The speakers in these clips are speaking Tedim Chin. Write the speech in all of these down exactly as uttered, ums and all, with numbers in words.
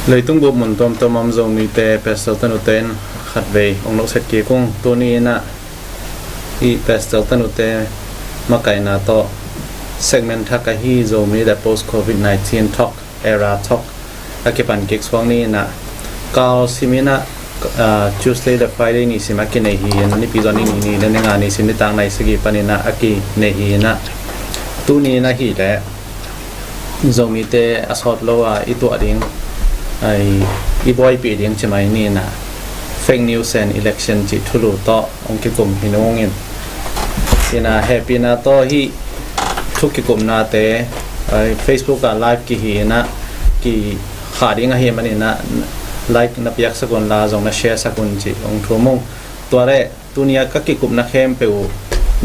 Leitung bup mun tuamtuam a om Zomite Pastor Tanute in khatvei ong nohset kik ung. Tuni in ah i Pastor Tanute makaihna tawh segment thak ahi Zomi le post Covid nineteen talk, era talk a kipan kik suak ni in ah, kal sim in ah, ah, Tuesday le Friday ni sim a kinei hi in, Nipi zon ni, ni le ni nga ni sim nitak nai sagih pan in ah a kinei hi in ah, tuni in ah hi leh Zomite a sawt lo a i tuah ding, ai, i buaipih ding ci mai ni in ah, fake news and election cih thulu tawh ong kikum hi nung in. In ah hehpihna tawh hih thu kikumnate, ai, Facebook ah live kihi in ah kikhah ding ahih man in ah, like na piaksak un la zong na share sak un ci ong thum ung. Tua leh tuni a ka kikupna khempeuh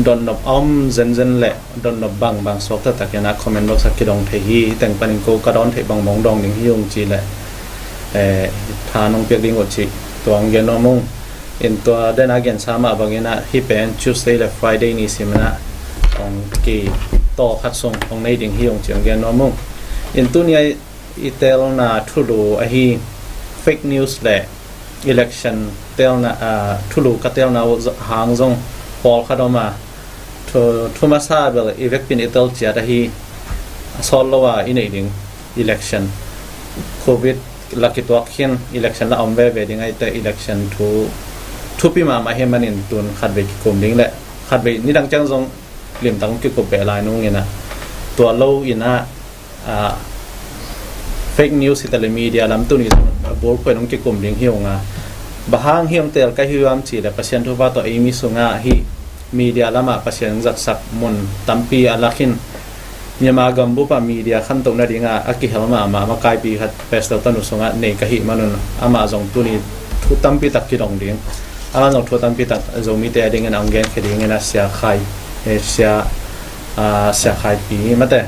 dotnop a om zenzen le dotnop bangbang suak taktak in ah comment box ah kidong thei hi. Hih teng panin ko ka dawn theih bangbang dong ding hi ung ci leh, eh, tha nong piak ding uh cih tua ong gen nuam ung. In tua den a gensa mah bang in ah hih pen Tuesday le Friday ni sim in ah ong kitaw khat sung ong nei ding hi ung ci ong gen nuam ung. In tuni a i telna thulu ahi fake news le election telna, ah, thulu ka telna uh hang zong pawlkhat om a, thu, thu masa bel i vekpi in i tel ciat ahi, a sawt lo a i neih ding election, Covid la kituak khin election la om veve ding ahih teh election thu thupi mahmah hi manin tun khatvei kikum ding le khatvei nidang ciang zong limtak kikup beh lai nung in ah, tua lo in ah, ah, fake news hi ta le media lam tuni zong a bulphuh in ong kikum ding hi ung a, bang hang hi ong tel ka hi uh hiam ci leh Pasian thupha tawh ei mi sungah hih media lamah Pasian ong zatsak mun tampi a lak in, Myanmar gambup ah media khantoh nading ah a kihel mahmah makaipi khat Pastor Tanu sungah nei ka hih man un, amah zong tuni thu tampi tak kidong ding, amah zong thu tampi tak Zomite a ding in ong genkhia ding in ah, Sia Khai, eh, Sia, ah, Sia Khai Pi mate,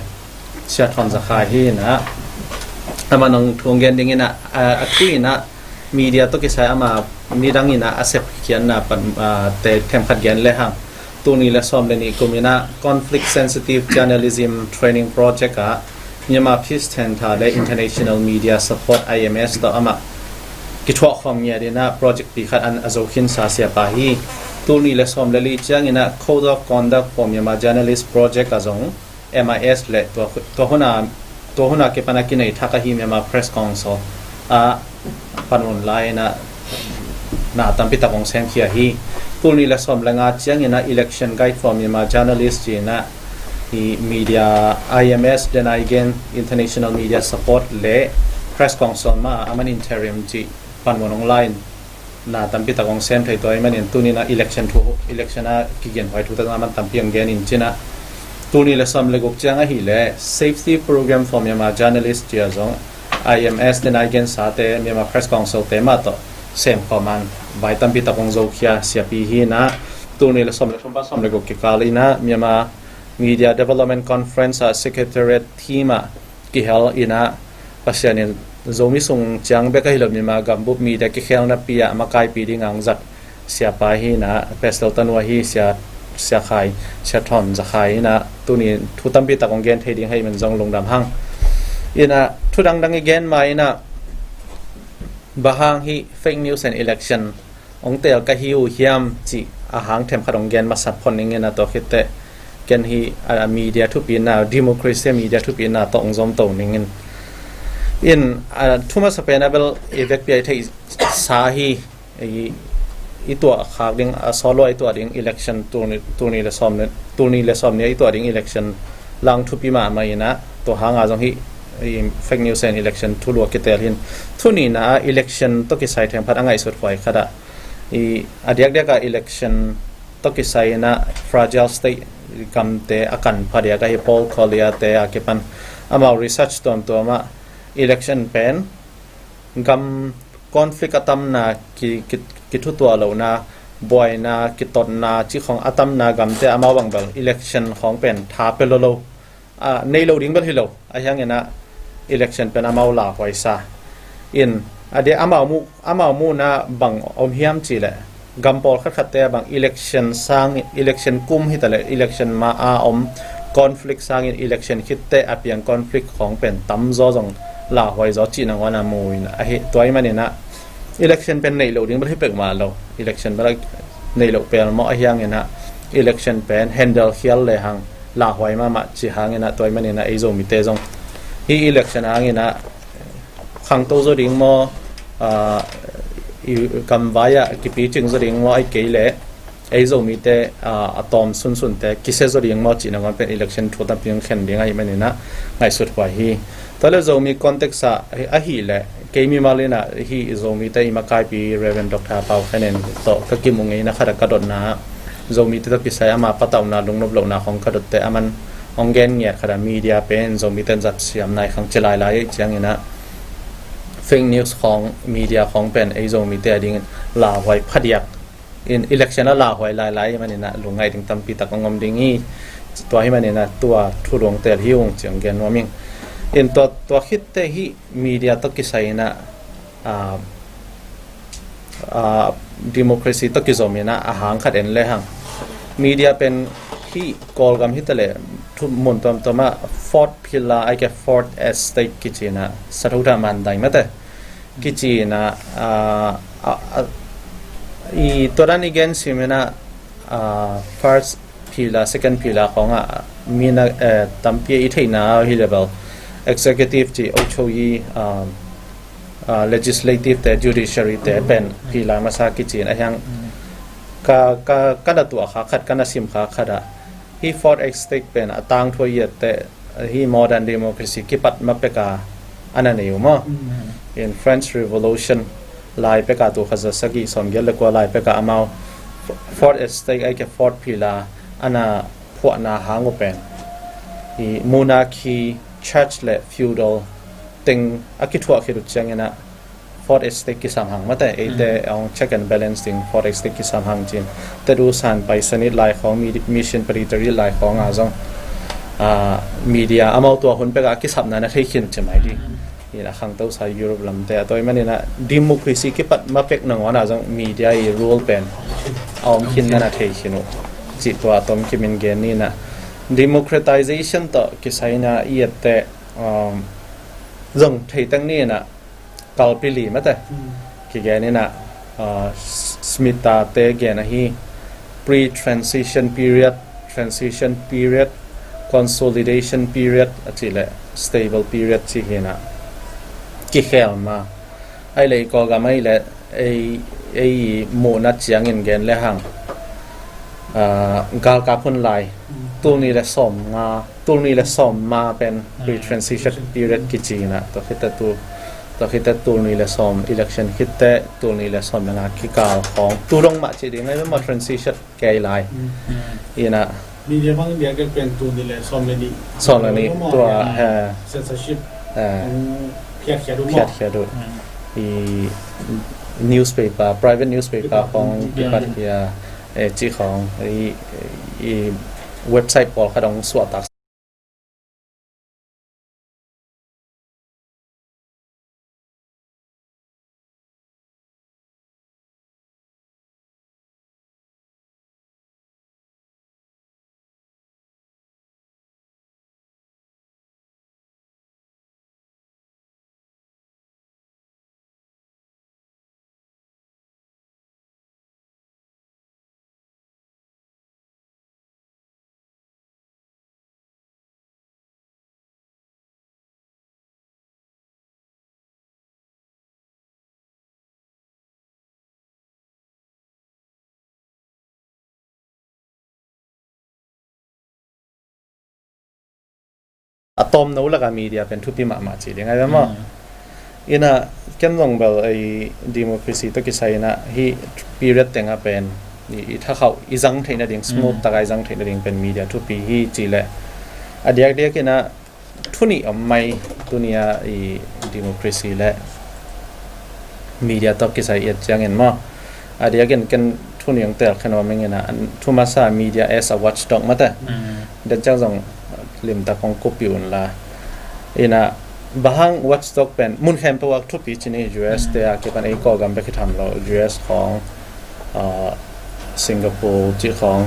Sia Thawn Za Khai hi in ah, amah zong thu ong gen ding in ah, ah, a thu in ah media tawh kisai amah nidang in ah a sepkhiatna pan, ah, te themkhat gen le hang. Tul nih le sawm le nih kum in ah Conflict Sensitive Journalism Training Project ah Myanmar Peace Center le International Media Support, I M S, tawh amah kithuah khawm ngiat in ah project pi khat an a zo khinsa siapa hi. Tul nih le sawm le li ciang in ah Code of Conduct for Myanmar Journalist Project ah zong M I S le tua, tua hun a, tua hun a kipan a kinei thak ahi Myanmar Press Council ah panmun lai in ah na tampi tak ong semkhia hi. Tul nih le sawm le nga ciang in ah Election Guide for Myanmar Journalist ci in ah i media, I M S, den a i gen International Media Support le Press Council mah a man interim ci panmun ong lai in na tampi tak ong sem thei tua ahih manin tuni in ah election thu, election a kigen huai thu tak a man tampi ong gen in ci in ah, tul nih le sawm le guk ciang ahih leh Safety Program for Myanmar Journalist ci a zong I M S, den a i gen sate, Myanmar Press Council te mah tawh sem khawm an vai tampi tak ong zokhia siapi hi in ah, tul nih le sawm le thum pan sawm le guk kikal in ah Myanmar Media Development Conference ah Secretariat team ah kihel in ah, Pasian in Zomi sung ciang bek ahi lo Myanmar gambup media kikhelna pi ah makaipi ding a ong zat siapa hi in ah, Pastor Tanu ahi, Sia, Sia Khai, Sia Thawn Za Khai in ah, tuni thu tampi tak ong gen thei ding ahih man zong lungdam hang. In ah thu dangdang i gen ma in ah, bang hang hih fake news and election ong tel ka hi uh hiam cih a hang themkhat ong gen masat phot ning in ah, tua khit teh ken hih, ah, media thupina, democracy media thupina tawh ong zom to ning in. In, ah, thu masa pen a bel i vekpi a i theihsa hi, i, i tuah khak ding, a sawt lo a i tuah ding election, tul nih, tul nih le sawm nih, tul nih le sawm nih a i tuah ding election lang thupi mahmah in ah, tua hang a zong hih, i, fake news and election thulu a kitel hi in. Thu nihna ah election tawh kisai themkhat a ngaihsut huai khat ah, i, a diakdiak ah election tawh kisai in ah fragile state gamte a kan phadiak ahi Paul Collier te a kipan amau research tuamtuam ah election pen gam conflict a tamna, ki, ki, kithutuah lohna, buaina, kitotna cih khawng a tamna gamte amau bang bel election khawng pen tha pia lo lo, a, nei lo ding bel hi lo, ahi hangin ah election pen amau lauhuaisa in, a dia amau muh, amau muhna bang om hiam cih leh gam pawl khatkhatte ah bang election sang, election kum hi ta leh election ma a om conflict sangin election khit teh a piang conflict khawng pen tamzaw zong lauhuai zaw cih nangawn a mu in a hi. Tua ahih manin ah election pen neih loh ding bel hi peuhmah lo. Election bel neih loh pelmawh ahih hangin ah election pen handle khial lehang lauhuai mahmah cih hangin ah, tua ahih manin ah ei Zomite zong hih election hangin ah khangto zaw ding maw, aa, i gamvai ah kipicing zaw ding maw, ahih kei leh ei Zomite, aa, a tawm sunsunte kisia zaw ding maw cih nangawn pen election thu tampi hong khen ding ahih manin ah ngaihsut huai hi. Tua leh Zomi context ah ahih leh kei mimal in ah hih Zomite i makaipi Reverend Doctor Pau Khan En tawh ka kimu ngeina khat ah ka dotna ah Zomite tawh kisai ama patauhna lungnop lohna khawng ka dot teh aman hong gen ngiat khat ah media pen Zomite in zat siam nai khang ci lailai ahih ciangin ah fake news khawng, media khawng pen ei Zomite a dingin lauhuai phadiak in, election ah lauhuai lailai ahih manin ah lungngaih ding tampi tak hong om ding hi. Tua ahih manin ah tua thu dong tel hi ung ci hong gen nuam ing. In tua, tua khit teh hih media tawh kisai in ah, aa, aa, democracy tawh kizom in ah a hang khat en lehang, media pen hih Kawlgam hi ta leh thu mun tuamtuam ah fourth pillar ahih kei leh fourth estate kici in ah, sathuta mandai mate kici in ah, aa, aa, aa, i tua dan i gen sim in ah, aa, first pillar, second pillar khawng ah mi na, eh, tampi i theihna hi leh bel executive ci, aw cho yi, um, ah, legislative te, judiciary te pen pillar masa kici in ahih hang ka, ka, ka na tuah kha khat, ka na sim kha khat ah hih fourth estate pen a tangthu a i et teh hih modern democracy kipat ma pek a a na nei uh maw. In French Revolution lai pek a, tul khat za sagih sawmgiat le kua lai pek a amau fourth estate ahih kei leh fourth pillar a na phuahna hang uh pen hih monarchy, church le feudal teng a kithuah khit uh ciangin ah fourth estate kisam hang mate, eite hong check and balance ding, fourth estate kisam hang ci in. Tet u san paisan it lai khawng, mi-, mission predator it lai khawng ah zong, ah, media amau tua hun pek a kisapna na thei khin ci mai ding. In a khangtosa Europe lamte a, tua ahih manin ah democracy kipat ma pek nangawn ah zong media i role pen a om khin na na thei khin uh cih tua a tom kim in gen ni in ah, democratization tawh kisai in ah i et teh, um, zong thei teng ni in ah kalpi li mate kigen in ah, ah, Smith-a te gen ahi, pre-transition period, transition period, consolidation period a cih leh stable period ci hi in ah kikhel ma. Ahih leh i Kawlgam ahih leh ei, ei muhna ciangin gen lehang, ah, galkap hun lai, tul nih le sawmnga, tul nih le sawmnga pen pre-transition period kici in ah, tua khit teh tul, tua khit teh tul nih le sawm, election khit teh tul nih le sawm le nga kikal khawng, tu dong mah ci ding ahi maw, transition kei lai. In ah, media bang dia ke pen tul nih le sawm le nih, sawm le nih, tua, he, censorship, he, phiat khiat uh maw, phiat khiat uh. I newspaper, private newspaper khawng kipat khia, eh, cih khawng, i, i website pawlkhat hong suahtak. A tawmno laka media pen thupi mahmah ci ding ahi ve maw? In ah, ken zong bel ei democracy tawh kisai in ah hih period tengah pen i, i thakhauh i zang theih nading, smooth taka i zang theih nading pen media thupi hi ci leh, a diakdiak in ah thu nih om mai. Tuni a i democracy le media tawh kisai i et ciangin maw, a diakin ken thu nih hong teel khen om ing in ah, thu masa media as a watchdog mate. Den ciang zong limtak hong kupi un la. In ah, bang hang watchdog pen mun khempeuh ah thupi ci ni, U S te a kipan, ei Kawlgam bek hi tham lo, U S khawng, ah, Singapore cih khawng,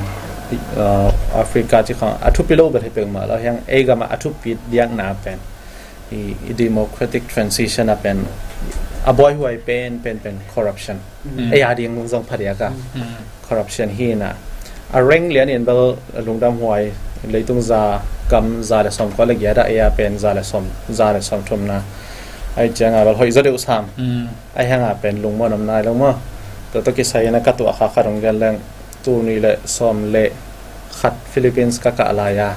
ah, Africa cih khawng, a thupi lo bel hi peuhmah lo, hiang ei gam ah a thupi diakna pen I, i democratic transition a pen a buaihuai pen pen pen corruption. Mm. Ei a ding zong phadiak a. Mm. Corruption hi na. A reng lian in bel lungdam huai, leitung za, gam za le sawm kua le giat a, ei a pen za le sawm, za le sawm thumna. Ai ciang a bel hoih zaw deuh sam. Mm. Ai hang a pen lungmuan om nai lo maw. Tua tawh kisai in a ka tuah kha khat hong gen leng, tul nih le sawm le khat Philippines ka kah lai a,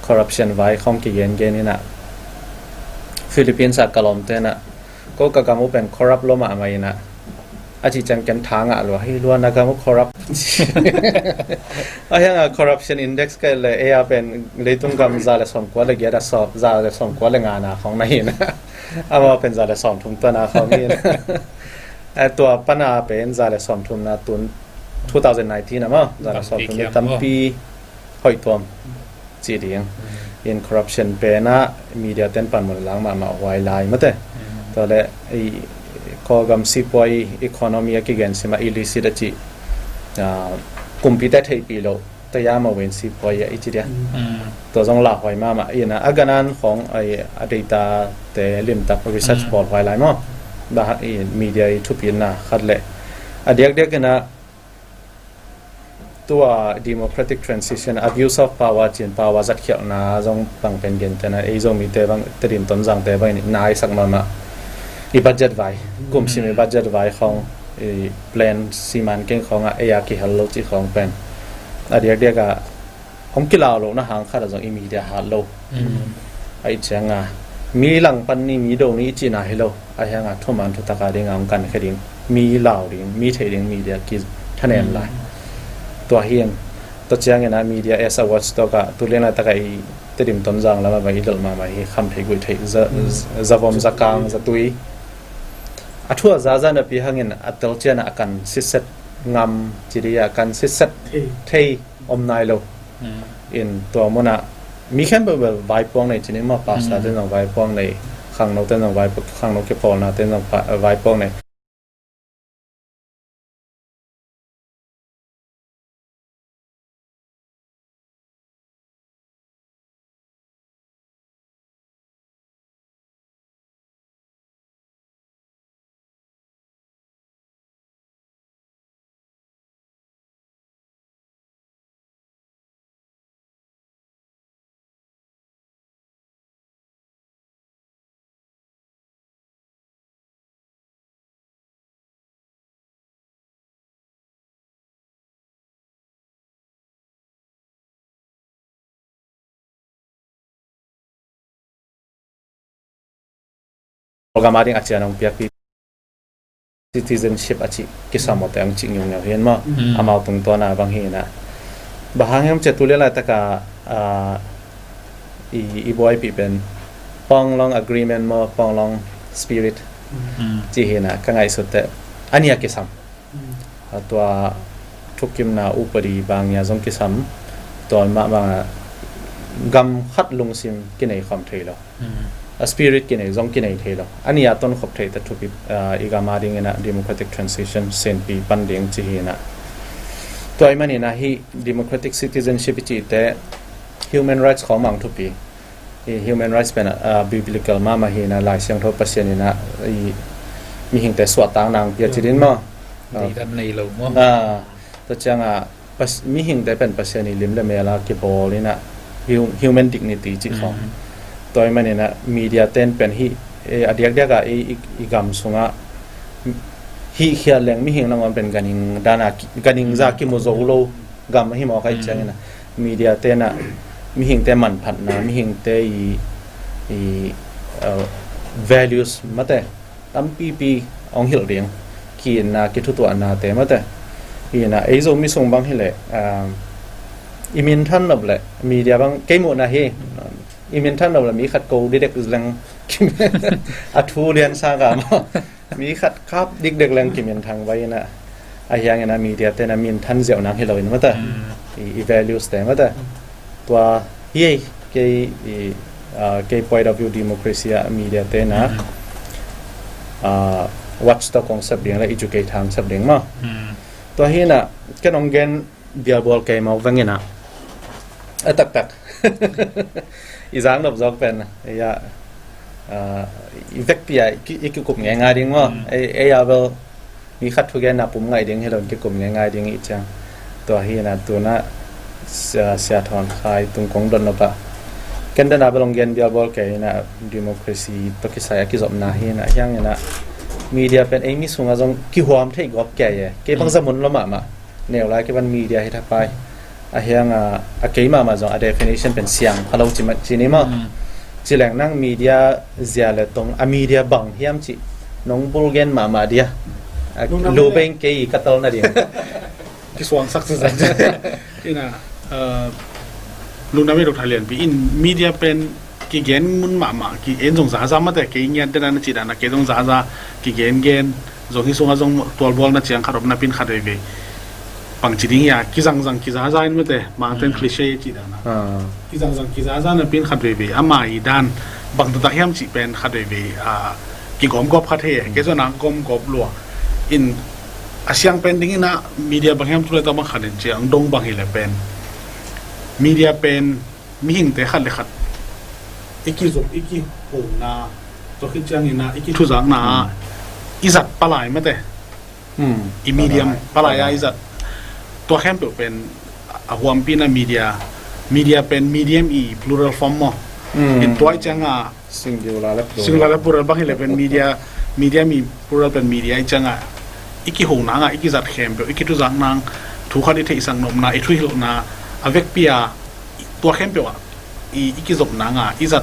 corruption vai khawng kigen gen in a, Philippines a ka lawmte in a, ko ka gam uh pen corrupt lo mahmah in a, a cih ciang ken tha ngah lua, hi lua na gam uh corrupt. A hiang a corruption index ka le, ei a pen leitung gam za le sawm kua le giat a, sawm, za le sawm kua le nga na khawng na hi na. Amau pen za le sawm thum tua na khawng hi na. A tua pan a pen za le sawm thumna tun two thousand nineteen a maw, za le sawm thumna tampi hoih tuam ci ding. Mm. In corruption pen a media ten panmun lang mahmah huai lai mate. Mm. Tua le i Kawlgam sipuai economy a kigen sim a illicit a ci, ah, kumpite theihpih loh taya mawin sipuai a i ci dia. Mm. Tua zong lauhuai mahmah in a, a ganan khawng a, a data te limtak research bawl huai lai maw. Tua i media i thupitna khat le a diakdiak in a, tua democratic transition, abuse of power cin, power zatkhialhna zong bang pen gentehna, ei Zomite bang Tedim Tonzangte bang in naisak mahmah. I budget vai, kum sim i budget vai khawng, i plan siman keng khawng a, ei a kihel lo ci khawng pen a diakdiak a hong kilau lohna hang khat a zong i media hat lo. Mm. A i ciang a mi lang pan ni, mi do ni i cihna hi lo. A hiang a thuman thutak a ding a hong kankhia ding, mi lau ding, mi theih ding media kithanem lai. Mm. Tua hi in, tua ciang in a media as a watchdog a, tu lian laitak a i Tedim Tonzang lam a bang i lelh mahmah hi, kham theih guih theih, za, mm, za vom, za kang, za tui. A thu a za za napi hang in a tel ciang a a kan sitset ngam ci ding a, a kan sitset thei om nai lo. Mm. In tua mun a mi khempeuh bel vaipuak nei ci ni maw, pastor te zong vaipuak nei, khangno te zong vaipuak, khangno kipawlna te zong vaipuak nei. Program a ding a cian hong piakpi citizenship a cih kisam awte hong cih ngiungeu hi in maw. Mm. Amau tungtawn a bang hi in a. Bang hang hiam cih tu lian laitak a, ah, i, i buaipih pen Panglong Agreement maw, Panglong Spirit, mm, ci hi in a, ka ngaihsut teh a nih a kisam. Mm. A tua thukimna upadi bang a zong kisam, tua mahmah a gam khat lungsim kinei khawm thei lo. Mm. A spirit kinei zong kinei thei lo. A nih a tonkhop theih teh thupi, ah, i gam a ding in a democratic transition senpi pan ding ci hi in a. Tua ahih manin a hih democratic citizenship i cih teh human rights khawng mah thupi. I human rights pen, ah, biblical mahmah hi in a, Lai Siangtho Pasian in a, i mihingte suahtakna hong pia ci ding maw. Deidan nei lo maw. Ah, tua ciang a, pas-, mihingte pen Pasian i lim le mel a kibawl in a, hu-, human dignity cih khawng. Mm. Tua ahih manin a media ten pen hih, eh, a diakdiak a i, i, i gam sung a hih khiat leng mihing nangawn pen ganhing dan a ki-, ganhing za kimu zo lo gam hi mawk ahih ciang in a, media ten a mihingte manphatna, mihingte i, i, uh, values mate tampipi hong hilh ding, ki-itna, kithutuahnate mate. Hi in a, ei Zomi sung bang hi leh, um, i minthan nop leh media bang kei muhna hi, i minthan nop leh mi khat ko didek leng a thu lian sa ka maw. Mi khat kap dikdek leng kiminthang vai in a, a hiang in a media ten a minthan ziau nang hi lo in mate. Mm. I, i values te mate. Tua hi ei, kei, i, ah, kei point of view democracy a media ten a, mm, ah, watchdog hong sep ding le educate hong sep ding maw. Mm. Tua hi in a, ken hong gen bialbual kei mawk veng in a. A taktak. I zak nop zawk pen, ya. Ah, i vekpi a i ki- i kikum ngeingai ding maw. Mm. Ei, ei a bel mi khat thugenna pum ngaih ding hi lo, kikum ngeingai ding i ciang. Tua hi na tuna sia, sia thawn khai tung kong dot nop a. Ken dena bel ong gen bial bawl kei na democracy tawh kisai a kizopna hi na hiang ina media pen ei mi sunga zong kihuam thei gawp kei e. Kei bang Mm. zamun lo mahmah. Neu lai kiban media hi thapai. A hiang a, a kei mahmah zong a definition pen siang pha lo ci ma- ci ni maw. Mm. Ci leng nang media zia le tong a media bang hiam ci nong bul gen mahmah dia. A Lungdam lu le. Beng kei ka tal na ding. Kisuangsak zazan. Ina, uh, lungdam i Doctor Lianpi in media pen kigen mun mahmah, ki en zong zaza mate, kei ngiat dena na ci dana kei zong zaza kigen gen zong hi sunga zong tualbual na ciang khat om na pin khat veivei. Bang ci ding hia, kizangzang kizaza in mate, mangten Mm. cliche ci dana. Ah. Kizangzang kizaza na pin khat veivei. Ama i dan bang taktak hiam ci pen khat veivei. Ah, kigawmgawp khat he, kei zong na gawmgawp lua. In a siang pen ding ina media bang hiam tu le ta bang khat in ciang dong bang hi le pen. Media pen mihingte khat le khat i kizop, i kihona, tua khit ciangina i kithuzakna, Hmm. i zat palai mate. Hmm. I medium, Palai. Palai a i zat. Tua khempeuh pen a huampina media, media pen medium i plural form maw. Hmm. In tua i cianga Singular le plural. Singular le plural bang hi le pen media, media mi plural pen media i cianga i kihona nga, i kizat khempeuh, i kithuzakna, thu khat i theihsak nopna, i thuhilhna, a vekpi a tua khempeuh ah i, i kizopna nga, i zat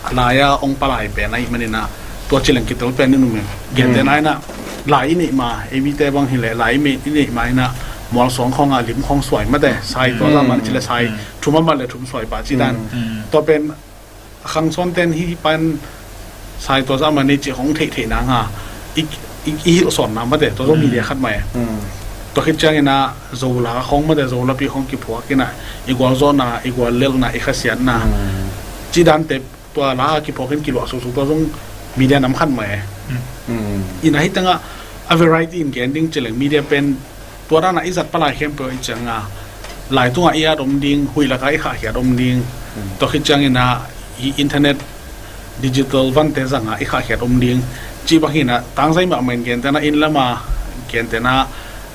a lai a ong palai pen ahi manina, tua ci leng kitel pen i num e. Gente Hmm. naina lai i neih ma, ei mite bang hi le lai i neih ma ina mualsuang khong a lim khong suai mate, sai tua Hmm. za man ci le sai Hmm. thum a man le thum suai pa ci dan. Hmm. Tua pen a khangsawn ten hi pan sai tua za man ni ci khong theih theih na nga i, i, i hilh sawn na mate, tua zo Hmm. media khat mai. Hmm. Tua khit ciangina Zola khong mate, Zolapi khong kiphuak ina i gualzawhna, i guallelhna, i khasiatna. Hmm. Ci dan te tua la a kiphuak in kiluah suksu tua zong media nam khat mai. Hmm. Ina hi tanga a variety in gen ding ci leng media pen tua dana i zat palai khempeuh i cianga lai tunga i at om ding, huih laka i khahkhiat om ding. Hmm. Tua khit ciangina i internet digital vante zanga i khahkhiat om ding. Ci bang hina tangzai mahmah in gentena inn lama gentena,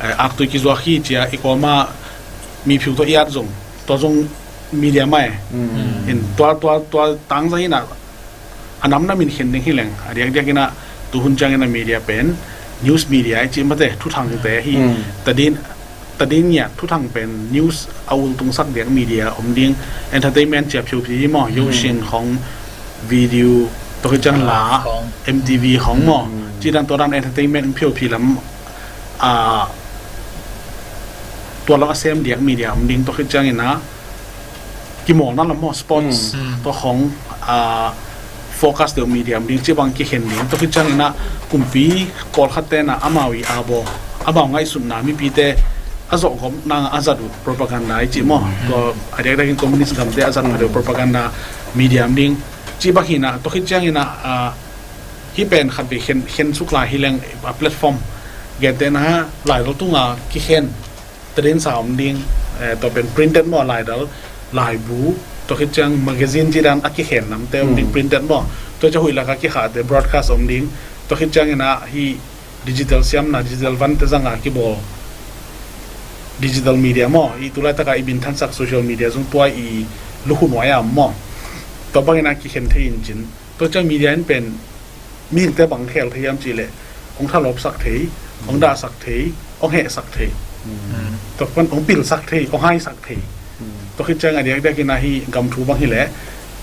eh, aktui kizuak hi cia i kawma mi phiu tawh i at zong tua zong media mai. Hmm. In tua, tua, tua tangzai hina a namnam in khen ding hi leng a diakdiak ina tuhun ciangina media pen news media i ci mate, thuthangte hi. Hmm. Tadin, tadin ngiat thuthang pen news a ultungsak diak media om ding, entertainment cia phiupi hi maw, Hmm. yosin khong video, tua khit ciang la, khong. M T V khong maw. Hmm. Ci dan tua dan entertainment phiupi lam, a, tua lam a sem diak media om ding, tua khit ciangina kimawlna lam maw, sports, Hmm. tua khong, a, focus deuh media om ding, ci bang kikhen ding, tua khit ciangina kumpi pawlkhat tena amau i a baw, amau ngaihsutna mipite a zawhgawp nang a zat uh propaganda i ci maw. Hmm. Tua a diakdiakin communist gamte a zat Hmm. deuh propaganda media om ding, ci bang hina, tua khit ciangina, a, hi pen khat vei khen, khen suk lai hi leng a platform gentena laidal tunga kikhen tadin sa om ding, eh, tua pen printed maw, laidal, laibu, tua khit ciang magazine ci dan a kikhen namte om ding, Hmm. printed maw. Tua cia huih laka kikhahte broadcast om ding, tua khit ciangina hi digital siamna, digital vante zanga kibawl digital media maw, i tulaitaka i binthansak social media zong tua i lukhu nuai a om maw. Tua bangina kikhen thei in cin. Tua ciang media in pen mihingte bang khel thei hiam cih leh hong thalawpsak thei, hong dahsak thei, hong hehsak thei. Hmm. Tua pan hong pilsak thei, hong haisak thei. Hmm. Tua khit ciang a diakdiakin ahi gam thu bang hileh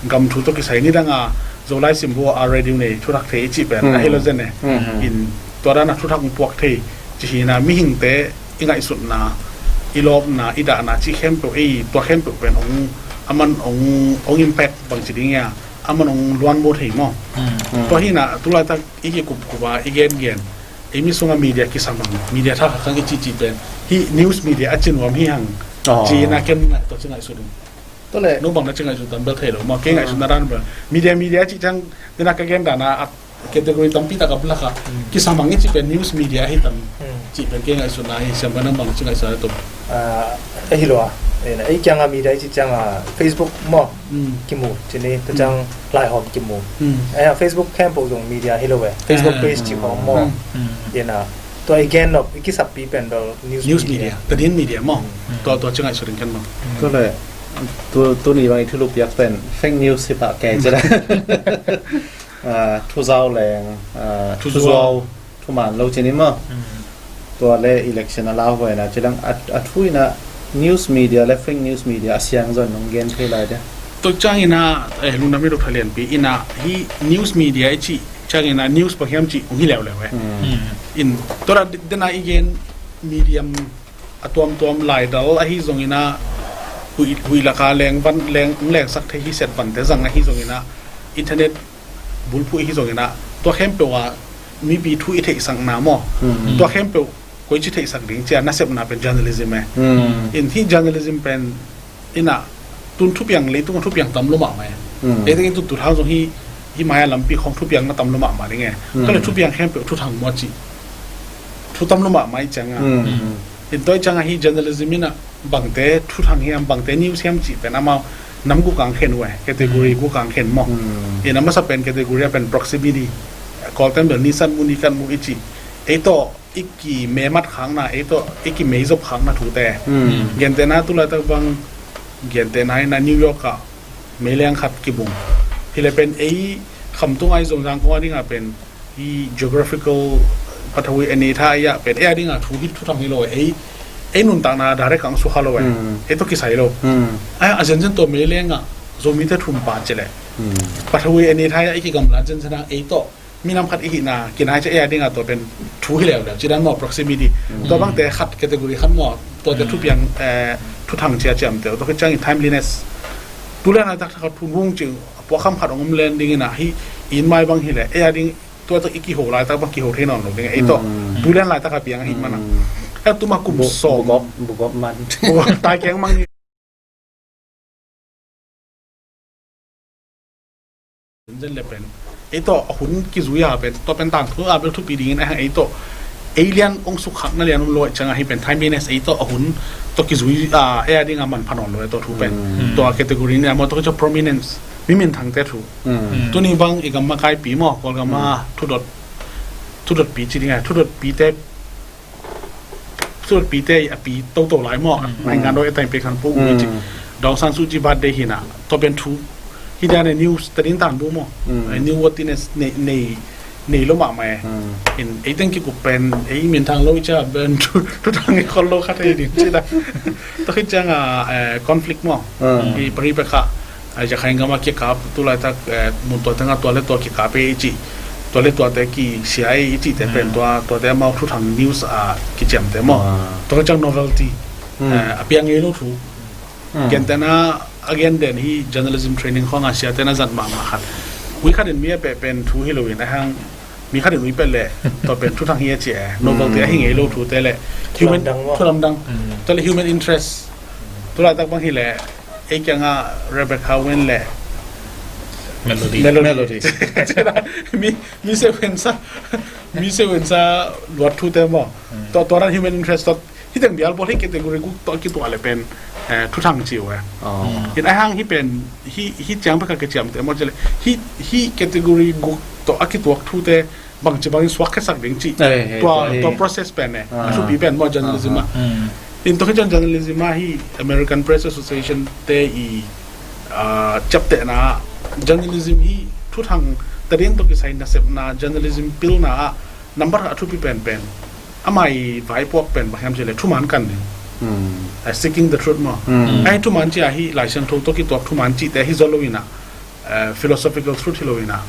gam thu tawh kisai nidanga Zolai simbua a radio nei thuthak thei i cih pen Hmm. ahi lo zen e. Hmm. In tua dana thuthak hong puak thei cih hina mihingte i ngaihsutna, i lawpna, i dahna cih khempeuh, ei tua khempeuh pen hong, aman hong, hong impact bang ci ding ia, aman hong luanmu thei maw. Hmm. Tua hina tulaitak i kikupkup a, i gengen, ei mi sunga media kisamang, media thakhakhang i cihcih pen hih news media a ci nuam hi hang. Oh. Ci-in a ken tua ci ngaihsut ding. Tua leh no bang na ci ngaihsut tam bel thei lo maw, kei ngaihsutna dan bel media, media cih ciang dena ka gen dana a category tampi tak a bulak a kisamang i cih pen news media ahi tam cih pen kei ngaihsutna hi. Siam bang na bang na ci ngaihsutna tum. Ah, ahi lo a. Ina, ei kianga media i cih cianga Facebook maw? Mm. Kimu, cini, tua ciang laihawm kimu. Mm. Ei, Facebook khempeuh zong media hi lo e. Facebook page cih khawng maw? Mm. Ina, tua i gen nop, i kisappi pen bel news media. News media, tadin media maw? Mm. Tua, tua ciang ai suring kan maw? Tua le, tu, tuni bang i thulu piak pen fake news hi pah kei cih la. Ah, thuzau leng, ah, thuzuau. Thuzuau. Thuman lo cini maw? Mm. Tua le election a lauhuaina ci dang a, a thu ina news media le fake news media a siang zon nong gen thei lai dia. Tua ciang ina, eh, lungdam i Doctor Lianpi ina hi news media i cih ciang ina news bang hiam cih ong hi leuleu eh. Mm. Mm. In tua dena i gen medium a tuamtuam laidal ahi zong ina huih, huih laka leng van, leng, ong lengsak thei hi set vante zang ahi zong ina internet bulphuh i hi zongin ah, tua khempeuh ah mipi thu i theihsakna maw? Mm. Tua khempeuh koici theihsak ding cia nasepna pen journalism e. Mm. In hih journalism pen ina tun thupiang, leitung a thupiang tam lo mahmah e. Mm. Ei tengin tun tuthang zong hih, hih mai-a lampi khawng thupiang na tam lo mahmah ding e. Mm. Tua le thupiang khempeuh thuthang maw ci. Thu tam lo mahmah i cianga. Mm. In tua i cianga hih journalism ina bangte thuthang hiam, bangte news hiam cih pen amau nam guk ang khen uh e, category guk ang khen maw? Mm. In a masa pen category a pen proximity, Kawlten bel nisan mu nikan mu i cih, ei tawh i kimemat khakna, ei tawh i kimeizop khakna thute. Mm. Gentehna tu laitak bang, gentehna ina New York ah meileng khat kibung. Hi le pen ei khamtung ai zong zangkong a dingah pen i geographical pathawi a nei tha ei ah pen ei a dingah thu hi thuthang hi lo ei, ei nuntakna direct ang sukha lo ei. Mm. Ei tawh kisai lo. Mm. Ai a zenzen tawh meileng ah Zomite thum pa ci le. Mm. Pathawi a nei tha ei ah i kigamla zenzen ah ei tawh minam khat i hihna kinai ci ei a dingah tua pen thu hi leuleu ci dan maw proximity. Mm. Tua bangte khat category khat maw tuate thupiang, eh, thuthang cia ciamteh tua khit ciangin timeliness. Tu le nai tak thakhat phun hung ci puakham khat ong om len dingin ah hi in mai bang hi le ei a ding tua tak i kiho laitak bang kiho thei nawn lo ding ei tawh. Mm. Tulian laitak a piang ahi mana. Mm. Ei tuma kum sawm. Bugop, bugop man. Bugop tai keng mang ni. Zen le pen. Ei tawh a hun kizui a pen. Tua pen tangthu a bel thupi dingin a hang ei tawh. Ei lian ong sukkhakna lian um lo ciang ahi pen. Timeliness ei tawh a hun tawh kizui a ei a ding a manpha nawn lo ei tawh thu pen. Mm. Tua category ni a maw tawh kici prominence. Mi minthangte thu. Mm. Tuni bang i gam makaipi maw, Kawlgam a thudot, thudotpi ci ding a, thudotpite, thudotpite a pi toto lai maw, mm, naingan dawi a taimpe khan pu ui ci. Mm. Daw San Suu Kyi birthday hi na, tua pen thu. Hi dan e news, tadin tan bu maw. Mm. Eh, new worthiness nei, nei, nei lo mahmah e. Mm. In, ei teng kikup pen, ei minthang lo i cia pen, thu, thuthang i khol lo khat ei ding ci da. Tua khit ciang a, eh, conflict maw. Mm. I pari pe kha, eh, Rakhine gam a kikap, tu laitak, eh, mun tua tengah tua le tua kikap e i ci. Tua le tuate kisia e i cite pen tua, tuate amau thuthang news a kiciamte maw. Ah. Tua khit ciang novelty. Mm. Eh, a piang ngei lo thu. Mm. Gentehna a gen den hi journalism training khawng a siate na zat mahmah khat. Ui khat in mi a peh pen thu hi lo in a hang mi khat in ui peh le tua pen thuthang hi a ci e. Novelty a hi ngei lo thute le human, thulamdang maw? Thulamdang. Mm. Tua le human interest. Tu laitak bang hi le ei kianga Rebecca Wynn le Melody. Melody. Melody. Mi, mi sevensa, mi sevensa luat thute maw. Mm. Tua, tua dan human interest tua Hi teng bial bawl hi category guk tawh a kituah le pen, eh, thuthang ci uh e. Oh. In a hang hi pen, hi, hi ciang pek a kiciamte maw ci le. Hi, hi category guk tawh a kituak thute bangci bangin suak khesak ding ci. Eh, eh, tua, tua, eh, tua process pen e. Ah. A thupi pen maw journalism ah. Ah, ah. Mm. In tua khit ciang journalism ah hi American Press Association te i, ah, ciaptehna journalism hi thuthang tadin tawh kisai nasepna journalism pilna ah number a thupi pen pen. Amah i vaipuak pen bang hiam ci le thuman kan ding. Mm. Eh, seeking the truth maw. Mm. Ai thuman ci a hi Lai Siangtho tawh kituak thuman cite hi zaw lo in a, eh, philosophical truth hi lo in a,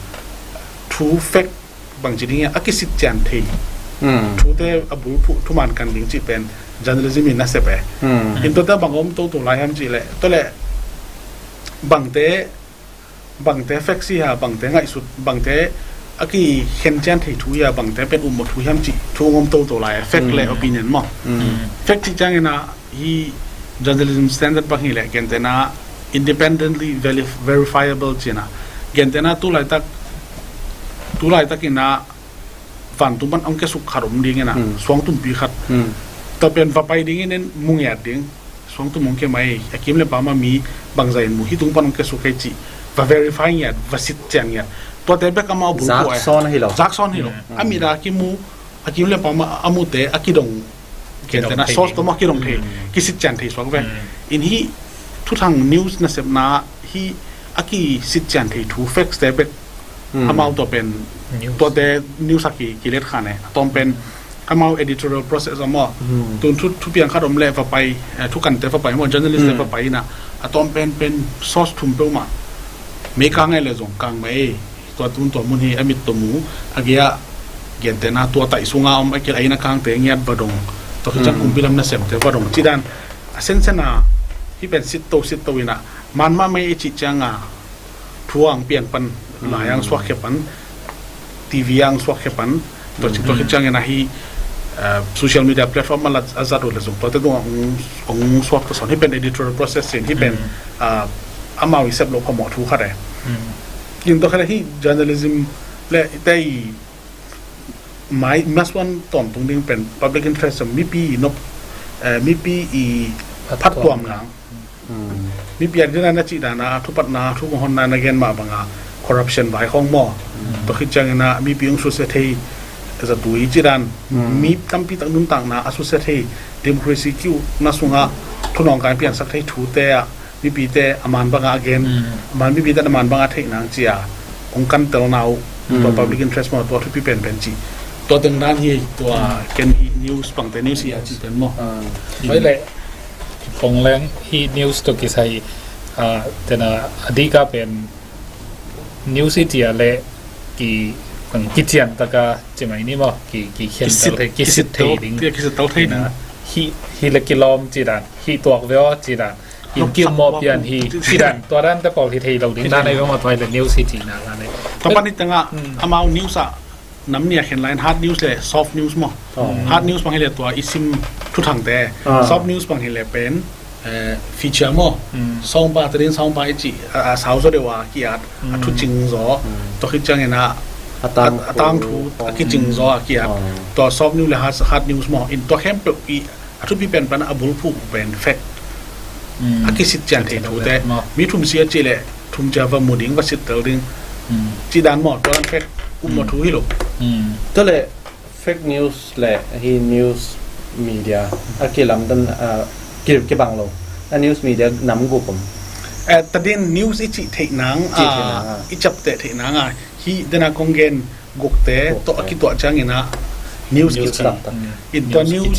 thu fact bang ci ding a, a kisit cian thei. Mm. Thute a bulphuh thuman kan ding ci pen journalism in a sep e. Mm. In tuate bang om toto lai hiam ci le, tua le bangte bangte fact si ha, bangte ngaihsut, bangte a kikhen cian thei thu hi a, bangte pen upmawh thu hiam cih thu ngom toto lai, fact le opinion maw. Mm. Fact cih ciangin a hi journalism standard bang hi le gentehna independently veri-, verifiable cihna. Gentehna tu laitak, tu laitakin a vantung pan ong kiasuk khat om dingin a, mm, suang tumpi khat. Mm. Tua pen va pai dingin en mu ngiat ding. suang tum hong kia mai, a kim le pam a mi bangzah in mu, hih tung pan hong kia suk kei cih va verify ngiat, va sit cian ngiat. Tuate bek amau bul zak puah e. Sawn ahi lo. Zak sawn hi lo. Mm. A mit a kimu, a kim le pam a mute a kidong, kidong gentehna thei source ding. Tawh mah kidong thei, mm, kisit cian thei suak ve. Mm. In hih thuthang news nasepna hih a kisit cian thei thu, facts te bek, mm, amau tua pen, news, tuate news a ki, kilet khan e. A tawm pen amau editorial process a maw. Mm. Tun thu, thupiang khat om leh va pai, eh, thukante va pai maw, journalist te, mm, va pai ina. A tawm pen pen source thum peuhmah. Mei kang e le zong kang mah e. Tua tun tua mun hi a mit tawh mu. A gei a gentehna tua taih sunga om a kil a inn a kangte ngiat va dong. Tua khit ciang, mm, kumpi lam nasemte va dong. Ci dan a sensen a hih pen sit to, sit to ina. Man mah mei i cih ciang a thu ang piang pan, lai ang suak khia pan, T V ang suak khia pan, tua ci, tua khit ciangin ahi, eh, social media platform a la a zat uh le zong tuate tung ang, ang suak ta sawn, hih pen editorial process sin, hih pen, ah, amau i sep loh phamawh thu khat e. In tua khat a hih journalism le i tei mai masuan tawntung ding pen public interest mipi i nop, eh, mipi i phattuam nang. Mipi a dina na cih dana, a thupatna, a thu kong honna na gen mah banga corruption vai khong maw. Tua khit ciangina mipi hong susia thei zatui cih dan, mi tampi tak nuntakna a susia thei, democracy kiuhna sunga thunawng kai piansak thei thute ah mipite a man banga a gen, a man mipite a man banga theih nang cia hong kan telna uh, tua public interest maw, tua thupi penpen ci. Tua teng dan hi, tua ken hi news pangte news hi a ci pen maw. Oi le, Pong leng, hih news tawh kisai, ah, tena a dika pen news i tia le ki, kician taka ci mai ni maw, ki, ki khian tel thei, kisit thei ding. Kisit tel thei ding. Hih, hih le kilawm ci dan, hih tuak ve aw ci dan. In kim maw pian hi, ci dan, tua dan te pawl hi thei lo ding. Na nei ve maw, tua hi le news hi ci na, na nei. Tua pan hi tengah, amau news ah nam nia khen lain hard news le soft news maw. Hard news bang hi le tua i sim thuthangte. Soft news bang hi le pen, eh, feature maw. Sawngpa, tadin sawngpa i ci, a, a sau zaw deuh a kiat, a thucing zaw. Tua khit ciangin a, a tangthu, a kicing zaw a kiat. Tua soft news le hard, hard news maw. In tua khempeuh i a thupi penpen a bulphuh pen fact. A kisit cian thei thute. Mi thum sia ci le thum cia va mu ding, va sit tel ding. Ci dan maw, tua dan fact um maw thu hi lo. Tua le fake news le hi news media a kilamdan, a ki, kibang lo. A news media nam guk om. Eh, tadin news i cih theih nang, i ciapteh theih nang a, hi dena kong gen gukte tawh a kituah ciangin a news kici. In tua news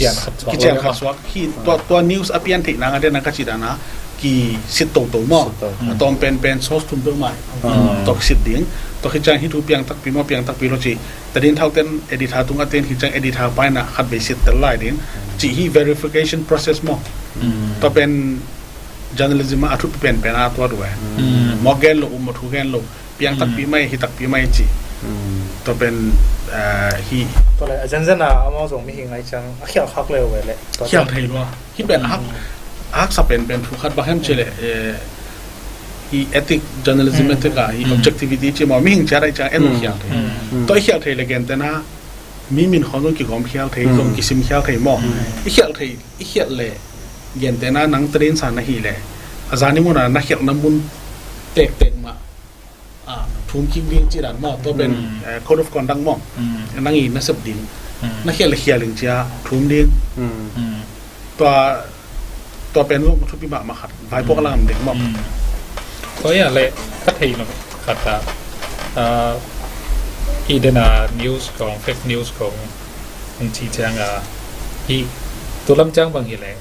kician khat suak hi, tua, tua news a pian theih nang a dena ka ci dana kisit toto maw. A tawm penpen source thum peuhmah tawh kisit ding. Tua khit ciang hi thu piang takpi maw, piang takpi lo ci. Tadin thau ten editor tung a ten khit ciang editor paina khat bei sit tel lai ding. Ci hi verification process maw. Tua pen journalism a thupi penpen a tua duh e. Maw gen lo, um maw thu gen lo. Piang takpi mai, hi takpi mai ci. Tua pen, eh, hi. Tua le a zenzen a amau zong mihing ai ciang a khial khak leu ve le. Khial thei lua. Hi pen a hak, a haksa penpen thu khat bang hem ci le, eh, hi ethic, journalism ethic a, hi objectivity ci maw, mihing ciat ai ciang en lo khial thei. Tua i khial thei le gentehna mi min khawng zong kigawm khial thei, zong kisim khial thei maw. I khial thei, i khial le gentehna nang tadin sa na hi le a zani muna na khialhna mun tektek mah thum kik ding ci dan maw, tua pen, eh, code of conduct maw. Nang i na sep ding. Na khial le khial ding cia thum ding. Tua, tua pen zong thupi mahmah khat. Vaipuak lam ding maw. Tua ia le ka thei lo khat a, ah, i dena news kong, fake news kong hong ci ciang a, hi tulam ciang bang hi le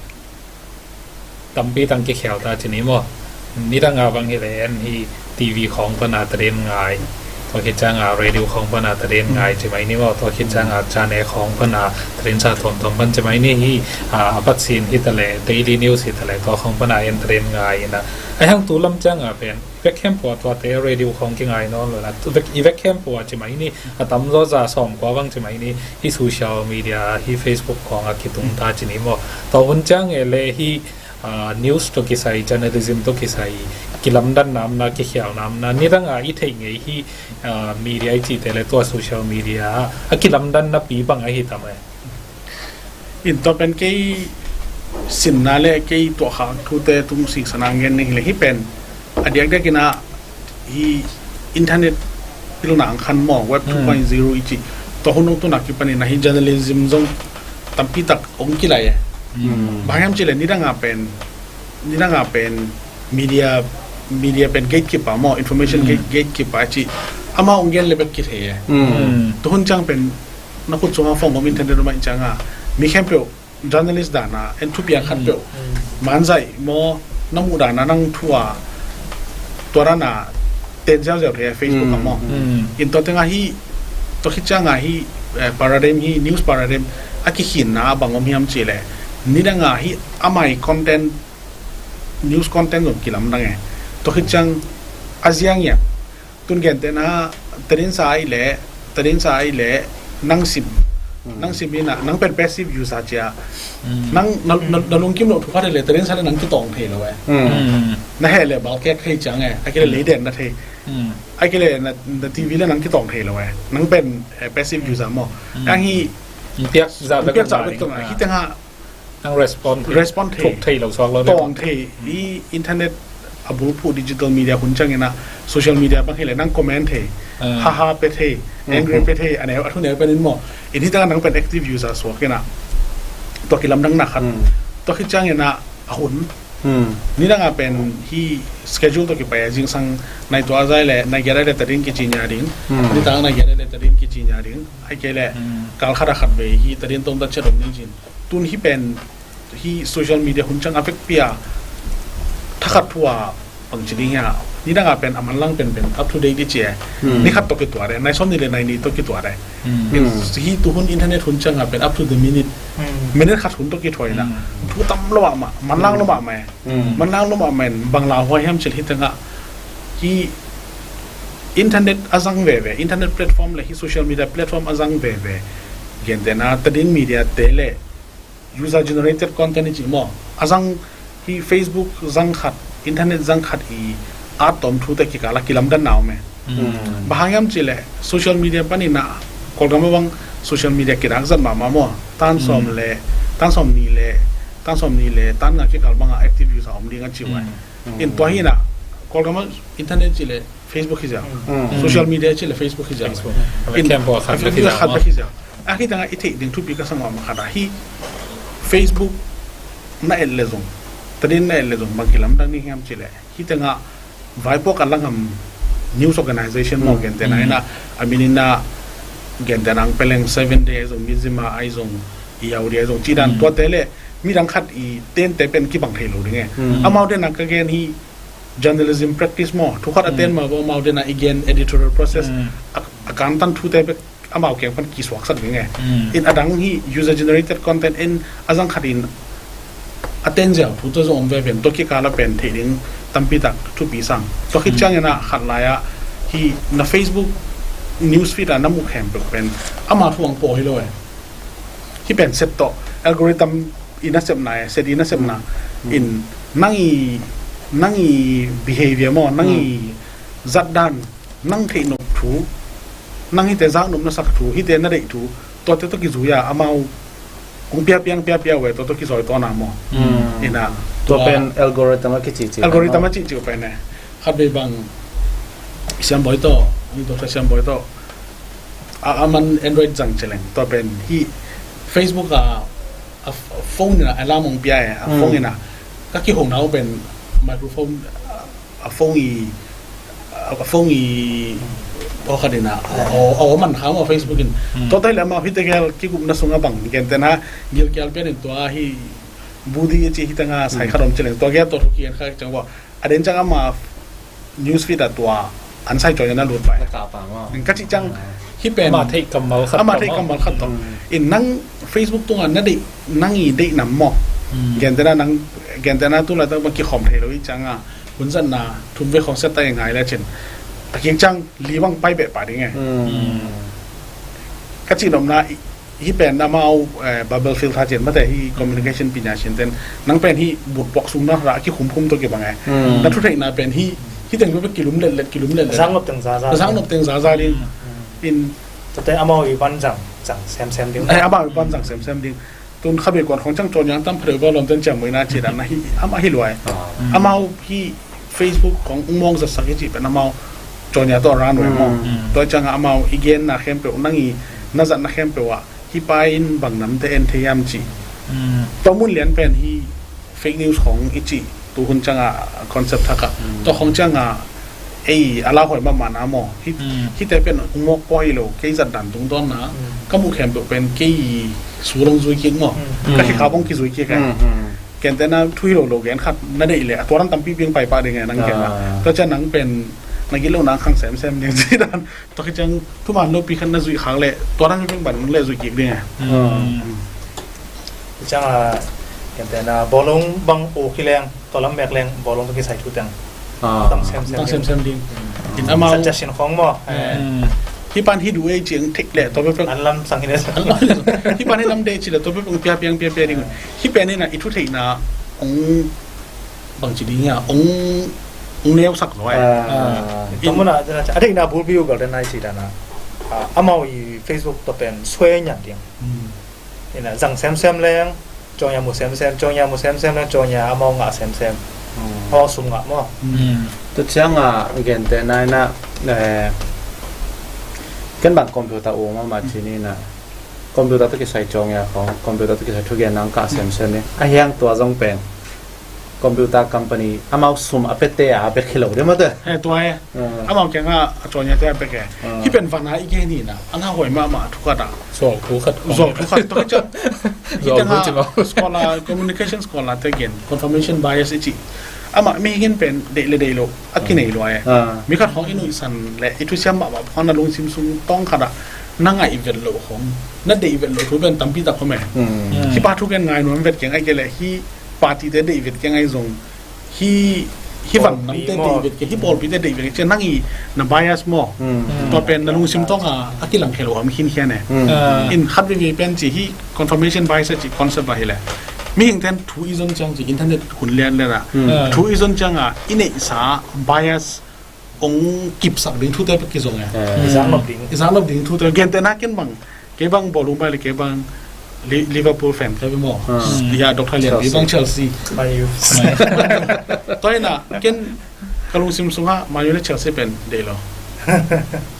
tampi tang kikhial ta ci ni maw. Nidang a bang hi le en hi T V khawng pana tadin ngai. Tua khit ciang a radio khawng pana tadin ngai ci mai ni maw. Tua khit ciang a channel khawng pana tadin sa tuamtuam pan ci mai ni hi, a, a patsin hi ta le daily news hi ta le tua khawng pana en tadin ngai ina. Ai hang tulam ciang a pen vek khempua tuate radio khawng kingai nawn lo na. Vek, i vek khempua ci mai ni. A tamzaw za sawm kua bang ci mai ni, hi social media, hi Facebook khawng a kitung ta ci ni maw. Tua hun ciang e le hi, ah, news tawh kisai, journalism tawh kisai, kilamdan namna, kikhial namna, nidang a i theih ngei hi, ah, media i cihte le tua social media a kilamdan napi bang ahi tam e. In tua pen kei sinna le kei tuahkhak thute tung siksan a ngen ning hi le, hih pen a diakdiak in ah hih internet pilna ang khan maw, web two point zero i cih, tua hun hong tun a kipan in ah hih journalism zong tampi tak hong kilai e. Bang hiam cih le nidang a pen, nidang a pen media, media pen gatekeeper maw, information gate, gatekeeper cih amau hong gen le bek kithei e. Tua hun ciang pen na khut sungah phone om, internet om ahih ciangin mi khempeuh journalist dan a en thupiang khatpeuh, manzaih maw, na muh dan a nang thu a, tua dan a ten ziauziau thei a, Facebook ah maw. In tua teng ah hih, tua khit ciang ah hih, eh, paradigm, hih news paradigm a kikhinna ah bang om hiam cih le, nidang a hih a mai content, news content zong kilamdang e. Tua khit ciang a ziang hiam, tun gentehna, tadin sa ahih leh, tadin sa ahih leh, nang sim, nang sim in ah, nang pen passive user ci a, nang na, na, na lungkim loh thu khat hi leh, tadin sa leh nang kitawng thei lo e. Na heh leh balkek thei ciang e, a kei leh leiden na thei, a kei leh na, na T V leh nang kitawng thei lo e. Nang pen, eh, passive user maw. Ang hi, piak zah bek, piak zah bek tong a, hi teng ah nang respond thei, respond thei, thuk thei lo suak lo, tawng thei. I internet a bulphuh digital media hun ciangin ah, social media bang hi leh nang comment thei, haha pia thei, angry pia thei, a neu, a thu neu pen in maw. In hi teng ah nang pen active user suak in ah, tua kilamdang na khat. Tua khit ciangin ah a hun, nidang a pen hih schedule tawh kipai a, zingsang nai tua a zai leh nai giat a leh tadin kici nia ding, nitang nai giat a leh tadin kici nia ding, a kei leh kal khat a khat vei hih tadin tomtat ciat om ding cin. Tun hih pen, hih social media hun ciang a vekpi a thakhat thu a bangci ding hia, nidang a pen a manlang penpen up to date i ci e. Ni khat tawh kituat e, nai sawm nih leh nai nih tawh kituat e. Hih tu hun internet hun ciang a pen up to the minute, minute khat hun tawh kituat in ah, thu tam lo mahmah, manlang lo mahmah e. Manlang lo mahmah in bang lauhuai hiam cih leh, hi teng ah hih internet a zang veve, internet platform leh hih social media platform a zang veve, gentehna tadin media te leh user generated content i cih maw, a zang, hih Facebook zang khat, internet zang khat i at tawm thute kikal ah kilamdanna om e. Bang hang hiam cih leh social media panin ah, Kawlgam ah bang social media kidak zat mahmah maw, tan sawm leh, tan sawm nih leh, tan sawm nih leh tan nga kikal bang ah active user om ding a ci uh e. In tua hi in ah, Kawlgam ah internet cih leh Facebook hi ziau. Social media cih leh Facebook hi ziau. In, a Facebook khat bek hi ziau. A, hih teng ah i theih ding thupi ka sa mahmah khat ah, hih Facebook na et leh zong, tadin na et leh zong bang kilamdang ding hiam cih leh, hih teng ah vaipuak a langam news organization maw, gentehna in ah, a min in ah, gentehna Ang Peleng, Seven Day ahi zong, Mizzima ahi zong, Irrawaddy ahi zong, cih dan tuate leh midang khat i tente pen kibang thei lo ding e. Amau den a ka gen hih journalism practice maw, thu khat a ten mah bang amau den a i gen editorial process, a, a kantan thute bek amau kiang pan kisuaksak ding e. In a dang hih user generated content in a zang khat in a ten ziau thu tawh zong om veve in, tua kikal ah pen theih ding tampi tak thupi sang. Tua khit ciangin ah khat lai ah hih na Facebook newsfeed ah na muh khempeuh pen ama thu ang paw hi lo e. Hih pen set tawh, algorithm i nasepna e, set i nasepna in nang i, nang i behavior maw, nang i zatdan, nang theih nop thu, nang hihte zak nop na sak thu, hihte na deih thu, tuate tawh kizui a amau hong piapiang piapia uh e, tua tawh kizui tawn a maw. In ah, tua pen algorithm a kicihcih, algorithm a cihcih uh pen e. Khat vei bang Siam Bawi tawh, Doctor Siam Bawi tawh, a, a man Android zang ci leng, tua pen hih Facebook a, a phone in ah alarm hong pia e, a phone in ah ka kihona uh pen microphone, a, a phone i, a, a phone i aw khat in ah, a, a, a aw man kha maw Facebook in. Tua ta hi leh amau hihte gel kigupna sungah bang, gentehna gilkial pian in tua hih Budi a ci, hih teng ah sai khat om ci leng, tua gel tua thu ki-en kha ciang ua, a den ciang ama newsfeed ah tua an sai cawi na lut pai. Na kap a maw. Ka cih ciang, hih pen ama theih kammal khat, ama theih kammal khat tawh. In nang Facebook tungah na deih, nang i deih nam maw. Gentehna nang, gentehna tu laitak bang kikhawm thei lo i ciang a, hun zatna thum vei khawng set ta i ngai le cin, a kik ciang li bang pai beh pah ding e. Ka cih nopna, hih pen amau, eh, bubble filter cin mate, hih communication pinya cin ten, nang pen hih butpuak sung na rah kikhumkhum tawh kibang e. Na thutheihna pen hih, hih teng bek kilum letlet, kilum letlet. Zak nop teng zaza, zak nop teng zaza ding. In, tate amau i pan zang, zang semsem ding. Eh, amau i pan zang semsem ding. Tun kha bek kuan khong ciang Cawnya tam phadeuh bawlawm ten ciang muina ci dan na hi, amah hi luai. Amau hi Facebook khong ung mawng zatsak hi ci pen amau Cawnya tawh ran uai maw. Tua ciangah amau i genna khempeuh, nang i na zatna khempeuh ah hih pa in bang namte en thei hiam ci. Tua mun lian pen hi fake news khong i cih tuhun ciangah concept thak ah. Tua khong ciangah ei a lauhuai mahmah na maw. Hih, hihte pen ung mawk pua hi lo, kei zat dan tungtawn na ka muh khempeuh pen kei su long zui kik maw. Ka khikha bong kizui kik ai. Kente na thu hi lo lo gen khat na deih leh a tua dan tampi piang pai pah ding e nang kena. Tua ciang nang pen na gilo nang khang semsem ding ci dan. Tua khit ciang thuman lopi khat na zuih khak leh tua dan piang ban le zuih kik ding e. Ciang a kente na bawlung bang uk hi leng tua lam mek leng bawlung tua kisai thu teng. Tang semsem ding. Tang semsem ding. In amau suggestion khong maw. Hih pan hi duh ei ciang thik leh tua pek an lam sang hi leh. Hih pan hi lam dei ci leh tua pek pia piang pia pia ding. Hih pen in a i thu theihna ong bang ci ding hia ong ong neu sak lo ai. Tua mun a a theihna bulpi uh bel den ai ci dan a amau i Facebook tua pen suai nyan ding. Ina zang semsem leng Cawnya mu semsem, Cawnya mu semsem leng Cawnya amau ngah semsem. Amau sum ngah maw. Tu ciang a gente na ina ken bang computer u mama ci ni na computer tu kisai Cawnya khong, computer tu kisai thugen nang kah semsem ni a hiang tua zong pen computer company amau sum a pete a bek hi lo de mate. He tua e. Amau kiangah a Cawnyate a bek e. Hih pen vana i gen hi na a lauhuai mahmah thu khat ah. Zuau thu khat. Zuau thu khat. Tua hi ciang hih tengah scholar, communication scholar te gen confirmation bias i cih. Amah mihing in pen deih le deih lo a kinei lua e. Mi khat khong i nuihsan le i thusiam mahmah phawng na lungsim sung tawng khat ah na ngaih vet loh khong na deih vet loh thu pen tampi tak khom e. Hih pa thu ken ngai nuam vet keng ai ke le hih party te deih vet keng ai zong hi hi van namte deih vet keng, hi pawlpite deih vet keng, cian nang i na bias maw. Tua pen na lungsim tawng a a kilang khel uh a mi khinkhian e. In khat veve pen ci hi confirmation bias a ci concept a hi le mihing ten thu i zon ciang ci internet hun lian lian a thu i zon ciang a i neihsa bias ong kipsak ding thute pek kizong e. I zak nop ding. I zak nop ding thute. Gente na ken bang kei bang bawlung bai le kei bang Li- Liverpool fan kei bang maw. Ya Doctor Lian kei bang Chelsea. Tua ina ken ka lungsim sungah Man U le Chelsea pen deih lo.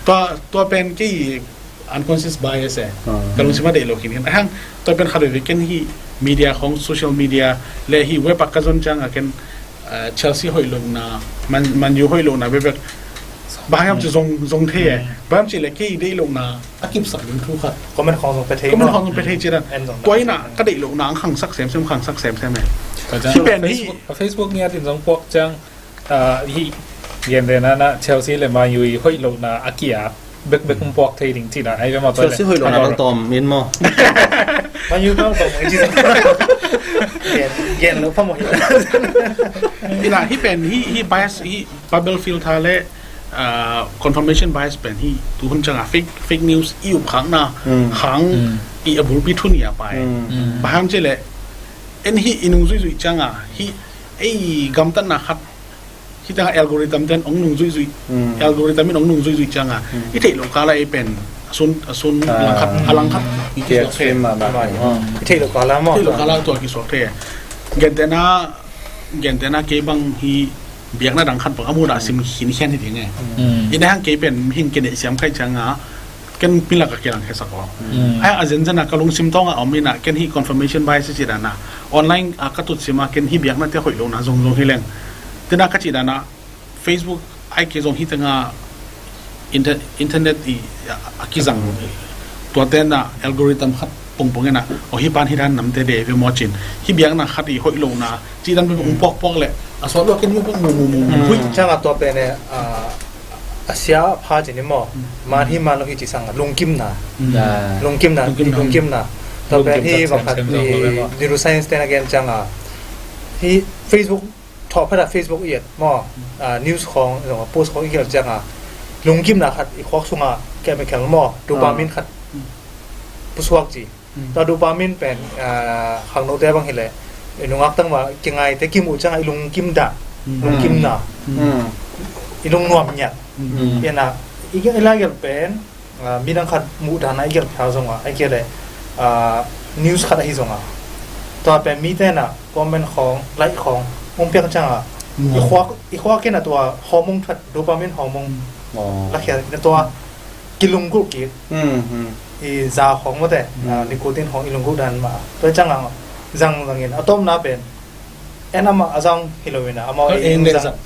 Tua tua pen kei unconscious bias e. Ka lungsim a deih lo khin khin ahang tua pen khat veve ken hi media khong social media le hi web a ka zon ciang a ken Chelsea hoih lohna Man U hoih lohna bebek. Bahayam ci zong zong thei e. Bahayam ci le kei deih lohna a kipsak ding thu khat. Comment khong zong pe thei. Comment khong zong pe thei ci dan. Tua ina ka deih lohna ang khangsak semsem khangsak semsem e. Hi pen hi Facebook ngiat in zong puak ciang hi gente na na Chelsea le Man U i hoih lohna a kia bekbek hong puak thei ding cina ai bema Chelsea hoih lo na bang tom in maw? Man U bang tom in cina. Gen lo pha maw hi. Ina hi pen hi hi bias hi bubble filter le confirmation bias pen hi tuhun ciang a fake fake news i up khak na hang i a bulpi thu ni a pai. Bahayam ci le en hi i nung zuizui ciang a hi ei gamtatna khat Hi tengah algorithm ten ong nung zuihzuih. Algorithm in ong nung zuihzuih cianga i theih loh kala ei pen a sun a sun langkhat a langkhat i kisuak thei. I theih loh kala maw? Theih loh kala tua kisuak thei. Gentehna gentehna kei bang hi biakna dang khat bang a mudah sim khin khian hi ding e. I dang kei pen hing kei neih siam khai cianga ken pilak a kilang khesak aw. Ai a zenzen a ka lungsim tawng a om ina ken hi confirmation bias a ci dana online a ka tut sima ken hi biakna te hoih lo na zong zong hi leng. Tena ka ci dana Facebook ai ke zong hi tenga inter internet i a kizang tua tena algorithm khat pongpong ina o hi pan hi dan namte de ve mo cin hi biakna khat i hoih lo na ci dan be ung pok pok le a sawt lo ken mu mu mu mu mu hui. Changa tua pen e a a sia pha ci ni maw? Man hi man lo hi ci sang lungkimna. Lungkimna lungkimna. Tua pen hi bang khat i neuroscience ten a gen changa hi Facebook thawh phat a Facebook i et maw? News khawng zong a post khawng i gelh cianga lungkimna khat i khuak sunga chemical maw dopamine khat pusuak ci. Tua dopamine pen khangnote bang hileh i nungak tangma kingaite kimuh cianga i lungkim dah, lungkimna, i lungnuam ngiat. Ina i lai gelh pen midang khat muh dana i gelh phial zonga ai kei leh Ah, news khat ahi zong a, tua pen mite na comment khawng, like khawng hong piak ciang a, i khua, i khua ken a tua hormone that, dopamine hormone lakhia na tua kilunggulh kik, i za khawng mate, ah, nicotine khawng i lunggulh dan mah. Tua ciang a zang zangin a tomna pen en amah a zang hi lo in a, amau ei eng le zang.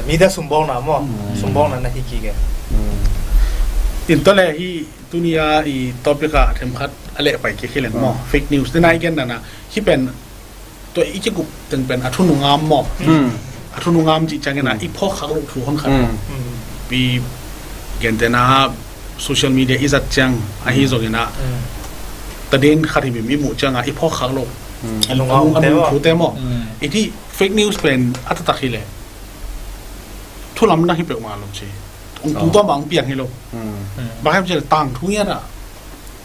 Mite sumbawlna maw, sumbawlna na hi kik e. In tua le hi tuni a i topic ah themkhat a leh pai kik hi leng maw, fake news. Tena i gen nana hi pen tua i kikup teng pen a thu nungam maw. A thu nungam cih ciangin a i phawk khak loh thu hon khat. I gentena social media i zat ciang ahi zongin a, tadin khat himhim i muh ciang a i phawk khak loh a nungam thute maw. I ti fake news pen a taktak hi leh thu lamdang hi peuhmah lo ci. Ong tungtuam ah ong piang hi lo. Bang hiam cih leh tangthu ngiat ah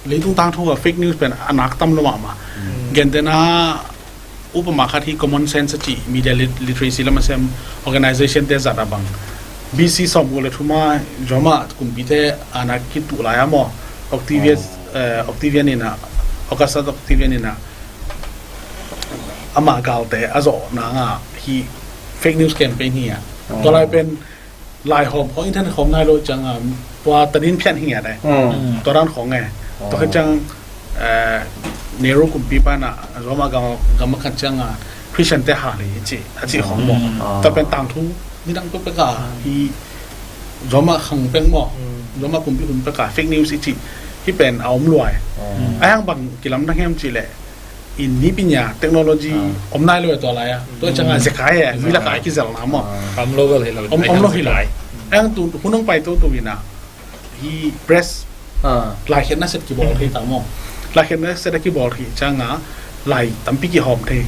leitung tangthu ah fake news pen a nak tam lo mahmah. Gentena upama khat hi Common Sense a cih media lit-, literacy lam a sem organization te zat a bang B C sawm guk le thum a Roma kumpite ana kituh lai a maw, Octavius, eh, Octavian in a, Augustus Octavian in a ama galte a zawh nang a hi fake news campaign hi a. Tua lai pen laihawm khawng internet khawng nai lo ciang a, tua tadin phian hi ngiat e. Tua dan khawng e. Tua khit ciang, eh, Nehru kumpipa in a Roma gam, gam a khat ciang a Christian te hal hi ci, a cih khawng maw. Tua pen tangthu nidang pekpek a hi Roma khang pek maw. Roma kumpi hun pek a fake news i cih hi pen a om luai. A hiang bang kilamdang hiam cih leh in nipinya technology om nai lo e tua lai a. Tua ciang a zekai e, mi lak a kizelna maw. Om lo hi lo. Om, om lo hi lo. Ang tu hun hong pai toto in a hi press laikhiatna set kibawl thei ta maw. Laikhiatna set a kibawl thei ciang a lai tampi kihawm thei.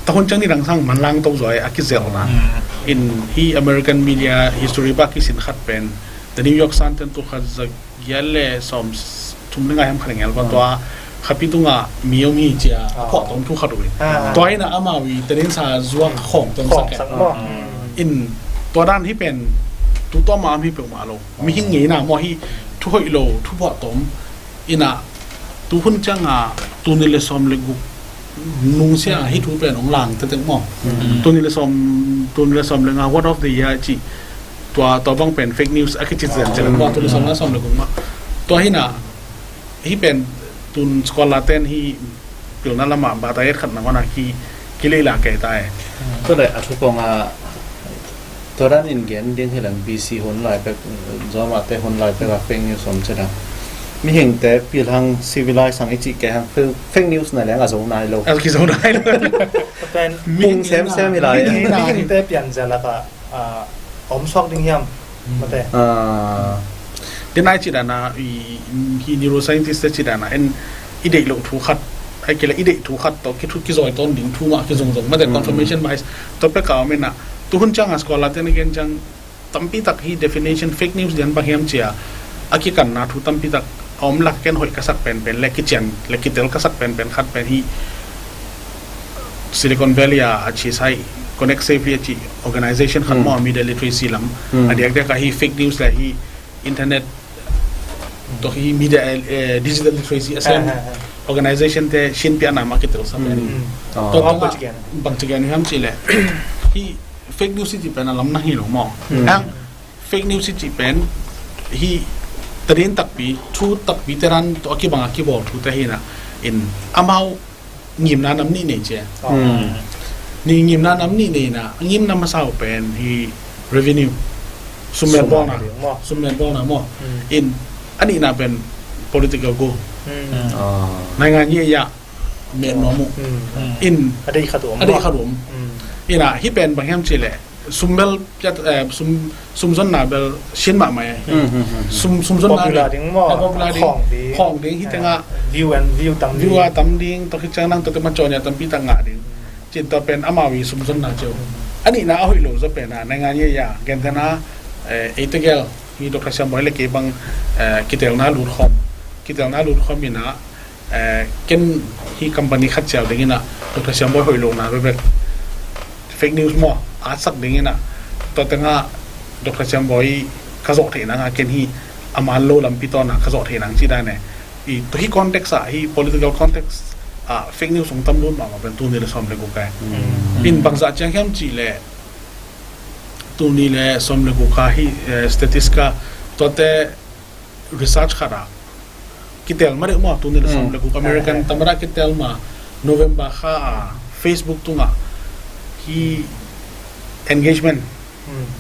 Tua hun ciang nidang sang manlang to zaw e a kizelna. In hi American media history bak kisin khat pen The New York Sun ten tu khat za giat le sawm thum le nga hiam khat ngel va tua khapi tunga mi om hi cia a phuahtawm thu khat uh hi. Tua in a amau i tadin sa zuak khawng tawm sak e. In tua dan hi pen tu tawm a om hi peuhmah lo. Mihing ngeina maw hi thu hoih lo, thu phuahtawm. In a tu hun ciang a tu ni le sawm le guk nung sia hi thu pen ong lang tektek maw. Tu ni le sawm, tu ni le sawm le nga word of the year ci. Tua, tua bang pen fake news a kici zen zen maw, tu ni sawm na sawm le guk maw. Tua hi na hi pen tun scholar ten hi pilna lama ba ta et khat na wana ki, ki leila kei ta e. Tua le a thu kong a tua dan in gen ding hi lang B C hun lai pek, Roma te hun lai pek a fake news om cina. Mihing te pilhang civilized hang i ci kei hang fake, fake news na leng a zo nai lo. A ki zo nai lo. Pen pung sem sem hi lai. Mihing te pian zia laka a om suak ding hiam? Mate. Denai ci dana i, hi neuroscientist te ci dana en i deih loh thu khat, ai kei le i deih thu khat tawh ki thu ki zoi tawn ding thu mah ki zongzong mate, confirmation bias. Tua pek a om ina tu hun ciang a scholar ten a gen ciang tampi tak hi definition fake news dian bang hiam cia a kikanna thu tampi tak a om lak ken hoih ka sak penpen le kician le kitel ka sak penpen khat pen hi Silicon Valley a, a ci sai Connect Safely a ci organization khat maw, media literacy lam a diakdiak a hi fake news le hi internet to hi media, eh, digital literacy a sem organization te sin piana ma kitel sa pen. To bang ci gen hiam ci le hi fake news ci pen a lam na hi lo maw. Ang fake news i cih pen hi tadin takpi, thu takpi teran tawh a kibang a kibawl thu te hi na in amau ngimna nam nih nei cia. Ni ngimna nam nih nei na, a ngimna masa uh pen hi revenue. Sumel bawlna. Sumel bawlna maw. In a nihna pen political goal. Naingan ye ya. Met nuam uh. In a deih khat uh om. A deih khat uh om. Ina hi pen bang hiam ci le sumbel piat, eh, sum, sumzonna bel sin mahmah e. Sum, sumzonna popular ding maw? Popular ding. Khawng ding. Khawng ding hi tengah view and view tam ding. View a tam ding, tua khit ciang nang tua te ma cawnia tampi tak ngah ding. Cin tua pen amau i sumzonna ciu. A nihna a hoih lo zaw pen a naingan ye ya gentena, eh, ei tegel hi Doctor Siam Bawi le kei bang, eh, kitelna lut khawm. Kitelna lut khawm ina Eh, ken hi company khat ciau dingin ah Doctor Siam Bawi hoih lohna bekbek fake news maw a sak dingin ah tua tengah Doctor Siam Bawi ka zawh theih nang ah ken hi a man lo lampi tawn ah ka zawh theih nang ci dan e. Hi, tua hi context ah, hi political context ah fake news hong tam lut mahmah pen tul nih le sawm le guk ah. In bangzah ciang hiam cih leh tul nih le sawm le guk ah hi, eh, Statista tuate research khat ah kitel ma deuh maw, tul nih le sawm le guk American tamada kitel ma November kha ah Facebook tungah hi engagement,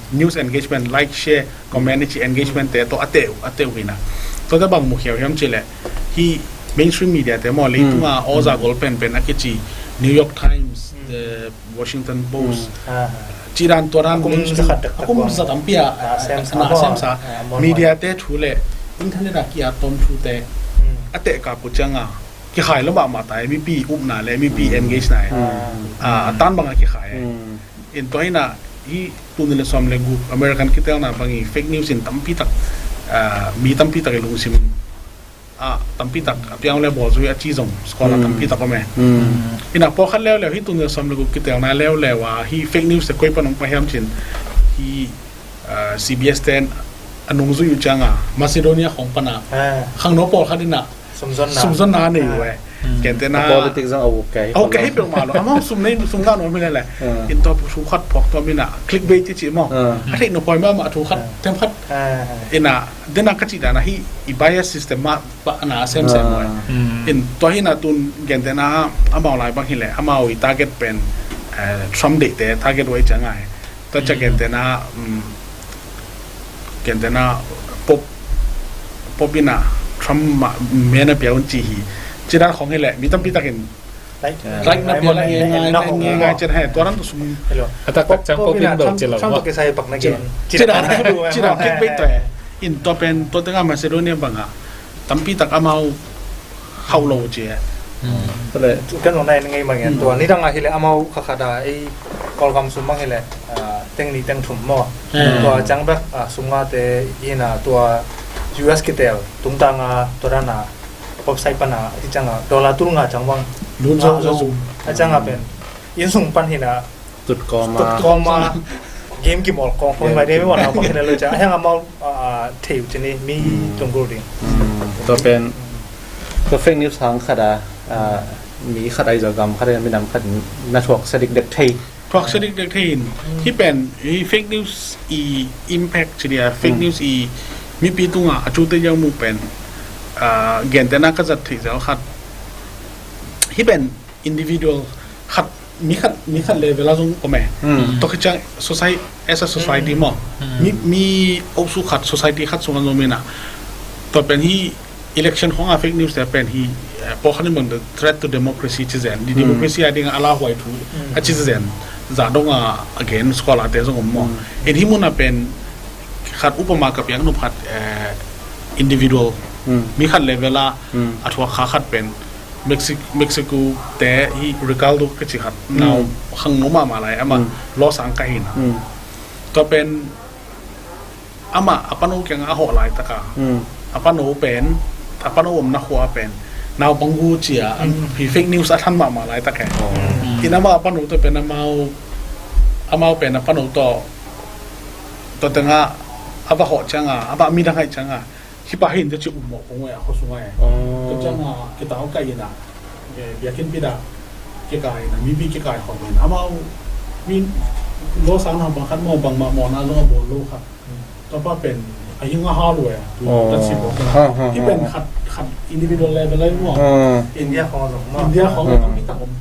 news engagement, like, share, comment, ci engagement te tawh a teh uh, a teh uh hi na. Tuate bang mukhia uh hiam cih leh hi mainstream media te maw, leitung a aw za gol penpen a kici New York Times, the Washington Post, ci dan tua dan mainstream, a kum za tampi a na semsa media te thu le internet a ki-at tawm thu te a teh kap uh ciang a kikhai lo mahmah ta hi, mipi upna le mipi engage na hi. A tan bang a kikhai hi. In tua hi na, hi tul nih le sawm le guk American kitelna bang hi fake news in tampi tak, ah, mi tampi tak i lungsim ah tampi tak a piang le bawl zui a ci zong scholar tampi tak om e. Hi na, pawlkhat leuleu hi tul nih le sawm le guk kitelna leuleu ah hi fake news te koi pan hong pai hiam cih leh hi, ah, C B S ten a nungzui uh ciang a Macedonia khawng pan a khangno pawlkhat in a sumzonna a nei uh e. Gentehna politics zong a uk kei, a uk kei hi peuhmah lo. Amau sum nei, sum ngah nuam hi lele. In tua thu khat phawk tuam in a clickbait i ci maw, a theih nop huai mahmah thu khat, tem khat in a, den a ka cih dan a hi i bias system mah pah na a semsem uh e. In tua hi na, tun gentehna amau lai bang hi leh amau i target pen, eh, Trump deihte target uh ahih ciang a hi. Tua ciang gentehna, um, gentehna Pope, Pope in a Trump mah men a pia un ci hi. Ci dan khawng hi leh mi tampi takin like na pia ngai ngai ngai ci dan hi. Tua dan tua sum a taktak ciang Pope in bel ci lo. Ci dan, ci dan clickbait tua hi. In tua pen tua teng a Macedonia bang a tampi tak amau hauh lo ci e. Kan nong nai ngei mang e. Tua nidang a hi leh amau kha khat a ei Kawlgam sum bang hi leh, ah, teng nih teng thum maw. Tua ciang bek, ah, sum ngate in a tua U S kitel tungtang a tua dan a website pan a i ciang a dollar tul nga ciang bang lut zo zo a ciang a pen inn sung pan hi na tut kawm a, tut kawm a game kimawl kawm kawm vai dei mi wan a bang hi na lo ciang a hiang amau, ah, thei uh ci ni mi tung gol ding. Tua pen tua fake news hang khat a, ah, mi khat a i Zogam khat a minam khat na thuak sa dikdek thei. Thuak sa dikdek thei in. Hi pen hi fake news i impact ci dia, fake news i mipi tungah a cute ziau mu pen, ah, gentehna ka zat theih ziau khat, hi pen individual khat, mi khat, mi khat level a zong om e. Tua khit ciang society, as a society maw, mi, mi osu khat, society khat sung a zong mi na. Tua pen hi election khawng a fake news te pen hi, eh, pawlkhat in bang the threat to democracy ci zen, di democracy a ding a lauhuai thu a ci zen, zah dong a again scholar te zong om maw. In hi mun a pen khat upama ka piak nop khat, eh, individual, mi khat level a a thuak kha khat pen Mexi-, Mexico te hi Ricardo ka ci khat, nau khangno mahmah lai, amah law sang ka hi na. Tua pen amah a pano kiangah a hawh laitak a, a pano pen, a pano omna khua pen naupang gu ci a, hi fake news a thang mahmah laitak e. In amah a pano tawh pen amau, amau pen a pano tawh, tua tengah a va hawh ciang a, amah midang aih ciang a, hi pa hi in te ci um mawh kong e a khua sung a e. Tua ciang a kitau kai in a, eh, biakinn pit a kikai in a, mipi kikai khawm in, amau mi law sang naupang khat maw, bangmah mawhna zong a bawl lo khat. Tua pa pen a hing a hal uh e. Tua si bawk hi pen khat, khat individual level lai maw. India khawng zong maw, India khawng tampi tak om.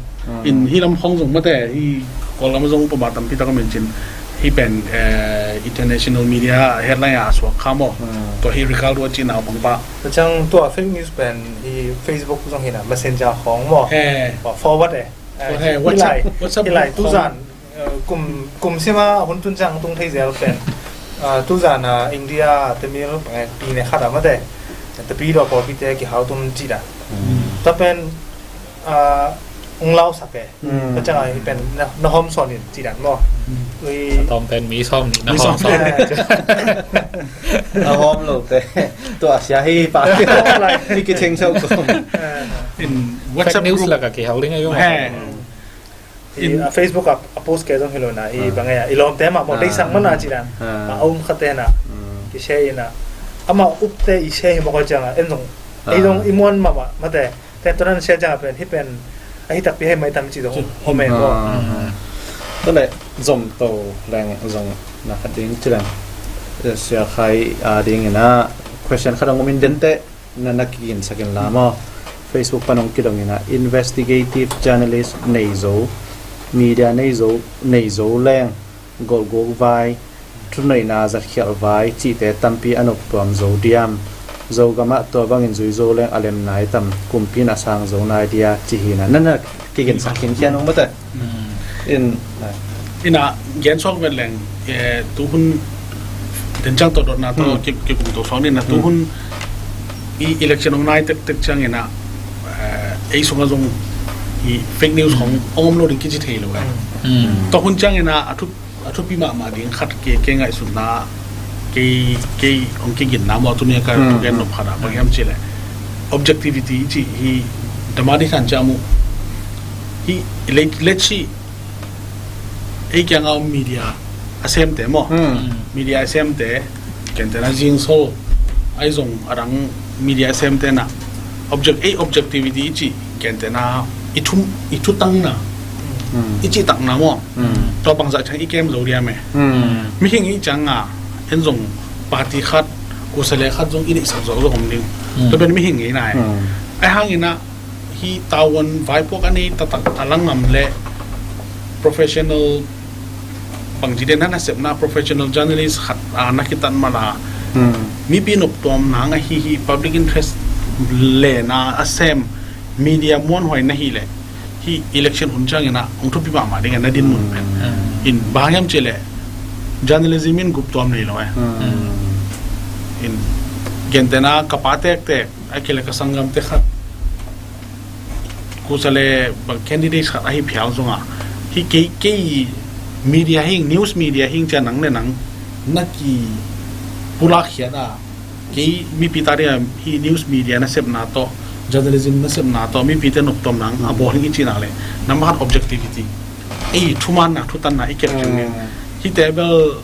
In hi lam khawng zong mate, hi Kawlgam zong upama tampi tak om in cin. Hi pen, eh, international media headline a suak kha maw. Tua hi Ricardo a ci naupang pa. Tua ciang tua fake news pen hi Facebook zong hi na, Messenger khawng maw. Forward e. He, WhatsApp, WhatsApp hi lai, group tuzan, eh, kum, kum sima hun tun ciang tung thei zel pen, ah, tuzan a India te mi lo pang e, pi ne khat a mate, te pi lo pawlpi te kihau tum ci da. Ta pen, ah, ung lau sak e. Ta ciang a hi pen na, na hawm sawn in ci dan maw. Ui. Sa tawm pen mi sawm ni na hawm sawn. Na hawm lo te. Tua sia hi pa. Hi kitheng sau ko. In WhatsApp group lak a kihau ding a yung. I, a Facebook a, a post kei zong hi lo na, i bang e a, i lawmte mah maw, deihsak man a ci dan. A um khat te na. Ki share in a. Amah upte i share hi mawk a ciang a, en zong Ei dong i muan mahmah mate. Pen tua nan sia ciang a pen hih pen ahi takpi hei mai tam ci dong home ko. Tua le zom to leng zong na khat ding ci leng, sia khai a ding ina question khat dong umin dente na na kiginsak in la maw. Facebook pan hong kidong ina investigative journalist nei zo, media nei zo, nei zo leng golhguk vai, thuneihna zatkhialh vai cihte tampi a noptuam zo diam? Zogamah tua bangin zui zo leng a lem nai tam, kumpi in a sang zo nai dia ci hina. Nana kiginsak khinkhian hong mate. In ina gen suak vet leng, eh, tuhun den ciang tawh dotna tawh kikum to suak nina tuhun i election hong nai tektek ciang ina, eh, ei sungah zong i fake news hong om lo ding kici thei lo eh. Tua hun ciang ina a thup a thupi mahmah ding khat kei, kei ngaihsutna, kei, kei hong kiginna maw, tuni a ka thugen nop khat ah bang hiam cih leh objectivity i cih hi. Damadi khan ciam uh hi. Lei, lei cih ei kiangah media a semte maw, media a semte, kentena zingsol ai zong a dang media a semte na object, ei objectivity i cih kentena i thum, i thutangna, i cihtakna maw. Tua bangzah ciang i kem zo diam e. Mihing i cianga en zong party khat, kusale khat zong i neihsak zo zong om ding. Tua pen mihing ngei nai. Ai hangina hi tawan vaipuak a nei taktak a langam le professional bangci den na nasepna professional journalist khat a na kitat mala mipi noptuam nang ahi hi public interest lena a sem media muanhuai na hi le hi election hun ciang ina hong thupi mahmah ding a na din mun pen in bang hiam cih leh journalism in guptuam nei lo eh. In gentena ka pa tektek a kile ka sanggamte khat kusale bang candidate khat ahi phial zongah hi kei, kei media hing, news media hing cia nang le nang na ki pulak khiat a kei mipi ta dia hi news media na sepna tawh journalism na sepna tawh mipite noptom nang a bawl hing i cina le na mahat objectivity ei thumanna thutanna i kep cing hi te bel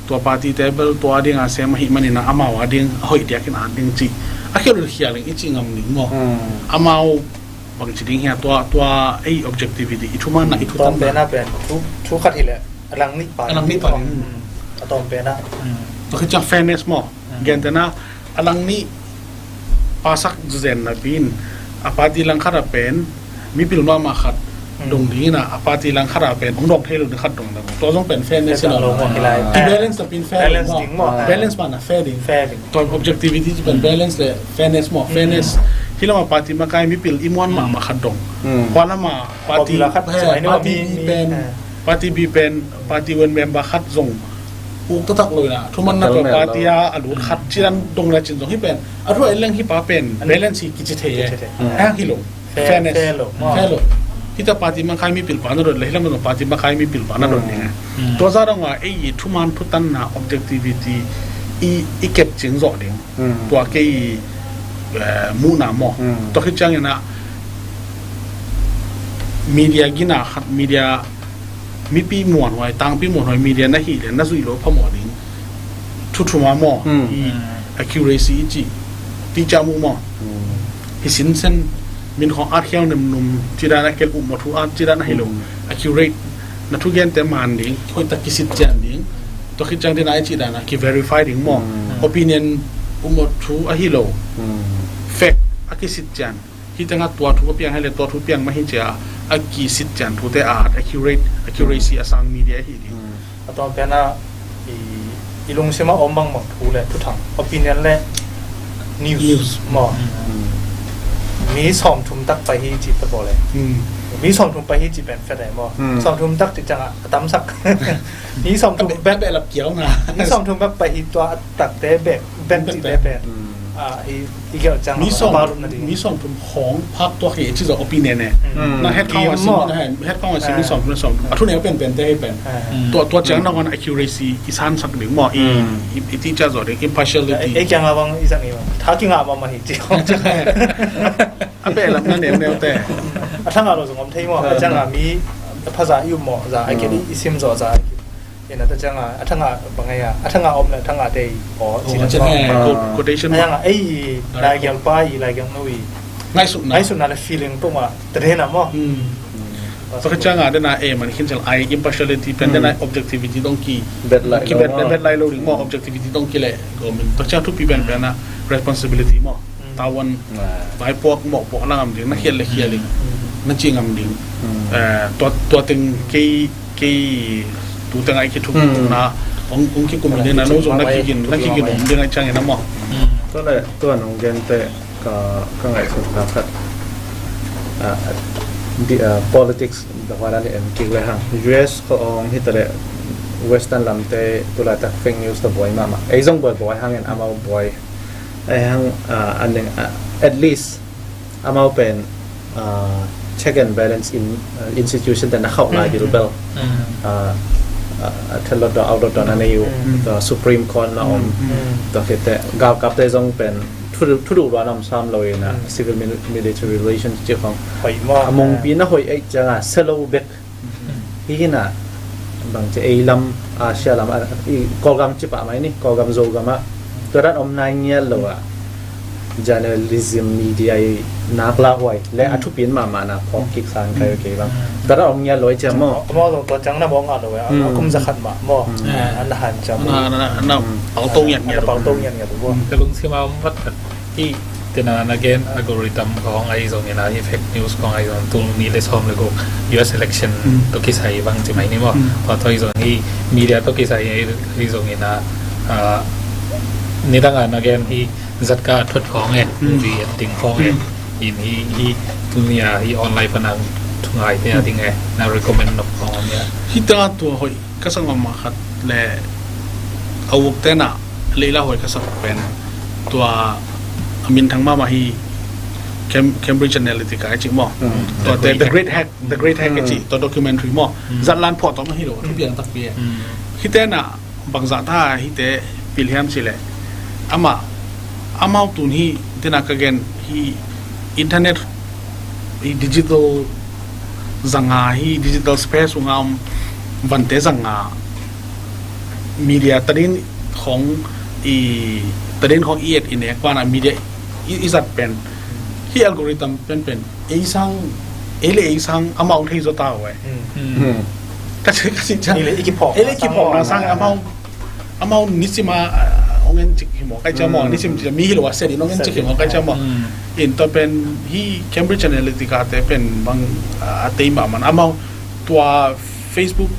tua party te bel tua ding a sem ahi manina amau a ding a hoih diakin a ding ci a khelh khialing i ci ngam ning maw amau bangci ding hia tua tua ei objectivity i thumanna i thutanna pen thu khat hileh a lang nih pa a lang nih pa a tawm pen a tua khit ciang fairness maw gentena a lang nih pasak zenna pin a party lang khat a pen mipil mahmah khat dong dingin a party lang khat a pen hong dong thei lo ding khat dong ding tua zong pen fairness in a i balance na pin fair ding maw balance pa na fair ding tua objectivity ci pen balance le fairness maw fairness hi lama party makai mipil i muan mahmah khat dong hua lama party party pen party B pen party wen member khat zong uk taktak lo ina thuman na tua party a a lut khat cian dong na cin zong hi pen a ruai leng hi pa pen balance hi kici thei e hang hi lo fairness fair lo hita party makai mipil pa na dot le hi lam party makai mipil pa na dot ding tua za dong a ei thuman thutanna objectivity i i kep cing zawh ding tua kei muhna maw tua khit ciangin a media gina khat media mipi muanhuai tangpi muanhuai media na hih le na zuih lo phamawh ding thuthuma maw i accuracy i cih ticah muh maw hi sinsen min khawng atkhiau nemnum cidan a kel upmaw thu at cidan a hi lo accurate na thugente man ding hoihtak kisit cian ding tua khit ciang dina i cih dana ki verify ding maw opinion upmaw thu a hi lo fact a kisit cian hi tengah tua thu a piang hele tua thu piang mah hi cia a kisit cian thute a accurate accuracy a sang media hi ding a tawm piana i lungsima om bangbang thu le thuthang opinion le news maw mi sawmthum tak pai hi ci pepawh le mi sawmthum pai hi ci pen fet ai maw sawmthum tak ci ciangah a tamsak mi sawmthum bek bek lap kiau na mi sawmthum bek pai hi tua a takte bek bek cite pen a hi i gelh ciang mi sawm mi sawmthum khawng phak tuak hi ci zawh opinion e na het kawng a si na het kawng a si mi sawmthum na sawmthum a thu neu pen pen te hi pen tua tua ciang na wan accuracy i san sak ding maw i i ti cia zawh ding impartiality ei kiang a bang i sak i bang tha ki ngah ma ma hi ci a beh lam na neu neu te a thang a lo zong om thei maw a ciang a mi phaza i um maw za a ke i sim zawh za a ke Ina ta cianga a thanga bangai a a thanga om le a thanga te i aw ci na ciang he. Quotation a yanga ei lai gial pa i lai gial no i ngaisutna ngaisutna le feeling poma ta dena mo. Tua ka cianga dena e man khin ciang ai impartiality pen dena objectivity dong ki bet lai ki bet bet lai lo ding mo, objectivity dong ki le gomin tua ciang thupi pen pen a responsibility mo. Tawan vai puak mawh puak na ngam ding, na khial le khial ding, na ci ngam ding. Tua tua teng kei kei tu teng ai kithuk na ong ong kikum ding na no zong na kigin na kigin om ding ai ciangin a maw. Tua le tua nong gente ka ka ngaihsut ka khat politics da hua dan en kik le hang U S ko ong hi ta le Western lamte tulai tak fake news ta buai mahmah ei zong buai buai hangin amau buai. Ai hang a ning at least amau pen check and balance in institution te na khauh lai dil bel a thel lot dawh out lot dawh na nei uh. Supreme Court na om. Tua khit te galkap te zong pen thuduh lua nam sam lo in a civil military relations ci khong a mongpi na hoih ei cianga selo bek. Hi hina bang ci ei lam Asia lam a i Kawlgam ci pah mai ni Kawlgam Zogam ah tua dan om nai ngial lo ah journalism media i nak la huai le a thupin mahmah na phawk kik san kai kei bang tua dan om ngial lo ai ciam maw. Amau zong tua ciang na mawng a lo a kum zakhat mah maw. An na han ciam na na na pau to ngiat ngiat pau to ngiat ngiat. Ka lungsim a om vat vat. Hi tena na gen algorithm khong ai zong ina hi fake news khong ai zong tul ni le sawm le guk U S election to kisai bang ci mai ni maw. Tua tua ai zong hi media to kisai ai zong ina nidang a na gen hi zatka thot khong e movie ding khong e in hi hi tul ni a hi online panang thungai te a ding e na recommend nop khong om ya. Hi ta tua hoi ka sak mahmah khat le a uk tena leila hoi ka sak pen tua a minthang mahmah hi Cambridge Analytica a cih maw. Tua te The Great Hack, The Great Hack a cih tua documentary maw. Zatlan phuah tawh mah hi lo a thupiang takpi e. Hi tena bangzah ta hite pilhiam cih leh amah amau tun hi tena ka gen hi internet hi digital zanga hi digital space unga om vante zanga media tadin khong i tadin khong i et i nek pana media i zat pen hi algorithm pen pen ei sang ei le ei sang amau thei zo ta we. Ka si ka si cha ei le i kiphawk na sang amau amau nisima ong en cik hi maw kai cha maw nisim cha mi hi lo a se di nong en cik hi maw kai cha maw. In to pen hi Cambridge Analytica te pen bang a tei ma man amau tua Facebook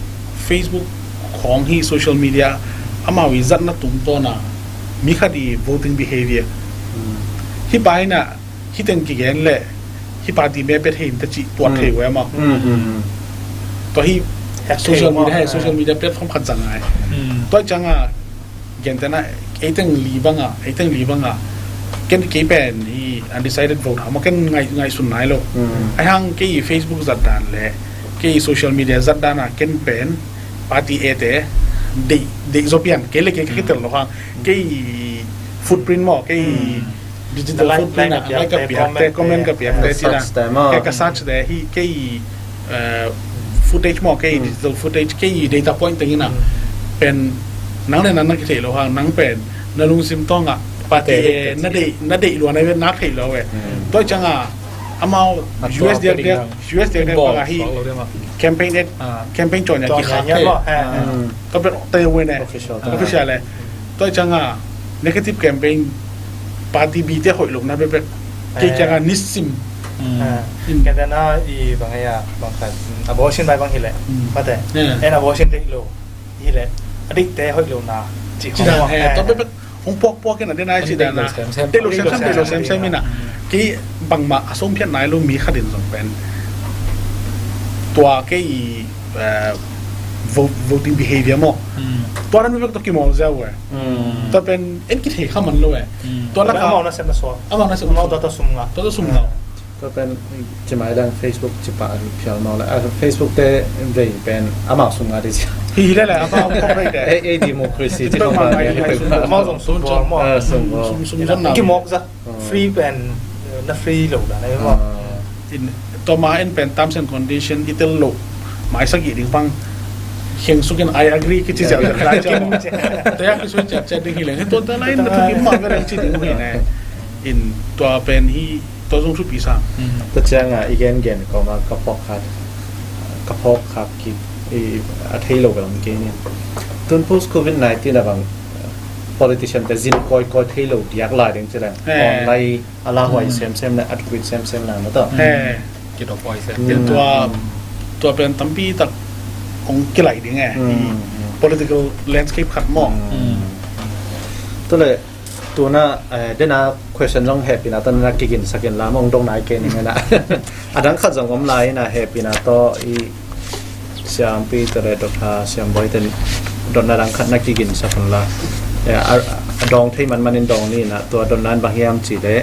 Facebook khong hi social media amau i zatna tum tawna mi khat i voting behavior hi paina hi teng kigen le hi party me pet hein ta ci tuat thei we maw. Tua hi social media hi social media platform khat zang ai tua changa gentena eiteng li banga eiteng li banga ken kei pen hi undecided vote hama ken ngai ngai sun nai lo. Ai hang kei Facebook zat dan le kei social media zat dana ken pen party e te dei dei zo pian kei le kei ka kitel lo hang kei footprint maw kei digital footprint a like ka piak te comment ka piak te sina kei ka search te hi kei footage maw kei digital footage kei data point tengina pen nang le nang na kithei lo hang nang pen na lungsim tawngah party e na dei na dei luan a na thei lo e. Toi changa amau US diak diak US diak diak banga hi campaign et campaign chawnya ki khak thei. Ka pen te wene official e. Toi changa negative campaign party bi te hoih lo na bebek kei kianga nisim. Kei tena i bang ya bang khat abortion bai bang hileh mate en abortion te lo hileh adik te hoih lo na ci ci dan he to bebek hong puak puak kena dena ci dan na te lo sem sem te lo sem sem ina kei bangma a som phiat nai lo mi khatin zong pen tua kei voting behavior maw. Tua dan bebek to kimawl zia we. Tua pen en kithei kha man lo e. Tua laka amau na sem na suak amau na sem amau tua tua sum nga tua tua sum nga. Tua pen cimai lang Facebook cipa phial mau la Facebook te vei pen amau sum nga di sia. Hi le le amau kong rei de. Ei ei democracy ci kong ma ngai amau zong sum bol maw. Sum bol sum sum zong na kimok za. Free pen na free lo da na maw. Toma en pen terms and condition i tel lo mai sagi ding pang. Kheng sukin "I agree" kici ziau ziau lai ciau. Tua ya kisui ciat ciat ding hi leng, hei, tua ta lai na thupi mah ka ding ci ding hi ne. In tua pen hi, tua zong thupi sang. Tua cianga i gen gen kawma ka phawk khat, ka phawk khat ki, i, a thei lo ka lam kei ni. Tun post covid nineteen a bang politician te zin kawikawi thei lo diak lai ding ci leng. Online a lauhuai semsem le a thuit semsem na na tawh. Kidop huai semsem. Tua, tua pen tampi tak hong kilai ding e. Political landscape khat maw. Tua le tuna, eh, dena question zong hehpihna tawh na kiginsak in la, mong dong nai kei ning na. A dang khat zong om lai na, hehpihna tawh i Siampi tua le Doctor Siam Bawi ten dotna dang khat na kiginsak un la. Eh, a, a dawng thei manmanin dawng ni na, tua dotna in bang hiam ci le,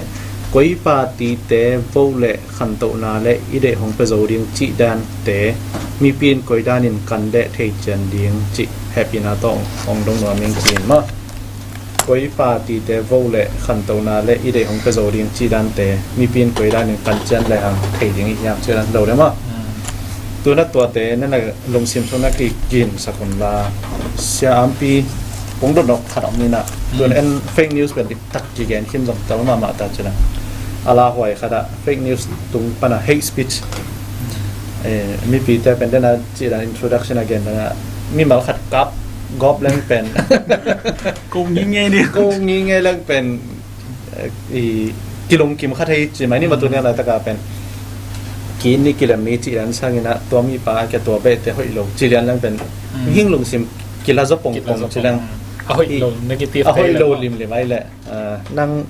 koi party te vote le khantohna le i deih hong pia zo ding cih dante mipi in koi danin kan leh thei cian ding cih hehpihna tawh hong dong nuam ing ci in maw. Koi party te vote le khantohna le i deih hong pia zo ding cih dante mipi in koi danin kan cian le hang thei ding i hiam cih dan lo le maw. Tuna tuate na na lungsim sung na kiginsak un la, Sia Ampi, kong dot nawk khat om ni na. Tun en fake news pen dik tak kigen khin zong tel mahmah ta ci na. A lauhuai khat ah fake news tung pan a hate speech. Eh, mipite pen dena ci dan introduction a gen dana mimal khat kap gawp leng pen. Ko ngingei ni. Ko ngingei leng pen, eh, i kilungkim kha thei ci mai ni ma tuni a laitaka pen. Ki ni kilem ni ci dan sangin a tua mipa a kia tua behte hoih lo ci lian leng pen. Hing lungsim kila zaw pongpong ci leng. A hoih lo, negative a hoih lo limlim ai leh. Ah, nang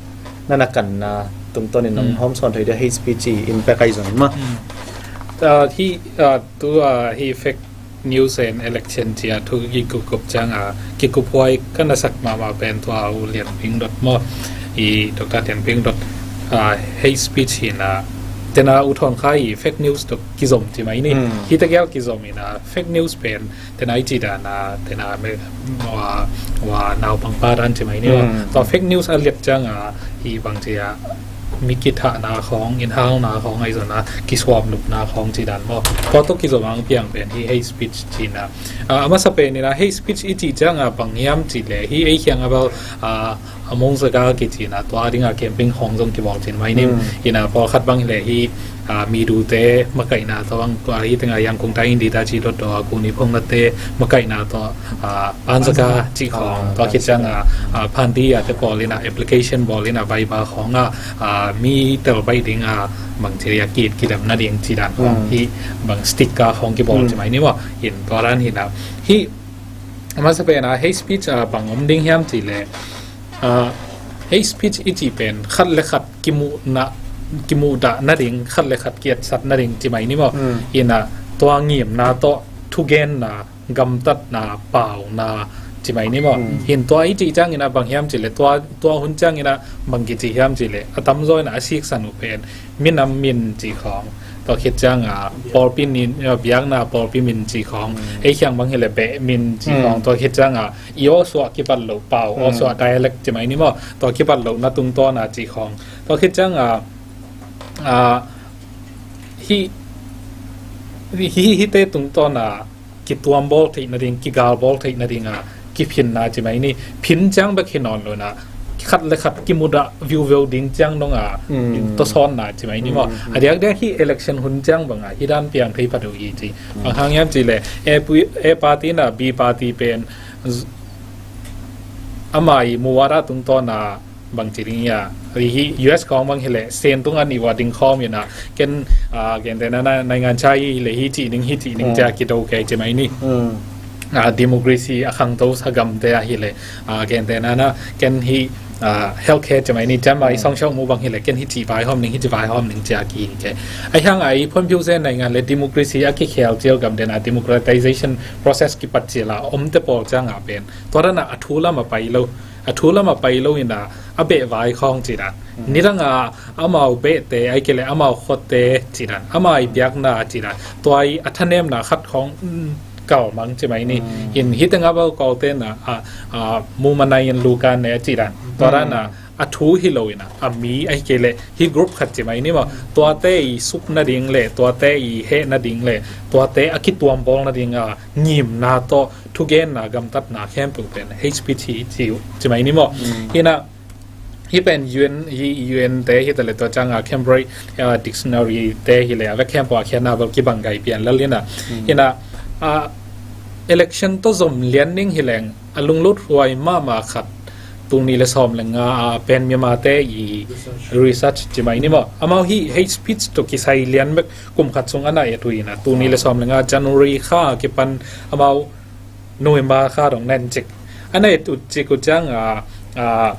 na na kanna tungtawnin nong hawm sawn thei dia hate speech i impact ai zong ma. Ah, hi, ah, tu, ah, hi fake news and election cia thu kikup ciang a, kikup huai ka na sak mahmah pen tua u Lian Ping dot maw, i Doctor Lian Ping dot, ah, hate speech hi na, tena u Thawng Khai i fake news dot kizom ci mai ni. Hi tegel kizom hi na, fake news pen tena i ci dan a, tena me, wa, wa naupangpa dan ci mai ni wa. Tua fake news a liat ciang a, hi bang ci a, mi kithahna khawng, inhauna khawng, ahi zona kisuamlupna khawng ci dan maw. Tua tawh kizom ang piang pen hi hate speech ci na. A, a masa pen ina hate speech i ci ciang a bang hiam ci le, hi ei khiang a bel, a, a mong zaga kici na, tua dinga camping khawng zong kibawl cin mai nim. Ina pawlkhat bang le hi, a, mi dute makaihna tawh ang, a, hi tenga Yangkung ta Indi ta ci dot dot a, kuni phonglate makaihna tawh, a, Panzaka ci khawng, tua khit ciang a, a, Phanti a te pawl ina application bawl ina vaiba khawng a, a, mi tel baih ding a, bang ci a kit kidam na ding ci dan khawng hi bang sticker khawng kibawl ci mai ni maw. In tua dan hi na. Hi a masa pen a hate speech a bang om ding hiam ci le, a, hate speech i ci pen khat le khat kimuhna, kimuhdah nading, khat le khat kietsat nading ci mai ni maw. Ina tua ngimna tawh thugenna, gamtatna, pauna ci mai ni maw. Hin tua i ci ciang ina bang hiam ci le tua, tua hun ciang ina bang kici hiam ci le a tamzaw ina a siksan uh pen minam min ci khawng, tua khit ciang a pawlpi min, a, biakna pawlpi min ci khawng, ei khiang bang hi le beh min ci khawng, tua khit ciang a i aw suah kipat loh pau, aw suah dialect ci mai ni maw, tua kipat loh na tungtawn a ci khawng, tua khit ciang a, a, hi, hi, hite tungtawn a kituam bawl theih nading, kigal bawl theih nading a kiphinna ci mai ni. Phin ciang bek hi nawn lo na, khat le khat kimudah viuveu ding ciang dong a, in tawsawnna ci mai ni maw. A diakdiak hi election hun ciang bang a hi dan piang thei pha deuh hi ci. Bang hang hiam ci le, e pui, e party na B party pen z-, ama i muwara tungtawn a bang ci ding ia. Hi U S khawng bang hi le, sen tung an i wa ding khawm ina. Ken, a, ken te na na, naingan chai hi le hi ci ding, hi ci ding cia kido kei ci mai ni. A, democracy a khangto sa gamte a hi le, a, ken te na na, ken hi, a, healthcare ci mai ni, ciam a i song shau mu bang hi le, ken hi ci vai hawm ning, hi ci vai hawm ning cia ki ke. A hiang a i phon phiu zen naingan le democracy a kikhel cial gamte na democratization process kipat cial a om te pawl ciang a pen. Tua dan a a thu lam a pai lo. A thu lam a pai lo ina a beh vai khawng ci dan. Nidang a amau behte, ai ke le amau khotte ci dan. Amai biakna ci dan. Tua i a thanemna khat khawng, mm, kal mang ci mai ni. In hi teng a bau kawlte na a, a, mu manai in lu kan ne ci dan. Tua dan a a thu hi lo in a, a mi ahi kei leh hih group khat ci mai ni maw, tuate i suk nading le tuate i heh nading le tuate a kituam bawl nading a ngimna tawh thugenna gamtatna khempeuh pen hate speech hi ci uh ci mai ni maw. Hi in a, hih pen U N, hih U N te hi ta le tua ciang a Cambridge, ah, Dictionary te hi le a vek khempeuh a khiatna bel kibang gai pian lel in a. Hi in a, ah, election tawh zom lian ning hi leng a lunglut huai mahmah khat, tul nih le sawm le nga a pen Myanmar te i research ci mai ni maw. Amau hih hate speech tawh kisai lian bek kum khat sung a na et uh in a, tul nih le sawm le nga January kha a kipan amau November kha dong na en cik. A na et uh cik uh ciang a, a,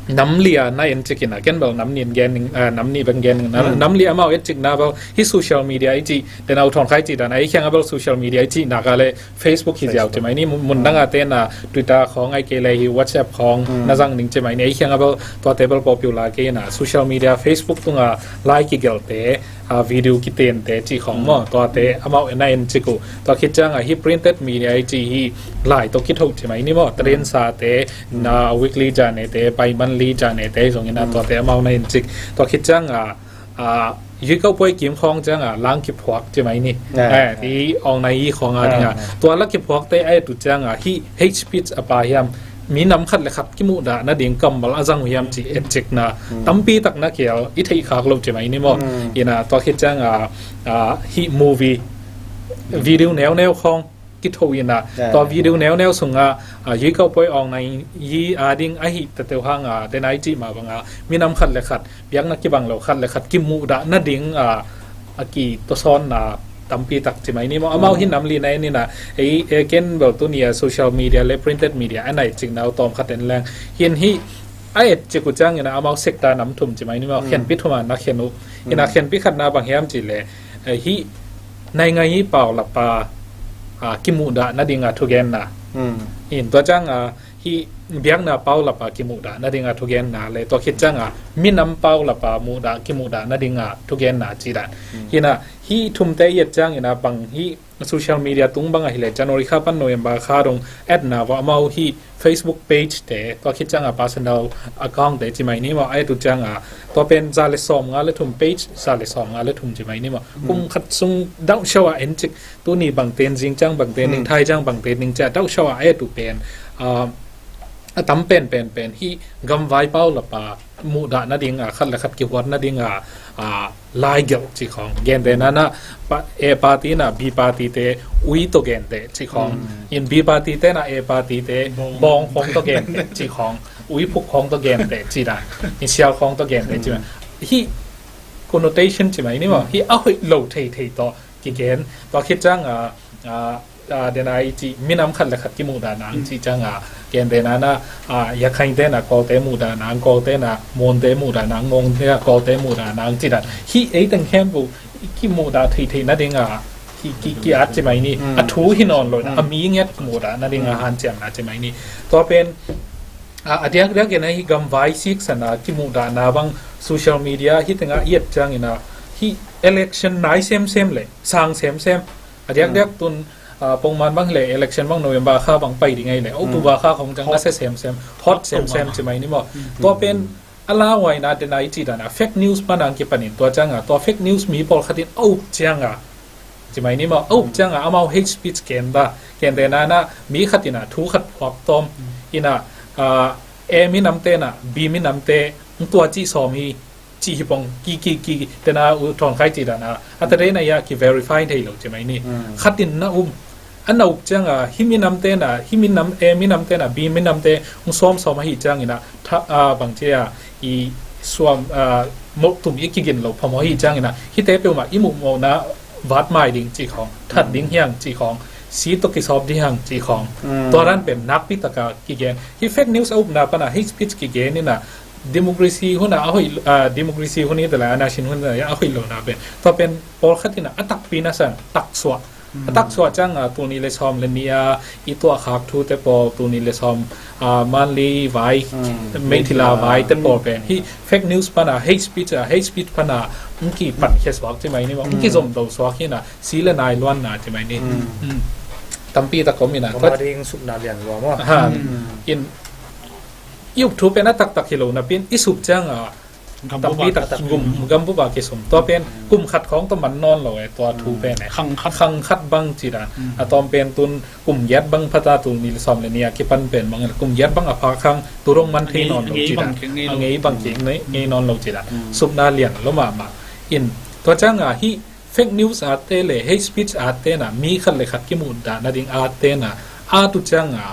nam li a na en cik in a, ken bel nam nih gen ning, a, nam nih bek gen ning na, nam li amau et cikna bel hih social media i cih, den au thawn khai cih dan a, ei khiang a bel social media i cihna ka le Facebook hi ziau ci mai ni, mun dang a te na Twitter khawng ahi kei le hih WhatsApp khawng na zang ning ci mai ni, ei khiang a bel tuate bel popular kei na, social media Facebook tung a lai kigelhte, a, video kitente ci khawng maw, tuate amau na en cik uh. Tua khit ciang a hih printed media i cih hih lai tawh kithoh ci mai ni maw, trend sa te, na weekly journal te, bi-monthly journal te zong in a tuate amau na en cik. Tua khit ciang a, a, Yuikau Puai Kim khawng ciang a lang kiphuak ci mai ni. Eh, i awngnai i khawng a ding a. Tua la kiphuakte a et uh ciang a hih hate speech a pa hiam, minam khat le khat kimuhdah nading kammal a zang uh hiam ci etcikna tampi tak na kial i theih khak loh ci mai ni maw. Hi in a tua khit ciang a, a, hih movie video neuneu khawng kitho in a, tua video neuneu sung a, a, Yuikau Puai awngnai i a ding ahi ta teuh hang a, den a i cih mah bang a minam khat le khat biakna kibang lo khat le khat kimuhdah nading a, a kituasawnna tampi tak ci mai ni maw. Amau hih nam li na en in a, ei, e, ken bel tuni a social media le printed media a na et cikna uh tawm khat en leng. Hi in hih a et cik uh ciang in a amau sector nam thum ci mai ni maw. Khenpi thum a na khen uh. Hi in a khenpi khatna bang hiam cih le, e, hih naingngai i paulap a, a, kimuhdah nading a thugenna. Hi in tua ciang a, hih biakna paulap a kimuhdah nading a thugenna le tua khit ciang a minam paulap a muhdah kimuhdah nading a thugenna ci dan. Hi in a hih thumte i et ciang in a bang hih social media tung bang ahi le January kha pan November kha dong etna va amau hih Facebook page te tua khit ciang a personal account te ci mai ni maw, a et uh ciang a tua pen za le sawm nga le thum page, za le sawm nga le thum ci mai ni maw. Kum khat sung dauh siau a en cik, tuni bangte in zing ciang bangte in ning, thai ciang bangte in ning ci a dauh siau a et uh pen, a, a tam pen pen pen hih gamvai paulap a muhdah nading a khat le khat kihuat nading a, a, lai gelh ci khawng. Gente na na pa, A party na B party te ui tawh gente ci khawng. In B party te na A party te bawng khawng tawh gente ci khawng. Ui phuk khawng tawh gente ci dan. In sial khawng tawh gente ci dan. Hih connotation ci mai ni maw. Hih a hoih lo thei thei tawh kigen. Tua khit ciang a, a, a, den a i cih minam khat le khat kimuhdah nang cih ciang a, ken den a na, a, Yakhain te na Kawlte muhdah nang, Kawlte na Mon te muhdah nang, Mon te na Kawlte muhdah nang ci dan. Hih ei teng khempeuh kimuhdah thei thei nading a ki, ki, ki at ci mai ni. A thu hi nawn lo na, a mi nget muhdah nading a hanciamna ci mai ni. Tua pen, a, a diakdiak in a hih gamvai siksan a kimuhdahna bang social media hih teng a i et ciang in a hih election nai semsem le sang semsem. A diakdiak tun, a, pongman bang le election bang November kha bang pai ding ahi le October kha khong ciang a se semsem, hot semsem ci mai ni maw. Tua pen a lauhuaina den a i cih dan a fake news pan ang kipan in tua ciang a tua fake news mi pawlkhat in a up ciang a ci mai ni maw, a up ciang a amau hate speech ken ba, ken te na na mi khat in a thu khat phuak tawm in a, a, A minam te na B minam te tua cih sawm hi, cih hi pong ki, ki, ki, te na u thawn khai cih dan a, a ta dei na ya ki verify thei lo ci mai ni. Khat in na um, a na up ciang a hih minam te na, hih minam, A minam te na B minam te hong sawm sawm ahi ciang in a, tha, a, bang ci a, i suam, a, moh tum i kigin lo phamawh ahi ciang in a, hihte peuhmah i muhmawhna vat mai ding ci khawng, that ding hiang ci khawng, si tawh kisawp ding hiang ci khawng. Tua dan pen nakpi taka kigen. Hih fake news a upna pan a hate speech kigen in a, democracy hun a a hoih, a, democracy hun hi ta lai, anarchy hun a a hoih lo na pen. Tua pen pawlkhat in a a takpi na san, taksuah. A taksuah ciang a, tul nih le sawm le nih a, i tuahkhak thute pawl, tul nih le sawm, a, Manli vai, Meithila vai te pawl pen. Hih fake news pan a, hate speech a, hate speech pan a, hong kipan khia suak ci mai ni maw, hong kizom do suak hi na, si le nai luanna ci mai ni. Tampi tak om hi na. Tua ding sukna lian lua maw. Ha. In i up thu pen a taktak hi lo napi in i sup ciang a tampi tak gum gambup a kisum. Tua pen kum khat khawng tawh man nawn lo e, tua thu pen e. Khang khat bang ci dan. A tawm pen tun kum giat bang phata, tul nih le sawm le nih a kipan pen bang kum giat bang a pha khang tu dong man thei nawn lo ci dan. A ngei bang ki ngei nawn lo ci dan. Supna lian lo mahmah. In tua ciang a hih fake news atte le hate speech atte na mi khat le khat kimuh dah nading atte na a tu ciang a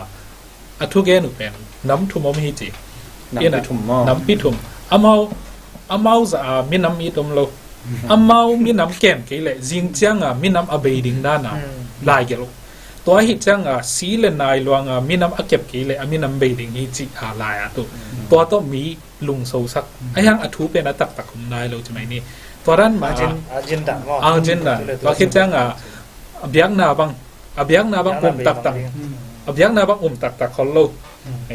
a thugen uh pen nam thum om hi ci. Nampi thum maw? Nampi thum. Amau, amau za a minam it om lo. Amau minam kem kei le zing ciang a minam a bei ding dan a laigelh uh. Tua hi ciang a si le nai luang a minam a kep kei le a minam bei ding hi ci a lai a tu. Tua tawh mi lungsosak. A hiang a thu pen a taktak om nai lo ci mai ni. Tua dan ma agenda. Tua khit ciang a biakna bang a biakna bang um taktak. A biakna bang um taktak khol lo.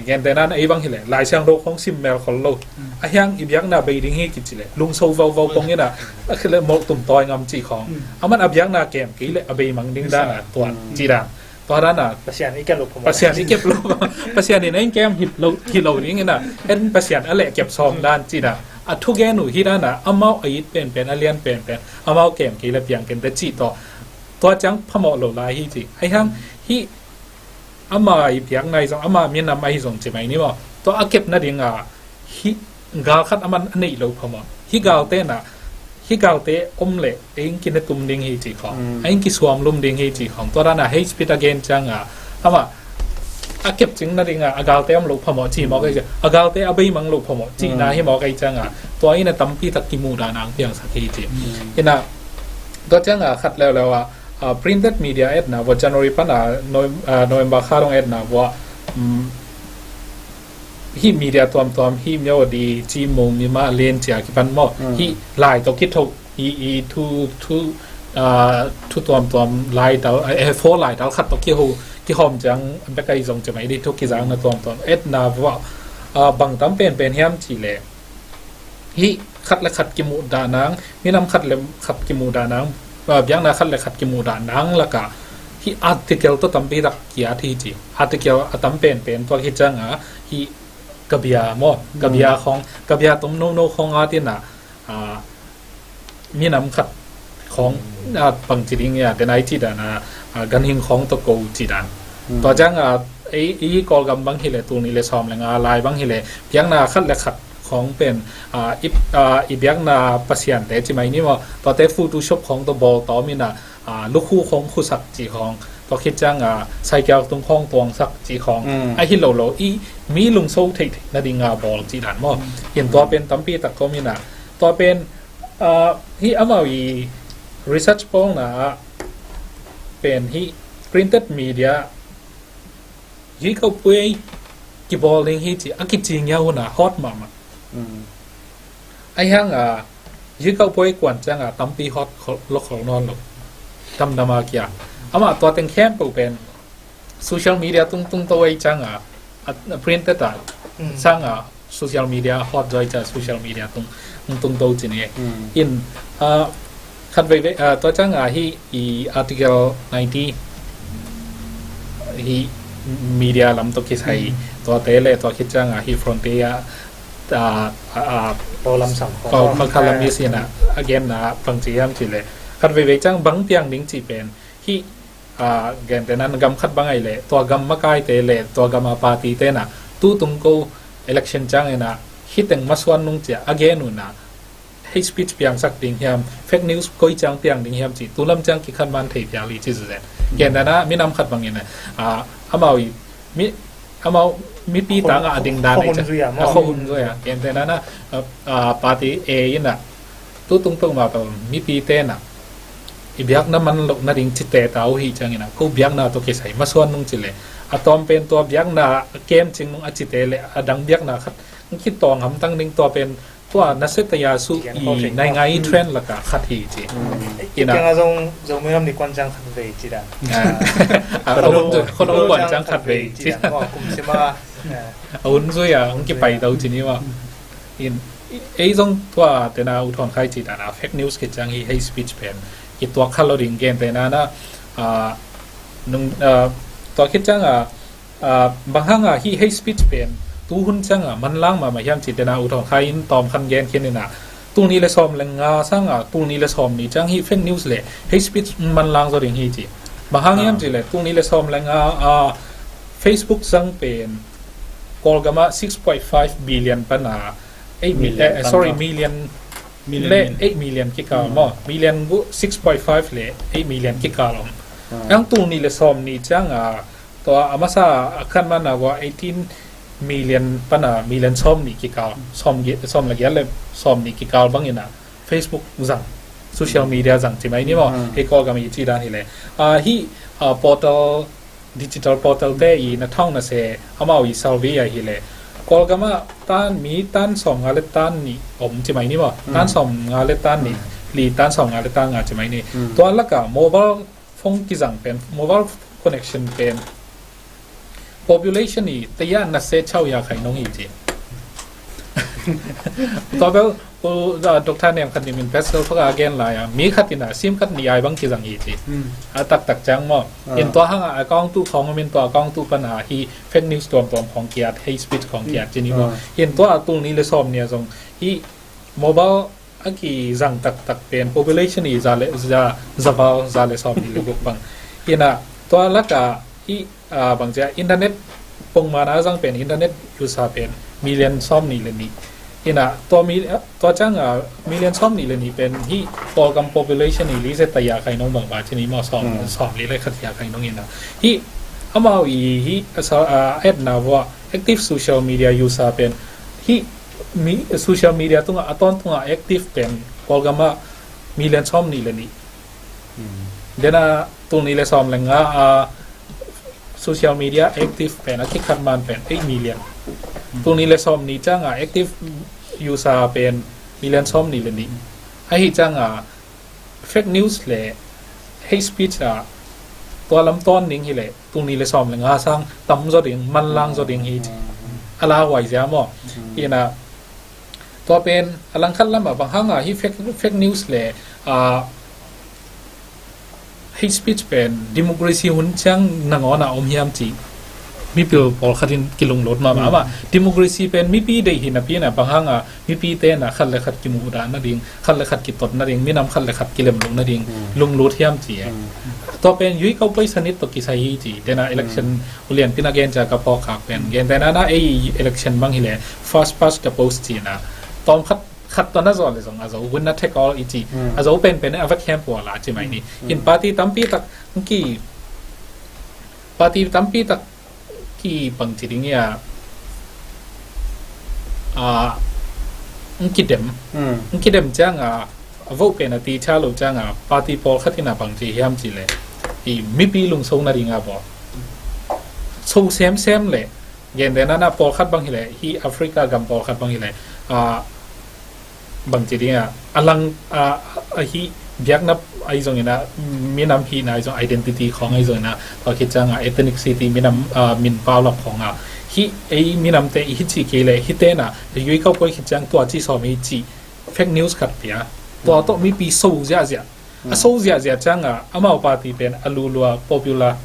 Gentehna na ei bang hileh Lai Siangtho khong sim mel khol lo. A hiang i biakna bei ding hi kici le lungso vauvau pong ina a khileh molh tum tawi ngam ci khong. Aman a biakna kem kei le a bei mang ding dan a tuan ci dan. Tua dan a Pasian i kep lo, Pasian in en kem hi lo, hi lo ding ina en Pasian a leh kep sawm dan ci dan. A thugen uh hi dan a amau a it penpen, a lian penpen, amau kem kei le piang kente ci tawh. Tua ciang phamawh lo lai hi ci. Ahi hang hih ama i biakna ahi zong, ama minam ahi zong ci mai ni maw? Tua a kep nading a hih gal khat aman a neih lo phamawh. Hih galte na hih galte om le ei in kine tum ding hi ci khawng, ei in kisuam lum ding hi ci khawng. Tua dan a hate speech a gen ciang a ama a kep cing nading a a galte om lo phamawh ci mawk ei ciang a galte a beimang lo phamawh ci na hi mawk ei ciang a tua in a tampi tak kimuh dan ang piangsak hi ci. Ina tua ciang a khat leuleu a a printed media etna vua January pan a November kha dong etna vua hih media tuamtuam hih myo di ci mo mi ma len cia kipan maw hih lai tawh kitho i i thu thu thu tuamtuam lai tal eh four lai tal khat tawh kiho kihawm ciang bek ahi zong ci mai di thu kizang na tuamtuam etna vua bang tam penpen hiam ci le hih khat le khat kimuh dah nang, minam khat le khat kimuh dah nang, biakna khat le khat kimuh dah nang lakah hih article tawh tampi tak kiat hi ci. Article a tam penpen tua hi ciang a hih ka bia maw, ka bia khawng, ka bia tom nono khawng a tina minam khat khawng a pang ci ding ia tena i ci dana ganhing khawng tawh ko ci dan. Tua ciang a ei i Kawlgam bang hileh tul nih le sawm le nga lai bang hileh biakna khat le khat khawng pen i biakna pasiante ci mai ni maw, tuate Photoshop khawng tawh bawl tawm ina lukhu khawng khusak ci khawng, tua khit ciang a saikial tung khawng tuangsak ci khawng ahi lo lo i mi lungso theih theih nading a bawl ci dan maw. In tua pen tampi tak kawm ina tua pen hih amau i research pawlna ah pen hih printed media hih kauh puai kibawl ding hi ci a kici ngia huna hawt mahmah. Ahi hang a hih kauh puai kuan ciang a tampi hawt lokhol nawn lo. Damdam a kia amah tua teng khempeuh pen social media tungtung to ei ciang a printed a sang a social media hot zoi ca social media tung tung to ci ni. In khat veivei tua ciang a hih i article ninety hih media lam tawh kisai tuate le tua khit ciang a hih frontier a a a Lo lam sang khawng. Kawlkhalam i sin a again a pang ci hiam ci le khat veivei ciang bang piang ding ci pen hih a gentehna gam khat bang ai le tua gam makaite le tua gam a party te na tu tung ko election ciang ina hih teng masuan nung cia a gen una hate speech piangsak ding hiam, fake news koi ciang piang ding hiam ci tu lam ciang kikhan man thei piang li ci zuzen. Gentehna minam khat bang ina a amau i mi amau mipi tanga a ding dan i ciang a khohun zui a gentehna na party A ina tu tung tung ma pa mipi te na i biakna man lo nading cite ta uh hi ciangin a ko biakna tawh kisai masuan nung ci le a tawm pen tua biakna a kem cing nung a cite le a dang biakna khat kitawng hamtang ding tua pen tua nasetaya su i naingai trend laka khat hi ci. Ina zong zong mi lam di kuan ciang khat vei ci dan. Khonong kuan ciang khat vei ci dan. Kum sima a hun zui a hong kipai do ci ni ma. In ei zong tua tena u thawn khai ci dana fake news khit ciang hi hate speech pen i tuak kha lo ding gen tena na nung tua khit ciang a bang hang a hi hate speech pen tu hun ciangah manlang mahmah hiam cih tena U Thawn Khai in tawm khan gen khin inah, tul nih le sawm le nga sangah tul nih le sawm nih ciang hih fake news le hate speech manlang zaw ding hi ci. Bang hang hiam cih le tul nih le sawm le nga a Facebook zang pen Kawlgam ah six point five billion pana eight mi- Million eh, sorry, pan million Million, le million. Eight million kikal maw, million gu six point five le eight million kikal om. Ang tul nih le sawm nih ciangah tua a masa a khan mana gua eighteen million pana million sawm nih kikal, sawm gi- sawm le giat le sawm nih kikal bangin ah Facebook zang, social media zang ci mai ni maw. Hei Kawlgam i ci dan hi le, ah, hih, ah, portal, digital portal te i na thawng na se amau i survey a hi le, Kawlgam ah tan mi tan sawm nga le tan nih om ci mai ni maw. Tan sawm nga le tan nih, li tan sawm nga le tan nga ci mai ni. Tua laka mobile phone kizang pen, mobile connection pen population i taya na se chau ya khai nong hi ci. Tua bel, u, ah, Doctor Nem khat nih min pesel paka gen lai a, mi khat ina sim khat nih ai bang kizang hi ci. A taktak ciang maw. In tua hanga account tu khong min tua account tu pana hi fake news tuamtuam khong kiat, hate speech khong kiat ci ni maw. In tua a tul nih le sawm nih a zong hi mobile a kizang taktak pen population i za le za, za val, za le sawm nih le guk bang. Ina tua laka i, ah, bang cia internet pongmana zang pen internet user pen million sawm nih le nih. Ina tua mi- ah, tua ciang, ah, million sawm nih le nih pen hi Kawlgam population i li se taya khai nong bang ba ci ni maw, sawm, sawm li le khat ya khai nong ina. Hi amau i hi, ah, sa- ah, etna vua active social media user pen hi mi- social media tunga a tawntunga active pen Kawlgam ah million sawm nih le nih. Dena tul nih le sawm le nga a social media active pen a kikhat man pen eight million. Tul nih le sawm nih cianga active user pen million sawm nih le nih. Ahi cianga fake news le hate speech a tua lam tawn ding hi le tul nih le sawm le nga sang tam zaw ding, manlang zaw ding hi ci. A lauhuai zia maw. Ina tua pen a langkhat lamah bang hanga hi fake, fake news le, ah, hate speech pen democracy hun ciang nangawn a om hiam ci mipil pawlkhat in kilunglut mahmah mah. Democracy pen mipi deih hi napi na bang hanga mipi te na khat le khat kimuhdah nading, khat le khat kitot nading, minam khat le khat kilem loh nading lunglut hiam ci e. Tua pen yui kau poi sanit to kisai hi ci, tena election ulian pina gen ca ka pawkak pen gen tena na ei election bang hi le first past the post ci na tawm khat khat to na zaw le zong a zo winner take all i ci. A zo penpen a va khem pua la ci mai ni. In party tampi tak ki party tampi tak ki pang ci ding ia, a, ng kidem, ng kidem cianga a vote pen a ti cha lo cianga party pawlkhat in a pang ci hiam ci le i mipi lungso nading a bawl so semsem le gen den ana pawlkhat bang hi le hi Africa gam pawlkhat bang hi le, a, bang ci ding a, a lang, a, a hi biakna ai zong ina, minam hina ai zong identity khong ai zong ina, tua khit cianga ethnicity minam, a, min paulap khong a hi ei minamte i hi ci kei le hi tena yui kau poi khit ciang tua ci sawm i ci fake news khat pia tua tawh mipi so ziahziah. A so ziahziah cianga amau party pen a lulua popular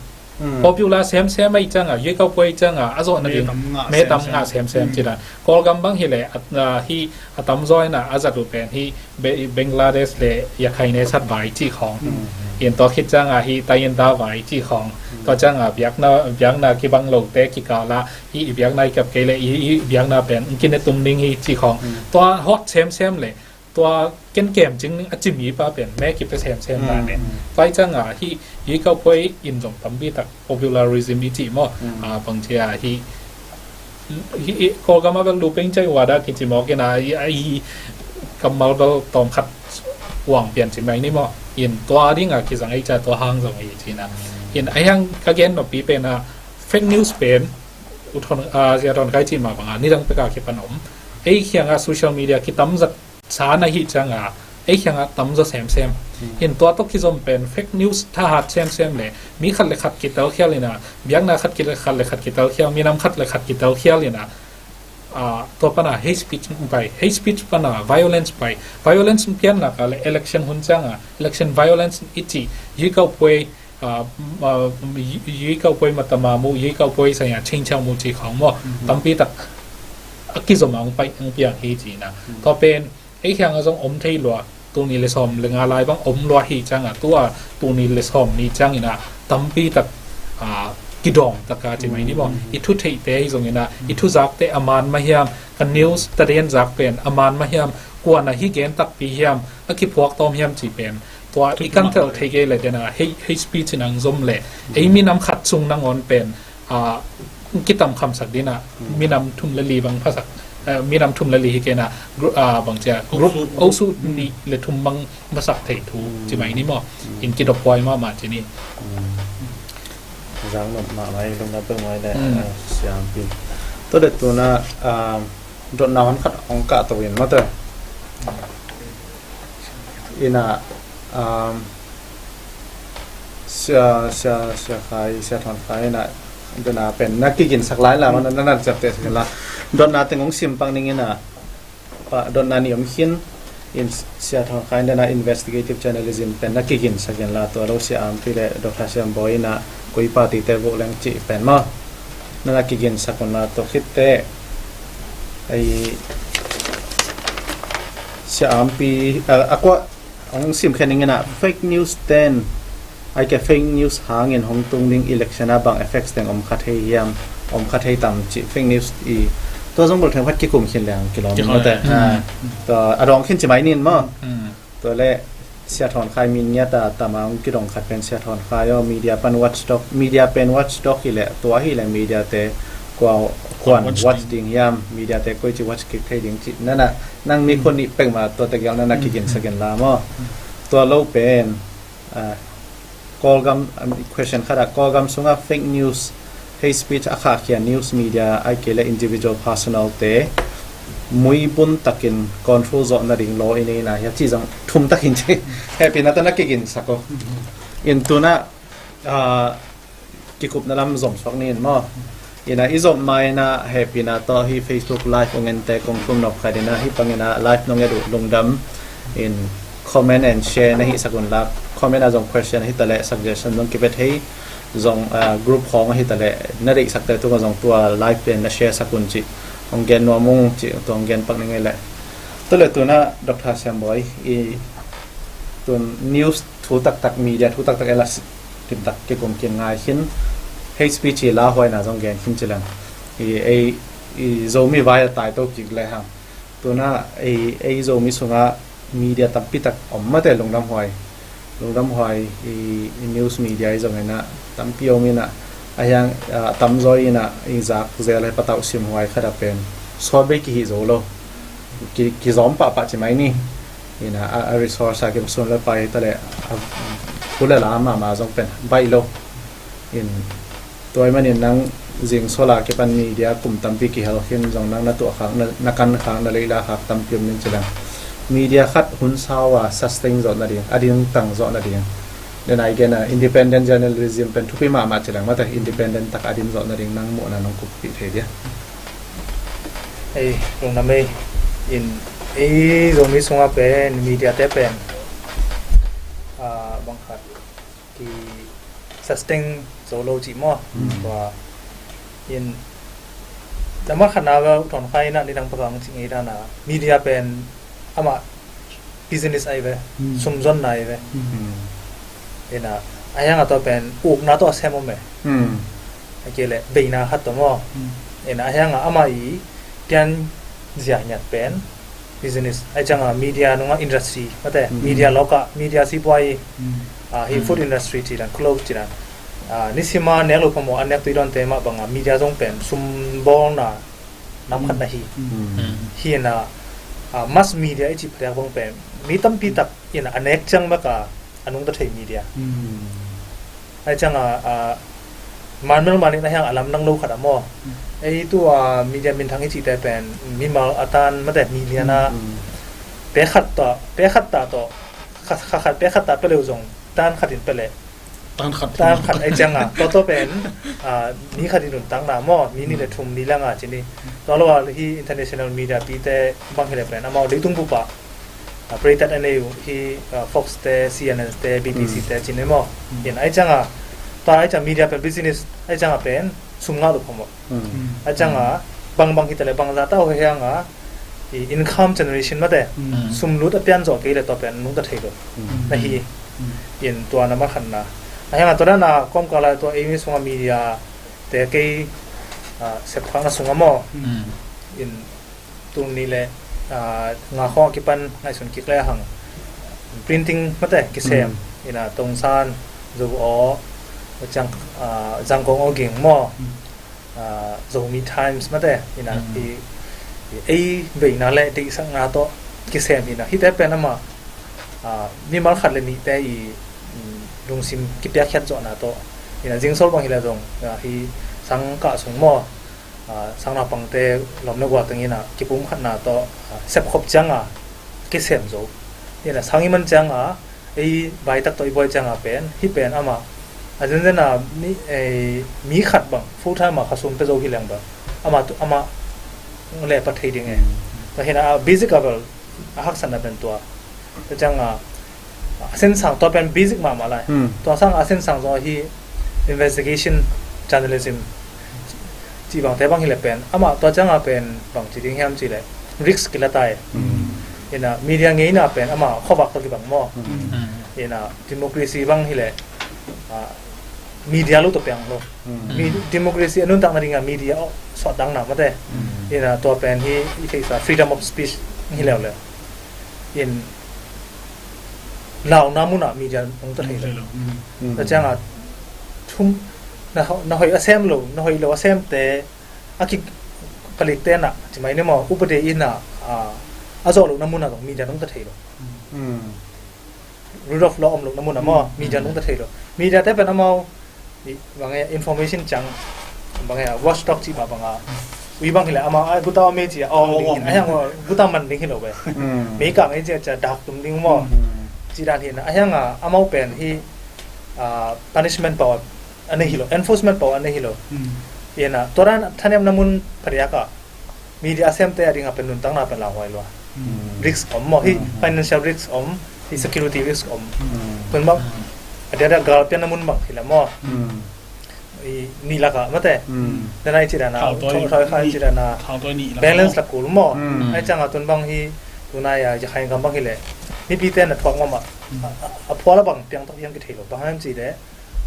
popular semsem ahi cianga yui kau puai cianga a zawh nading me tam ngah semsem ci dan. Kawlgam bang hi le a, a, hi a tamzaw ina a zat uh pen hi Be- Bangladesh le Yakhaine sat vai ci khong. In tua khit cianga hi Tayinda vai ci khong. Tua cianga biakna, biakna kibang lote kikala hi i biakna i kap kei le i, i biakna pen ng kine tum ning hi ci khong. Tua hot semsem le tua kenkem cing a cimi pa pen me kipia semsem na ne. Pai cianga hi yui kau puai in zong tampi tak popularism i ci maw. A, bang cia hi, hi, hi Kawlgam a bel lupeng cai wada kici maw kina i, i kammal bel tawm khat wang pian ci mai ni maw. In tua dinga kizang ei ca tua hang zong i ci na. In a hiang ka gen noppi pen a fake news pen U Thawn, a, Sia Thawn Khai ci ma banga nidang peka kipan om. Ei khianga social media kitam zat sa na hi cianga ei khianga tamzaw semsem. In tua tawh kizom pen fake news thahat semsem le mi khat le khat kitel khial ina, biakna khat ki- khat le khat kitel khial, minam khat le khat kitel khial ina, a, tua pana hate speech pai, hate speech pana violence pai, violence pianna ka le election hun cianga election violence i ci yui kau puai, a, a, yui kau puai matama mu, yui kau puai saya chingchang mu ci khong maw. Tampi tak a kizom a hong pai hong piang hi ci-in ah. Tua pen ei kiangah zong om thei lua, tul nih le sawm le nga lai bang om lua hi ciangah, tua tul nih le sawm nih ciangin ah tampi tak, ah, kidawng taka ci mai ni maw. I thu theihte hi zongin ah, i thu zakte a man mah hiam, ka news tadin zak pen a man mah hiam, kuan ah hi gen takpi hiam, a kiphuak tawm hiam ci pen tua i kangtel thei kei le den ah, hei, hei speech in ang zom le ei minam khat sung nangawn pen, ah, kitam khamsak din ah, minam thum le li bang phasak, eh, minam thum le li hi kei in ah, group, ah, bang cia group osu nih le thum bang phasak thei thu ci mai ni maw. In kidop huai mahmah ci ni. Zang nop mahmah i lungna peuh mai le, eh, siampi. Tua le tuna, ah, dotna hon khat hong kah to in mate. Ina, um, sia, sia, sia khai, sia thon khai ina, dona pen na kiginsak lai la, mana na na ciapte sak la. Dona teng hong sim pak ning ina, pa, dona ni om khin, in sia thon khai dona investigative journalism pen na kiginsak in la, tua lo sia ampi le Doctor Siam Bawi ina, koi party te voh leng ci pen ma. Na na kiginsak un la, tua khit te, ai, sia ampi, a, a kua, hong sim khen ning ina, fake news ten, ai ke fake news hangin hong tung ding election a bang effects teng om kha thei hiam, om kha thei tam ci fake news i, tua zong bol theng phat kikum khin leng kilawm mate. Tua a dawng khin ci mai nin maw. Tua le sia thon khai min ngiat a tam a hong kidong khat pen sia thon khai aw, media pan watchdog, media pen watchdog hi le, tua hi le media te kua kuan watch ding hiam, media te koi ci watch kik thei ding ci. Nana, nang mi khun nih pek ma tua te gial nana kiginsak in la maw. Tua lo pen, ah, Kawlgam, um, question khat ah, Kawlgam sungah fake news, hate speech a khahkhia news media, ai ke le individual personal te, muibun takin control zawh nading law i nei na hia ci zong thum takin ci. Hehpihna tawh na kiginsak aw. In tuna, ah, kikupna lam zom suak ni in maw. Ina i zom ma ina hehpihna tawh hi Facebook live ong en te kong tum nop khat ina hi pang ina live nong et uh lungdam in comment and share na hih sak un la, comment a zong question hi ta le suggestion zong kipia thei zong, ah, group khawng hi ta le na deihsak te tung a zong tua live pen na share sak un ci hong gen nuam ung ci tua hong gen pak ning ei le. Tu le tuna Doctor Siam Bawi i tun news thu taktak media thu taktak elas limtak kikum kin ngai khin hate speech hi lauhuaina zong gen khin ci leng i ei i Zomi vai a tai to kik le hang. Tuna ei, ei Zomi sungah media tampi tak om mate lungdam huai. Lungdam huai i, i news media i zong ina tampi om ina a hiang, ah, tamzaw ina i zak zel he patauh sim huai khat a pen sawt bei kihi zo lo. Ki, kizawm pahpah ci mai ni. Ina a, a resource a kipasun le pai ta le a, pu le la mahmah zong pen baih lo. In tua i manin nang zing sawla kipan media kum tampi kihel khin zong nang na tuah khak, na, na kan khak, na leila khak tampi om nin ci leng. Media khat hun sau a sustain zawh nading, a ding tang zawh nading. Then ai gen a independent journalism pen thupi mahmah ci leng mate independent tak a din zawh nading nang muhna nong kuppih thei dia. Ei, lungdam ei. In, ei Zomi sungah pen media te pen, ah, bang khat ki sustain zo lo cih maw. Tua in, lamah khatna uh thon khai na ni dang pakang cih ngei dana media pen amah business ai ve, sumzonna ai ve. Ina a hiang a tawh pen ukna tawh a sem om e. A kei le beina khat tawh maw. Ina a hiang a amah i pian zia ngiat pen business ai cianga media nunga industry mate media loka media sipuai, ah, hi food industry ci dan clothes ci dan, ah, nisima nek lo phamawh a nek tui dawnte mah banga media zong pen sumbawlna nam khat na hi. Hi ina, ah, mass media i cih phadiak bang pen mi tampi tak ina a nek ciang maka a nungta thei media. Ai cianga, ah, manmel manin a hiang a lamdang lo khat a maw. Ei tua media minthang i cihte pen mimal a tan mate miliana pe khat ta, pe khat ta tawh kha, kha khat pe khat ta pe leu zong tan khat in pe le tan khat tan khat ai cianga tua tua pen, ah, mi khat in nuntakna maw mi ni le thum ni langa ci ni. Tua lo a hi international media pite bang hi le pen amau leitung bupa, ah, preitat a nei uh hi, ah, Fox te, C N N te, B B C te ci ni maw. In ai cianga ta ai cianga media pen business ai cianga pen sum ngah lo phamawh. Ai cianga bangbang hi ta le bangza ta uh hiang a, i income generation mate, mm, sum lut a pian zawh kei le tua pen nungta thei lo. Mm. Na hi. Mm. In tua na ma khanna. A hiang a tua dan a kawmkal a tua ei mi sung a media te kei, ah, sepkhakna sung a maw. Mm. In tul nih le, ah, nga khawng a kipan ngaihsun kik le hang printing mate kisem. Mm. In a Tongsan, Zo aw, Zang, ah, Zangkong aw ging maw. Mm. Ah, Zomi Times mate, in a, mm, i, i ei veina le deihsakna tawh kisem in a, hite pen amah, ah, mimal khat le nihte i, mm, lungsim kipiakkhiat zawhna tawh, in a Zingsol bang hi le zong, ah, hi sang kah sung maw, ah, sang naupangte lawm le gual teng in a kipumkhatna tawh, ah, sepkhop ciang a kisem zo. In a sang i man ciang a, ei vaitak tawh i buai ciang a pen, hih pen amah a zenzen a mi, ei, mi khat bang full time a khasum pia zo hi leng bang amah tu, amah le pat thei ding e. Mm. Tua hi in a, a basic a bel a haksatna pen tua. Tua ciang a, a sensang tua pen basic mahmah lai. Mm. Tua sang a sensang zong a hi investigation journalism cih bangte bang hi le pen, amah tua ciang a pen bang ci ding hiam cih le risk kila tai. Mm. In a media ngeina pen amah khuavak tawh kibang maw. Mm. In a democracy bang hi le, ah, media lo tawh piang lo. Mm. Mi-, democracy a nuntak nading a media aw suahdangna mate. Mm. In a tua pen hi i theihsa freedom of speech hi leuleu. In launa mun a media nungta thei lo. Mm. Mm. Tua ciang a thum, na ho-, na hoih a sem lo, na hoih lo a semte a kipalik te na, ci mai ni maw, upade in a, a, a zawh lohna mun a zong media nungta thei lo. Mm. Rule of law om lohna mun a maw, mm, media nungta thei lo. Media te pen amau, i, bang e, information ciang, bang e, watchdog cih mah bang a, ui bang hi le amau, ai, guta om e ci a, om ding hi na, a hiang a, guta man ding hi lo ve. Mm. Mei kang e ci a, ci a dak tum ding maw. Mm. Ci dan hi na, a hiang a, amau pen hi, ah, punishment power a nei hi lo, enforcement power a nei hi lo. Mm. Ina, tua dan thanemna mun phadiak a, media a semte a ding a pen nuntakna pen lauhuai lua. Mm. Risk om maw, hi, mm, financial risk om, hi security risk om. Mm. Tun bang, mm, a dia dia gal pianna mun bang hi la maw. Mm. I, ni lak a mate. Mm. Danai ci dana, thau tawi, thau, thau khai ci dana, thau tawi ni lak balance maw. Lak kul maw. Mm. Ai ciang a tun bang hi, tunai a, ya khai gam bang hi le. Mipite na thuak maw ma. Mm. A, a, a phual a bang piang tak hiam kithei lo. Bang hiam ci le,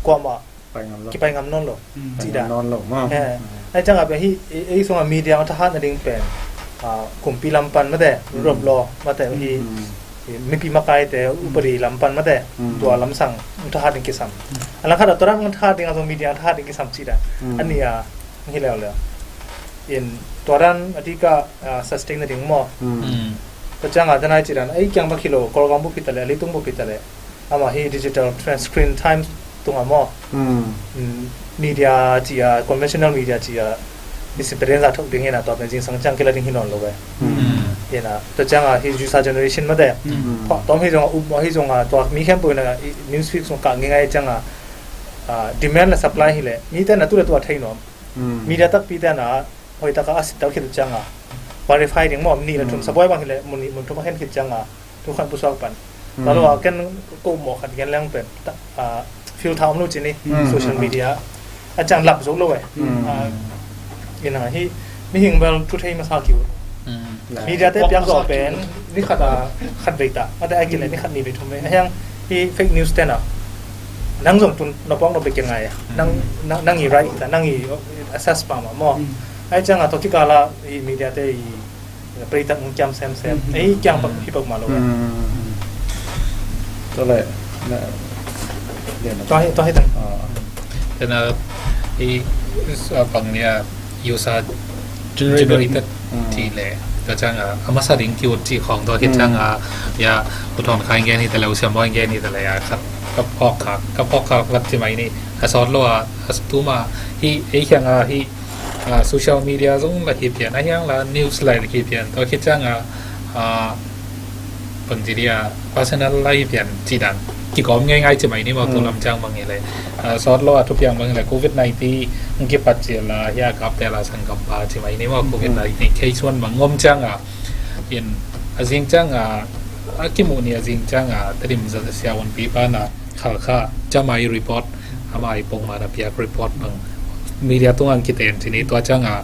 kuamah kipai ngam lo. Kipai ngam nawn lo. Mm. Ci dan. Kipai ngam nawn lo, maw. Eh, mm, ai ciang a pen hi, ei, ei sung a media thahat na ding pen, ah, kumpi lam pan mate, mm, rule of law mate hi, mm, hi mipi makaite, mm, upadi lam pan mate, mm, tua lamsang thahat ding kisam. Mm. A langkhat a tua dan thahat ding a zong media thahat ding kisam ci dan. Mm. A nih a hi leuleu. In tua dan a dik a, ah, sustain na ding maw. Mm. Mm. Tua ciang a danai ci dan, ei kiang bak hi lo, Kawlgam bup hi ta le, a leitung bup hi ta le. Amah hi digital trans-, screen time tung a maw. Mm. Mm, media ci a, conventional media ci a, misi peren za thok ding hi na tua pen zingsang ciang kila ding hi nawn lo ve. Mm. Hi na, tua ciang a hi user generation mate. Mm. Pha, tom hi zong a, up, hi zong a, tua mi khempeuh na, i, newsfeed sung kah ngei ngai ciang a, ah, demand le supply hi le, mite na tu le tu a thei nuam. Mm. Media takpite na, hoihtak a a sit tak khit ciang a, verify ding maw, nih le thum, mm, sabuai bang hi le, mun nih mun thum a khen khit ciang a, thu khat pusuak pan. Mm. Tua lo a ken ko mawh khat gen leng pen, ta, ah, filter om lo ci ni, mm, social, mm, media. A ciang lap zo lo e. Mm. Ah, ina hi, mihing bel thu thei masa kiu. Mm. Media te piak zawh pen, ni khat a khat vei ta, a te ai kile ni khat ni vei thum vei. A hiang hi fake news te na. Nang zong tun na pawng na bek ngai a. Nang, mm, nang, nang i right ta, nang i assess pa ma maw. Mm. Ai ciang a tua kikal a i media te i pleitak nung kiam semsem. Mm. Ei kiang pak hi pak ma lo. Mm. Tua le, na, lian na. Tua hi, tua hi tang. Ah. Tena, i, ah, pang nia, user generated, generated, mm, ti le. Tua ciang a, a masa ding ki ut ci khong tua khit ciang a, mm, ya, u thon khai ngen hi ta le, u siam boi ngen hi ta le, ya, khat, ka phawk kha, ka phawk kha, khat ci mai ni. A sawt lo a, a tuma, hi, ei khiang a, hi, ah, social media zong la hi pian, a hiang la news la hi pian. Tua khit ciang a, ah, pun ci dia, personal life pian ci dan. Kikawm ngei ngai ci mai ni maw, mm, tu lam ciang mang hi le. Ah, sawt lo a thupiang mang hi le, covid nineteen, kipat ci la, hia kap te la sang kam pa ci mai ni maw, mm, covid nineteen case one mang ngom ciang a. In, a zing ciang a, a kimu ni a zing ciang a, Tedim za sia un pi pa na, Khalkha, ciamah i report, amah i pongman a piak report bang media tungah kiten ci ni, tua ciangah,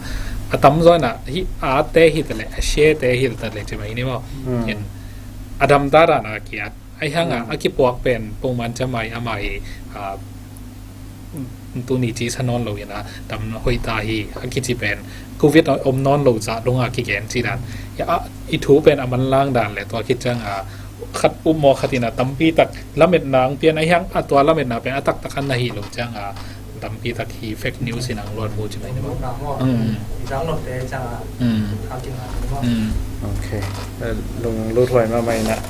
a tamzaw in ah hih a te hi ta leh, a share te hi ta leh ci mai ni maw. Hmm. In a dam ta dan a kiat. Ahi hang ah, hmm, a kipuak pen pongman ciamai amah hi, ah, tuni ci sa nawn lo in ah, tam hoih ta hi, a kici pen covid a om nawn lo zah dong a kigen ci dan. Ya, ah, i thu pen a manlang dan le tua khit ciang a, khat upmawh khat in ah tampi tak lametna ang pian ahi hang a, tua lametna pen a taktak an na hi lo ciang a, tampi tak hi fake news in ang luat mu ci mai ni maw. Lunglut na maw? Mm. I zang lote ciang a, mm, a kin na ni maw. Mm. Ok. Eh, lunglut huai mahmah in ah.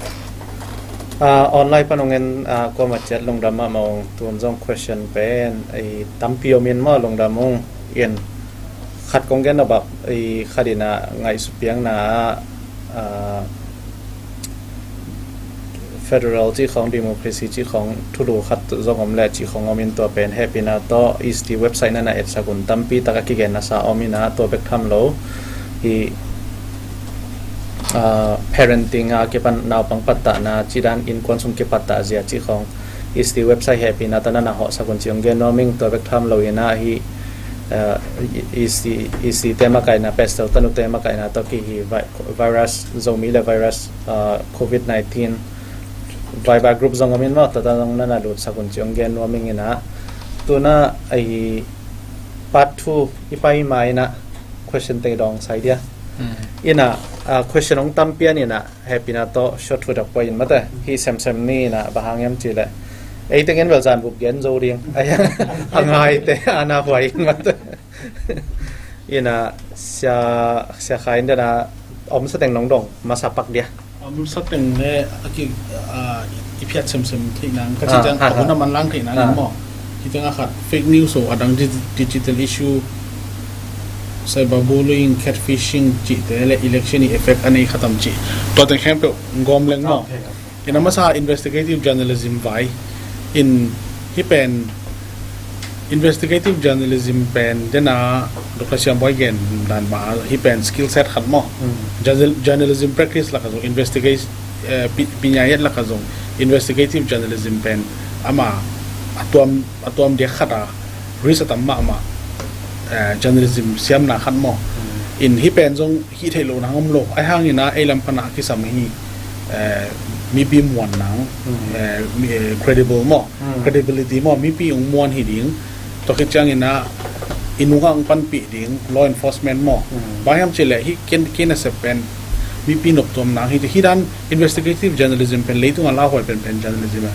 Ah, online pan ong en, ah, kuamah ciat lungdam mahmah ung. Tun zong question pen, eh, tampi om in maw, lungdam ung. In khat kong gen a bak, eh, khat in ah ngaihsut piakna, ah, federal cih khawng, democracy cih khawng, thulu khat zong om leh cih khawng om in, tua pen hehpihna tawh East website na na etsak un, tampi tak a kigen na sa om in ah, tua bek tham lo hi, ah, parenting a kipan naupang pattahna, cih dan innkuan sung kipattah zia cih khawng East website hehpihna tawh na na hawhsak un ci ong gen nuam ing. Tua bek tham lo in ah hi, ah, East, East te makaihna, pastor tanu te makaihna tawh kihi vi-, virus, Zomi le virus, ah, covid nineteen, Viber group zong om in maw, tua ta zong na na lutsak un ci ong gen nuam ing in ah. Tun ah, ahi, part two i pai ma in ah question teng dawng sai dia. Hmm. In ah, ah, question ong tam pian in ah, hehpihna tawh short thu dak pua in mate. Hih semsem ni in ah, bang hang hiam cih leh, ei teng in bel zan bup gen zo ding. Ahi hang a ngaite a na huai in mate. In ah, Sia, Sia Khai in den a, om sa teng nong dong masa pak dia. Om sa teng le a ki, ah, i phiat semsem theih nang, ka, ah, cih ciang, ah, a hun a, ah, manlang theih nang, ah, maw. Cih ciang a khat, fake news aw, a dang di-, digital issue, cyberbullying, catfishing cihte le election i effect a nei khat tam cih. Tua teng khempeuh gawm leng maw. Ok, ok. In a masa investigative journalism vai. In hih pen investigative journalism pen den a Doctor Siam Boi gen dan mah hih pen skill set khat maw. Mm. Journal-, journalism practice lakah zong, investigate, eh, pi-, pinyayet lakah zong investigative journalism pen ama a tuam, a tuam diak khat a risk a tam mahmah, eh, journalism siamna khat maw. Mm. In hih pen zong hih theih loh nang om lo. Ahi hangin ah ei lam pan a kisam hi, eh, mipi muan nang, mm, eh, mi, eh, credible maw, mm, credibility maw, mipi ong muan hi ding. Tua khit ciangin ah i nungah ong panpih ding, law enforcement maw. Mm. Bang hiam cih leh hih ken, ken a sep pen mipi noptuam nang hi, hih dan investigative journalism pen leitung a lauhuai penpen journalism a.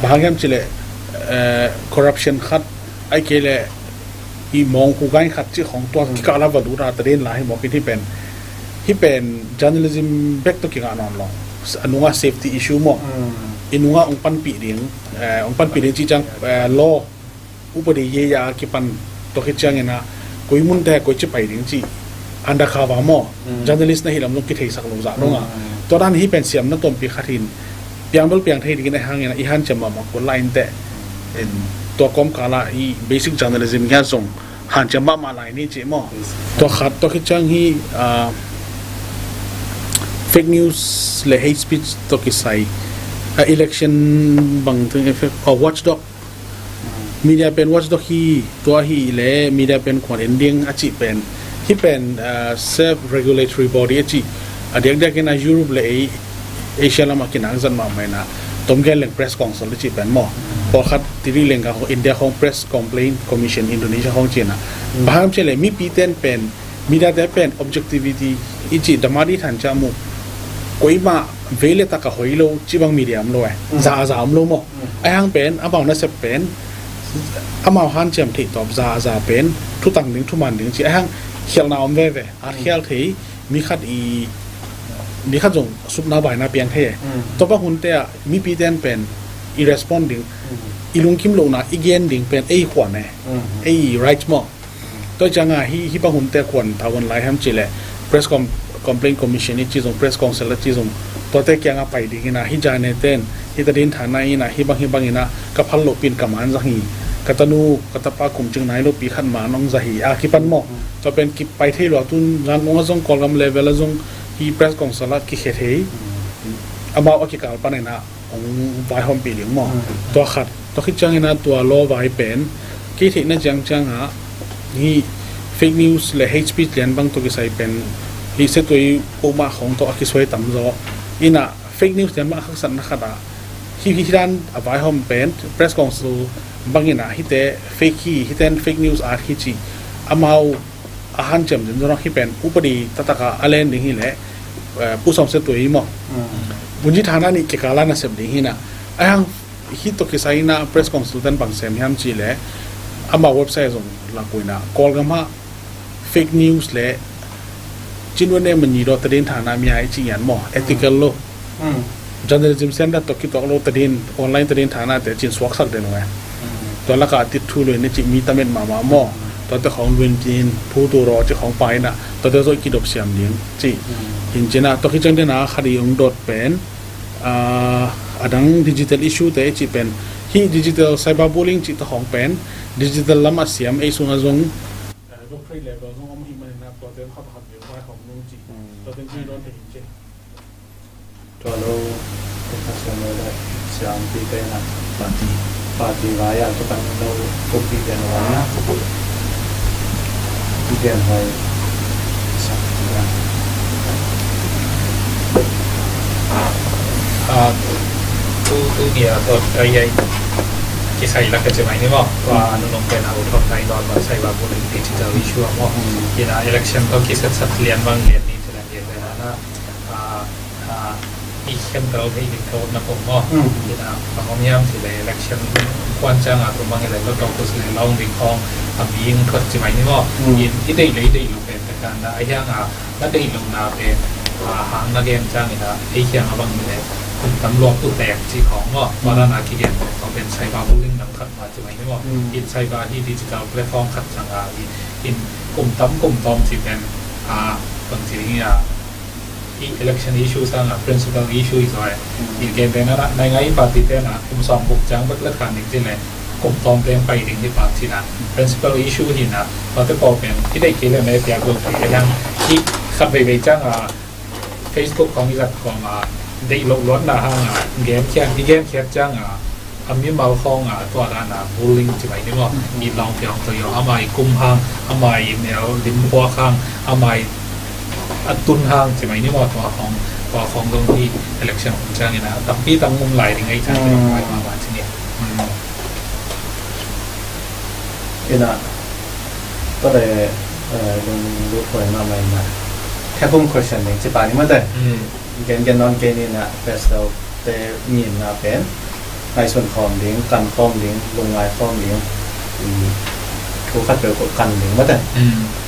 Bang hiam cih leh, eh, corruption khat, ahih kei leh i mawngkhu gai khat cih khawng tua, mm, kikah la va lut a ta den lai hi mawk in hih pen. Hih pen journalism bek tawh kingah nawn lo. A nungah safety issue maw. Mm. I nungah ong panpih ding, eh, ong panpih ding cih ciang, eh, law, upadi ye ya kipan tua khit ciangin ah koi munte koi ci pai ding cih undercover maw. Mm. Journalist na hih lam zong kitheisak lo zah dong a. Mm. Tua dan hih pen siamna tuampi khat hi in, piang bel piang thei dingin ahi hangin ah i hanciam mahmah kul lai inteh. In tua kawmkal ah i basic journalism hiah zong hanciam mahmah lai ni cih maw. Tua khat, tua khit ciang hi, ah, fake news le hate speech tawh kisai, ah, election bang teng effect, ah, watchdog media pen watchdog hi, tua hi le media pen kuan en ding a cih pen, hih pen, ah, self regulatory body a cih. A diakdiakin ah Europe le ei, Asia lam a kinak zat mahmah in ah, tom gen leng press council a cih pen maw. Pawlkhat tiri leng ka India khawng press complaint commission, Indonesia khawng ci in ah. Mm. Bang hang hiam cih leh mipi ten pen, media te pen objectivity i cih damadi than ciah mu. Koimah vei le tak a hoi lo cih bang media om lo eh. Mm. Za a za om lo maw. Mm. Ahi hang pen, amau nasep pen, amau hanciam theih tawp za a za pen, thutang ding, thuman ding cih. Ahi hang khialhna om veve. A, mm, khial thei, mi khat i, mi khat zong supna baina piang thei eh. Mm. Tua bang hunte ah, mipi ten pen, i respond ding, mm, i lungkim lohna, i gen ding pen, ei khuan eh. Mm. Ei right maw. Tua ciang a hi, hih bang hunte kuan thawn lai hiam cih leh press com-, complaint commission i cih zong, press council a cih zong, tuate kiang a pai ding in ah, hih zane ten, hih tadin thana in ah, hih bang, hih bang in ah, ka phal lohpi in ka man zang hi, ka tanu, ka tapa kum cing nai lohpi khat man ong za hi, a kipan maw. Tua pen kipai thei lua tun, zan ong a zong Kawlgam level a zong, hih press council a kikhia thei, amau a kikal pan in ah, ong vaihawmpih ding maw. Mm. Tua khat, tua khit ciangin ah tua law vai pen, kei theihna ciangciang ah, hih Fake news le hate speech lian bang tawh kisai pen hih Siattuai pawlmawh khawng tawh a kisuai tamzaw. Inah fake news lian bang a haksatna khatah hih, hih dan a vaihawm pen Press Council bang inah hihte fake hi, hihte in fake news at hi cih amau a hanciam zenzen hong hi pen upadi taktak a a len ding hileh, eh, Pu Sawm Siattuai maw? Bunji thana nih kikala nasep ding hinah. Ahi hang hih tawh kisai inah Press Council ten bang sem hiam cihleh amau website zong lak uh inah Kawlgam ah fake news le cinwene manyi daw tadin thana mia i ci ngian maw, ethical lo. Journalism standard tawh kituak lo tadin, online tadin thanate cin suaksak den uh e. Tua lakah a tithu lo in i cih mi tamet mahmah maw. Tuate khawng luin cin phutu raw cih khawng pa inah tuate zawh i kidop siam ding cih. Hin cinah tua kican dena khat i ong dot pen, ah, a dang digital issue te i cih pen hih digital cyberbullying cih tua khawng pen digital lam a siam ei sungah zong doctorate level zong om hi maninah tuate khat khat leh vai hong nung cih tuate zui dawn te hin cih. Tua lo, professional le siampi te na. Party. Party vai a tu kan lo kopi te na. Kopi te na vai. Sa. Ah, tu, tu dia tu ai ai. Kisai la ka cemai ni mo. Tua nunung te na u thot nai don ma sai ba bullying digital issue mo. Ina election tu kisat sat lian bang lian ni tu na lian na na. Ah, ah, i khen tau thei ding tho na pong maw. Ina, bang om hiam cih leh election kuan ciang a kum bang i leh lo tawk us leh long ding khawng a mi ing thuat ci mai ni maw. In i deih leh i deih lo pen te kan na a hiang a na deih lo na pen, ah, hang na gen ciang ina ei hiang a bang i leh kum tam luak tu tek ci khawng maw. Tua dan a kigen pen khawng pen cyber bullying nam khat ma ci mai ni maw. In cyber hi digital platform khat ciang a i, in kum tam kum tawm ci pen, ah, bang ci ding i a i election issue sangah principal issue i zoi. I gen te na na, naingai party te na kum sawm buk ciang bek la than ding ci le kum tawm teng pai ding hi party na principal issue hi na, party pawl pen i deih kei le na i piak lo thei a hiang i khat veivei ciang a Facebook khawng i zat khawng a deih lo luatna hang a gen khiat, i gen khiat ciang a a mimal khawng a tua dan a bullying ci mai ni maw. I lawng piang to yo, ama i kum hang, ama i neu lim puak hang, ama i a tun hang ci mai ni maw. Tua khawng, tua khawng dong hi election khawng ciang ina tampi tang mum lai ding ai ciang ci mai ma ma ci ni. Ina tua le, eh, lung lu khuai ma mai na. Thekum question ding ci pa ni maw te. Gen gen non kei ni na, pastor te ngimna pen ngaihsun khawm ding, kan khawm ding, lungngai khawm ding, i thu khat peuh kan ding mate.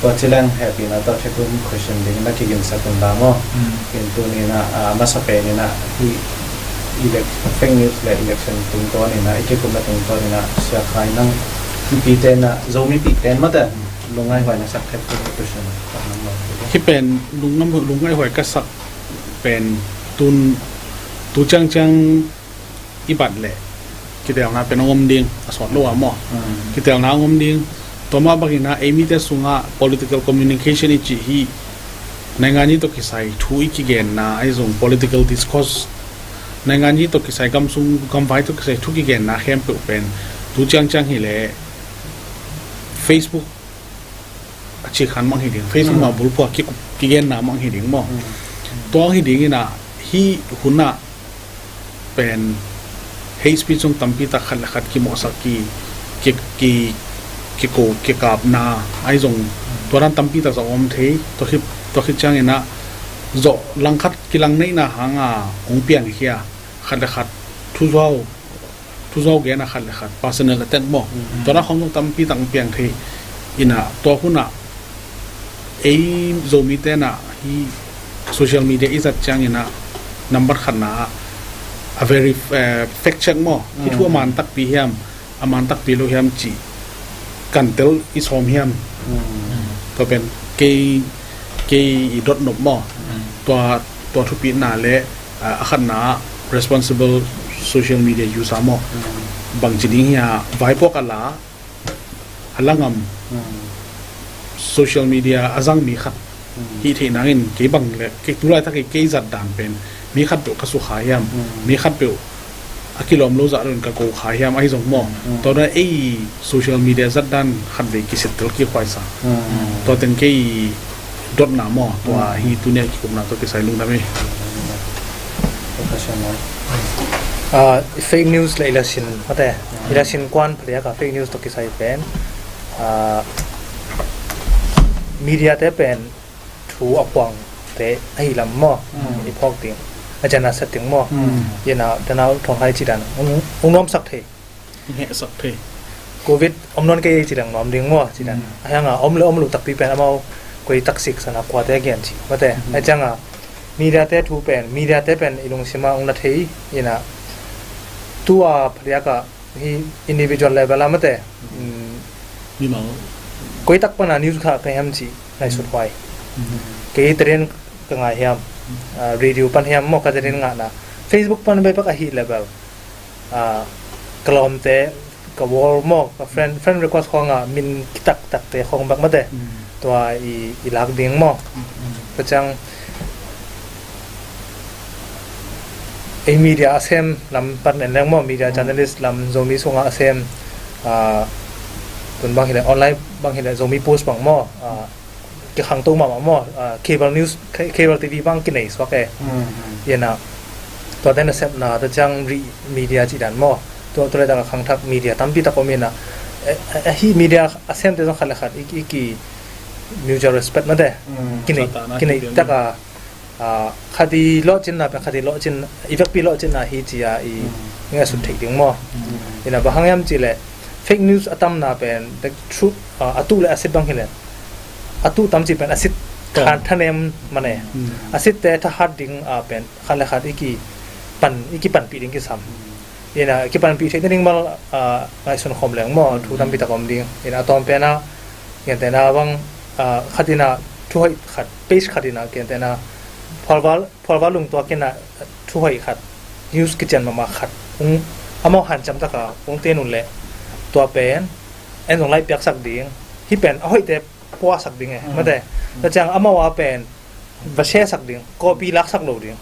Tua ci leng hehpihna tawh thekum question ding na kiginsak un la maw. In tuni na, a masa pen ina hi elec-, fake news le election tungtawn ina i kikumna tungtawn ina Sia Khai nang mipite na, Zomipite mate, lungngai huai na sak thekum question. Hi pen lungngai huai ka sak pen tun, tu ciangciang i bat leh kitelna pen a om ding, a sawt lo a maw. Kitelna a om ding. Tua mah bangin a ei mite sungah political communication i cih hi. Naingan i tawh kisai thu i kigenna ahi zong political discourse. Naingan i tawh kisai, gamsung gamvai tawh kisai thu kigenna khempeuh pen tu ciangciang hileh Facebook a cikhan mang hi ding, Facebook mah bulphuh a ki, kigenna mang hi ding maw. Tua hi ding ina hi hunah pen hate speech zong tampi tak khat le khat kimawhsak ki, ki, ki, kiko, kikapna ahi zong tua dan tampi tak zong om thei. Tua khit, tua khit ciang ina zawh langkhat kilang neihna hanga hong piang hi a khat le khat thuzuau thuzuau gen a khat le khat personal attack maw. Tua na khawng zong tampi tak piang thei ina tua hunah ei Zomite na hi social media i zat ciang ina nambat khatna a very, eh, fact check maw. Hi thu a man takpi hiam, a man takpi lo hiam cih kan tel i sawm hiam. Tua pen kei, kei i dot nop maw. Tua, tua thupitna le a, a khatna responsible social media user maw. Bangci ding hi a vaipuak a la a la ngam social media a zang mi khat hi theih nangin kei bang le kei tulaitak kei zat dan pen mi khat peuh ka sukha hiam, mi khat peuh a kilawm lo zah lo in ka ko kha hiam ahi zong maw. Tua dan ei social media zat dan khat vei kisit tel kik huai sa. Tua teng kei dotna maw, tua hi tuni a kikupna tawh kisai lungdam hi. Fake news le election mate, election kuan phadiak a fake news tawh kisai pen media te pen thu a puangte ahi lam maw, i phawk ding, agenda setting maw. Ina tana thong hai cidan ung nuamsak thei, hehsak thei. Covid om nawn kei cidan nuam ding maw cidan. Ahianga om le om lo takpi pen amau koi taksik sana kuate gen ci mate. Ahianga media te thu pen, media te pen i lungsima ung na thei. Ina tua phadiak a hi individual level a mate. Koi tak pana news kha ka hiam ci ngaisut huai. Kei teren ka ngai hiam, radio pan hiam maw ka teren ngahna, Facebook pan bebek ahi level. Ka lawmte, ka wall maw, ka friend, friend request khawng a min kitaktakte khawng bek mate. Tua i, i lak ding maw. Ka ciang ei media a sem lam pan en leng maw, media journalist lam Zomi sunga a sem, tun bang hileh online bang hileh Zomi Post bang maw, kikhangto mahmah maw, cable news, cable T V bang kinei suak e. Ina tua den a sepna ta ciang ri media cidan maw, tua tua le taka khangthak media tampi tak om ina, ahi media a semte zong khat le khat i ki mutual respect mate. Kinei, kinei taka khati lawhcinna pen khati lawhcin, i vekpi lawhcinna hi cia i ngasut theih ding maw. Ina bang hang hiam cileh fake news a tamna pen a tuh le a sit bang hileh a tuh tamci pen a sit thanem mane. A sitte thahat ding a pen khat le khat i kipan, i kipanpih ding kisam. Ina kipanpih theih nading bal ngaihsun khawm leng maw, thu tampi tak om ding. Ina a tawm pena gentena bang khatina thu hoih khat, page khatina gentena phualval, phualval lungtuak ina thu hoih khat, news kician mahmah khat ung amau hanciam taka ung tenun leh tua pen en zong lai piaksak ding, hi pen a hoihte puasak ding e mate. Ta ciang amau a pen va share sak ding, copy laksak lo ding.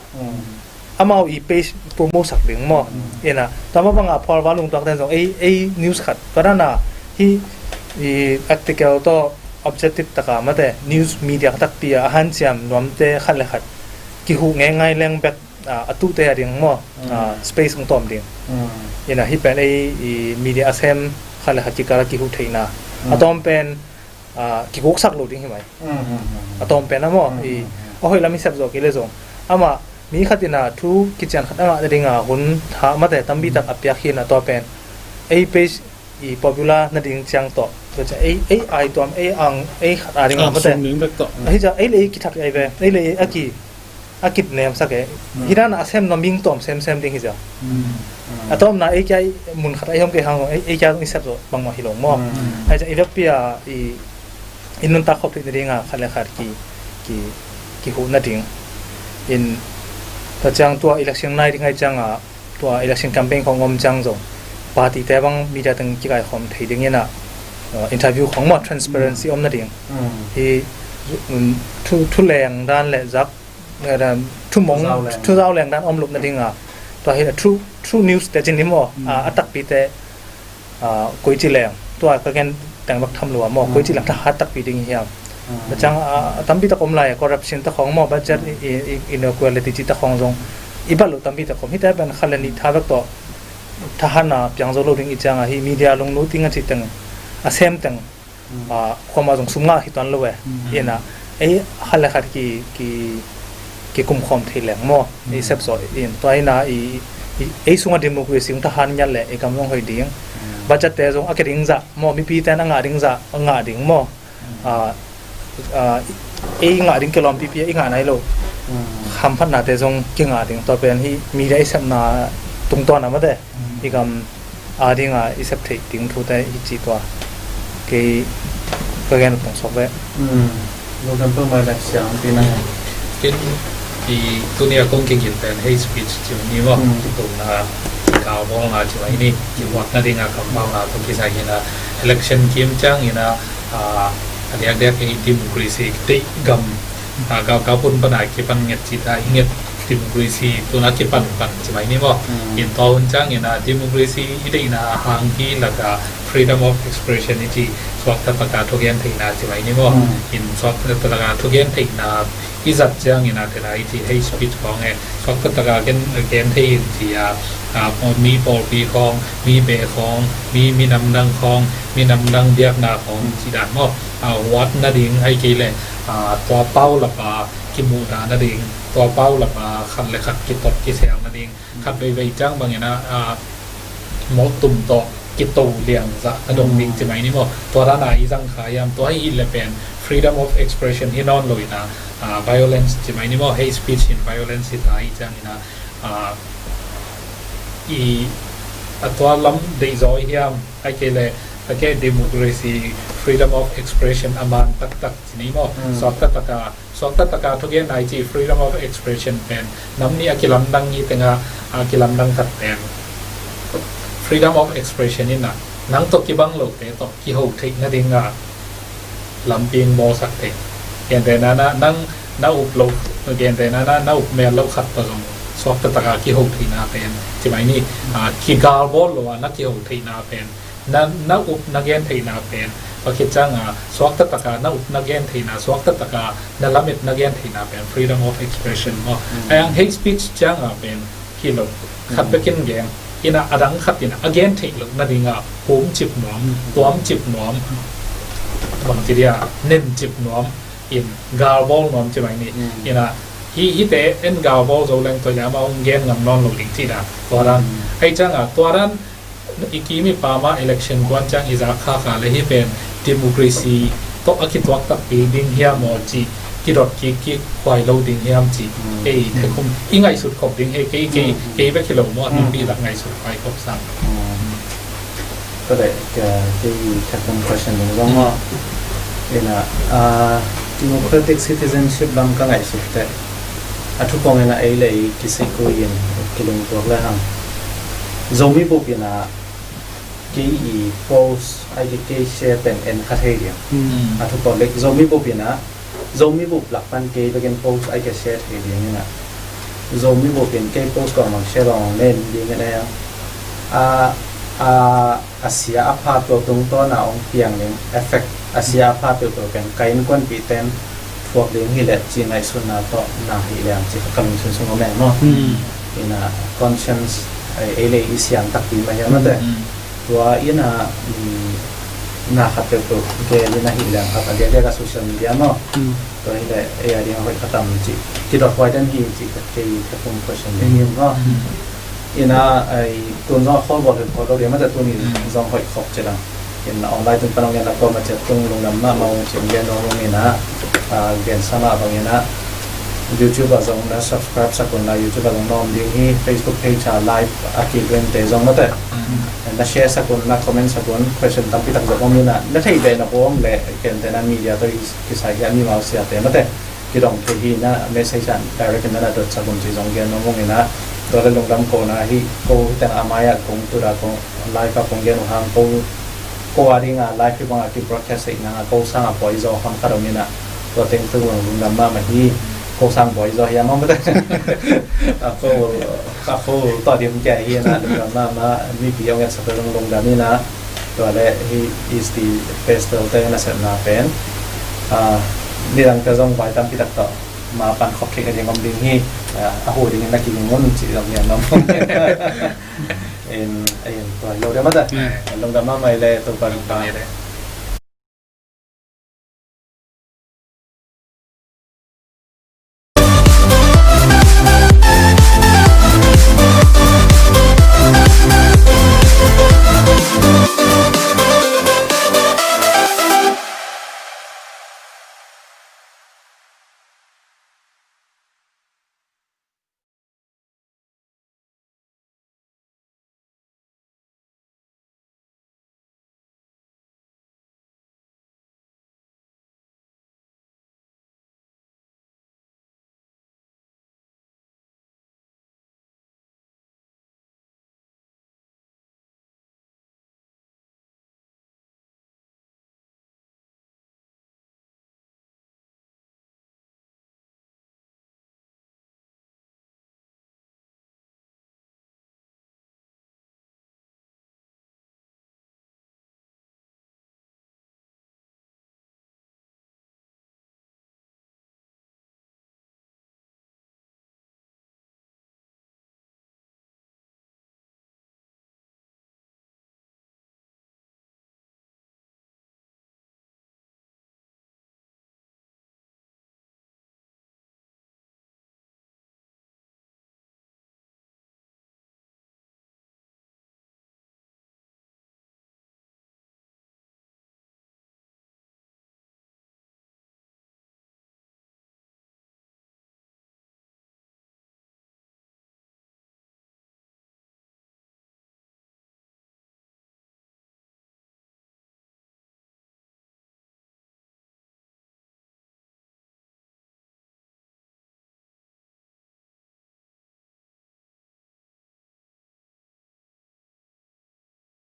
Amau i page promote sak ding maw. Ina tama banga phualval lungtuak ten zong ei, ei news khat kadana hi i article tawh objective taka mate, news media takpi a hanciam nuamte khat le khat kihuh ngeingai leng bek a tuhte a ding maw, space ung tawm ding. Ina hi pen ei i media a sem khat le khat kikala kihuh theihna a tawm pen kiguksak lo ding hi mai. A tawm pen a maw, i a hoih lam i sep zawh kei le zong amah mi khat ina thu kician khat a ngah nadinga hun tha mate tampi tak a piak hi ina tua pen ei page i popular nading ciang tawh, tua ciang ei, ei ai tuam, ei ang, ei khat a ding a mate. Ahi ciang ei le ei kithak ai ve, ei le ei a ki a kit nemsak e. Hi dan a sem na ming tawm semsem ding hi cia. A tawmna ei kia mun khat a i hong kei hang zong ei kia zong i sep zawh bangmah hi lo maw. Ahi ciang i vekpi a i, i nuntak khop theih nadinga khat le khat ki, ki, kihuh nading in, tua ciang tua election nai ding ahi cianga tua election campaign khong om ciang zong party te bang media teng kikai khawm thei ding ina interview khong maw, transparency om nading. Hi thu, thu leng dan le zak, thumong, thuzau leng dan om lup nadinga tua hi true, true news te cin ni maw, a takpite koici leng tua ka gen teng bak tham lua maw, koici leng thahat takpi ding hiam. Na ciang a tampi tak om lai, corruption ta khong maw, budget inequality ci ta khong zong i bat lo tampi tak om. Hite pen khat le nih tha bek tawh thahatna piang zo lo ding i cianga hi media lungnu ting a ci teng a sem teng khuama zong sum ngah hi tuan lo e. Ina ei khat le khat ki, ki, kikum khawm thei leng maw, i sep zawh in tua ina i, ei sunga democracy ung thahat ngiat le i gam zong hoih ding. Budget te zong a ke ding zah maw, mipi ten a ngah ding zah a ngah ding maw. Ei ngah ding kilawm pipi a i ngah nai lo hamphatnate zong kingah ding, tua pen hi media i sepna tungtawn a mate i gam a dinga i sep theih ding thute hi ci tua kei ka gen tong sok ve. Lungdam peuhmah le siang tina. Ken i tuni a kong kigin pen hei speech ci ni maw, kitumna, kikawlna ci mai ni, kimuakna dinga kampauhna tawh kisai hina, election kim ciang hina, a diakdiak hei democracy deih gam, a gam kapun pana kipan nget ci ta i nget democracy tuna kipan pan ci mai ni maw. Mm. In tua hun ciangin a democracy i deihna hang hi laka freedom of expression i ci suakta taka thugen theihna ci mai ni maw. Mm. In suakta taka thugen theihna i zat ciangin a tena i ci hate speech khawng e suakta taka gen, gen thei in ci a, a, mi pawlpi khawng, mi beh khawng, mi, mi namdang khawng, mi namdang biakna khawng ci dan maw. A, huat nading ai kei le, a, tua pau lapa kimuhna nading, tua pau lapa khat le khat kitot kisel nading, khat veivei ciang bangin a, a, mawhtum tawh kito liangzah a dong ding ci mai ni maw. Tua dana i zang kha hiam, tua hi le pen freedom of expression hi nawn lo ina, a, violence ci mai ni maw, hate speech in violence hi ta hi ciangina, a, i, a tua lam deihzaw hiam, ai kei le, a kei democracy, freedom of expression a man taktak ci ni maw. Mm. Suakta taka, suakta taka thugen nai ci freedom of expression pen nam nih a kilamdang hi tenga, a kilamdang khat pen freedom of expression ina nang tawh kibang lote tawh kiho theih nadinga lamping mawsak thei. Gentehna na, nang na up lo, gentehna na, na up mel lo khat tawh zong suakta taka kiho theihna pen ci mai ni, a, kigalbawl lo a na kiho theihna pen na, na up na gen theihna pen, pakhat cianga suakta taka na up na gen theihna, suakta taka na lamet na gen theihna pen freedom of expression maw. Mm. Ayang hate speech cianga pen hi lo. Khat, mm, bekin gen ina adang khat ina a gen theih lo nadinga humcip nuam, mm, tuamcip nuam, bangci dia nencip nuam, in galbawl nuam ci mai ni. Mm. Ina hi, hite en galbawl zo leng tua yama hong gen ngam nawn lo ding ci dan. Tua dan. Mm. Ai cianga tua dan i kim i pam a election kuan ciang i zak khak a le hi pen democracy tawh a kituak takpi ding hiam aw ci, kidot kik kik huai lo ding hiam ci. Mm. Ei, thekum i ngaihsut khop ding he, kei, kei, mm, kei bek hi lo maw, mm, mipi lak ngaihsut huai khop sang. Mm. Tua le, ka, kei thekum question ding zong maw. Mm. Ina, ah, democratic citizenship lam ka ngaihsut teh a thupong ina ei le ei kisik ui in kilungtuak le hang. Zomi bup ina kei i post ai kei, kei share pen en kha thei ding. Mm. A thupong le Zomi bup ina, Zomi bup lak pan kei bekin post ai kei share thei ding ina. Zomi bup in kei post kong mang share bang nen ding ina. A, a, a sia a pha tua tungtawna ong piang ding effect a sia a pha peuhpeuh pen ka innkuanpihten thuak ding hi leh ci ngaihsutna tawh na hi liang ci ka lungsim sung om e maw. Mm. Ina conscience ei, ei le i siang takpi mah hiam mate. Mm, mm. Tua ina, mm, na khat peuhpeuh gel ina hi liang khat a diakdiak a social media maw. Mm. Tua hi leh ei a ding a hoih khat am ci kidot huai den hi ci ka kei ka kum question ding hi maw. Mm. Ina, ai, tun zong a khawl bawl hoih khawh lo ding mate tuni, mm, zong hoih khawk ci lang. Ina online tun pan ong gen a kawm a ciat tung lungdam mahmah ung ci ong gen ong ina, a, gen sa mah bang ina YouTube ah zong na subscribe sak un la, YouTube ah zong na om ding hi, Facebook page ah live a kik lente zong mate. Mm. Na share sak un, na comment sak un, question tampi tak zong om ina, na thei ve na om le, kente na media tawh i kisai hi a mi mau siate mate. Kidong thei hi na message ah direct in na na dot sak un ci zong gen mong mong ina. Tua le lungdam ko na hi ko hi tena a mai ah kong tu da kong live ah kong gen uh hang ko, ko a ding a live hi bang a ki broadcast hi na ko sang a poi zo ham ka dong ina. Tua teng tu lungdam mahmah hi ko sang poi zo hi a mong mate. A ko, a ko tua dim kia hi na lungdam mahmah mipi ong et sak lungdam ina. Tua le hi East Festival te na sepna pen, ah, nidang te zong vai tampi tak tawh ma pan khop thei ka ding om ding hi, ah, a hu ding na ki ding un ci zong hian om. In, in, tua lo de mata. Mm. Lungdam mahmah le Topa. Lungdam mahmah le.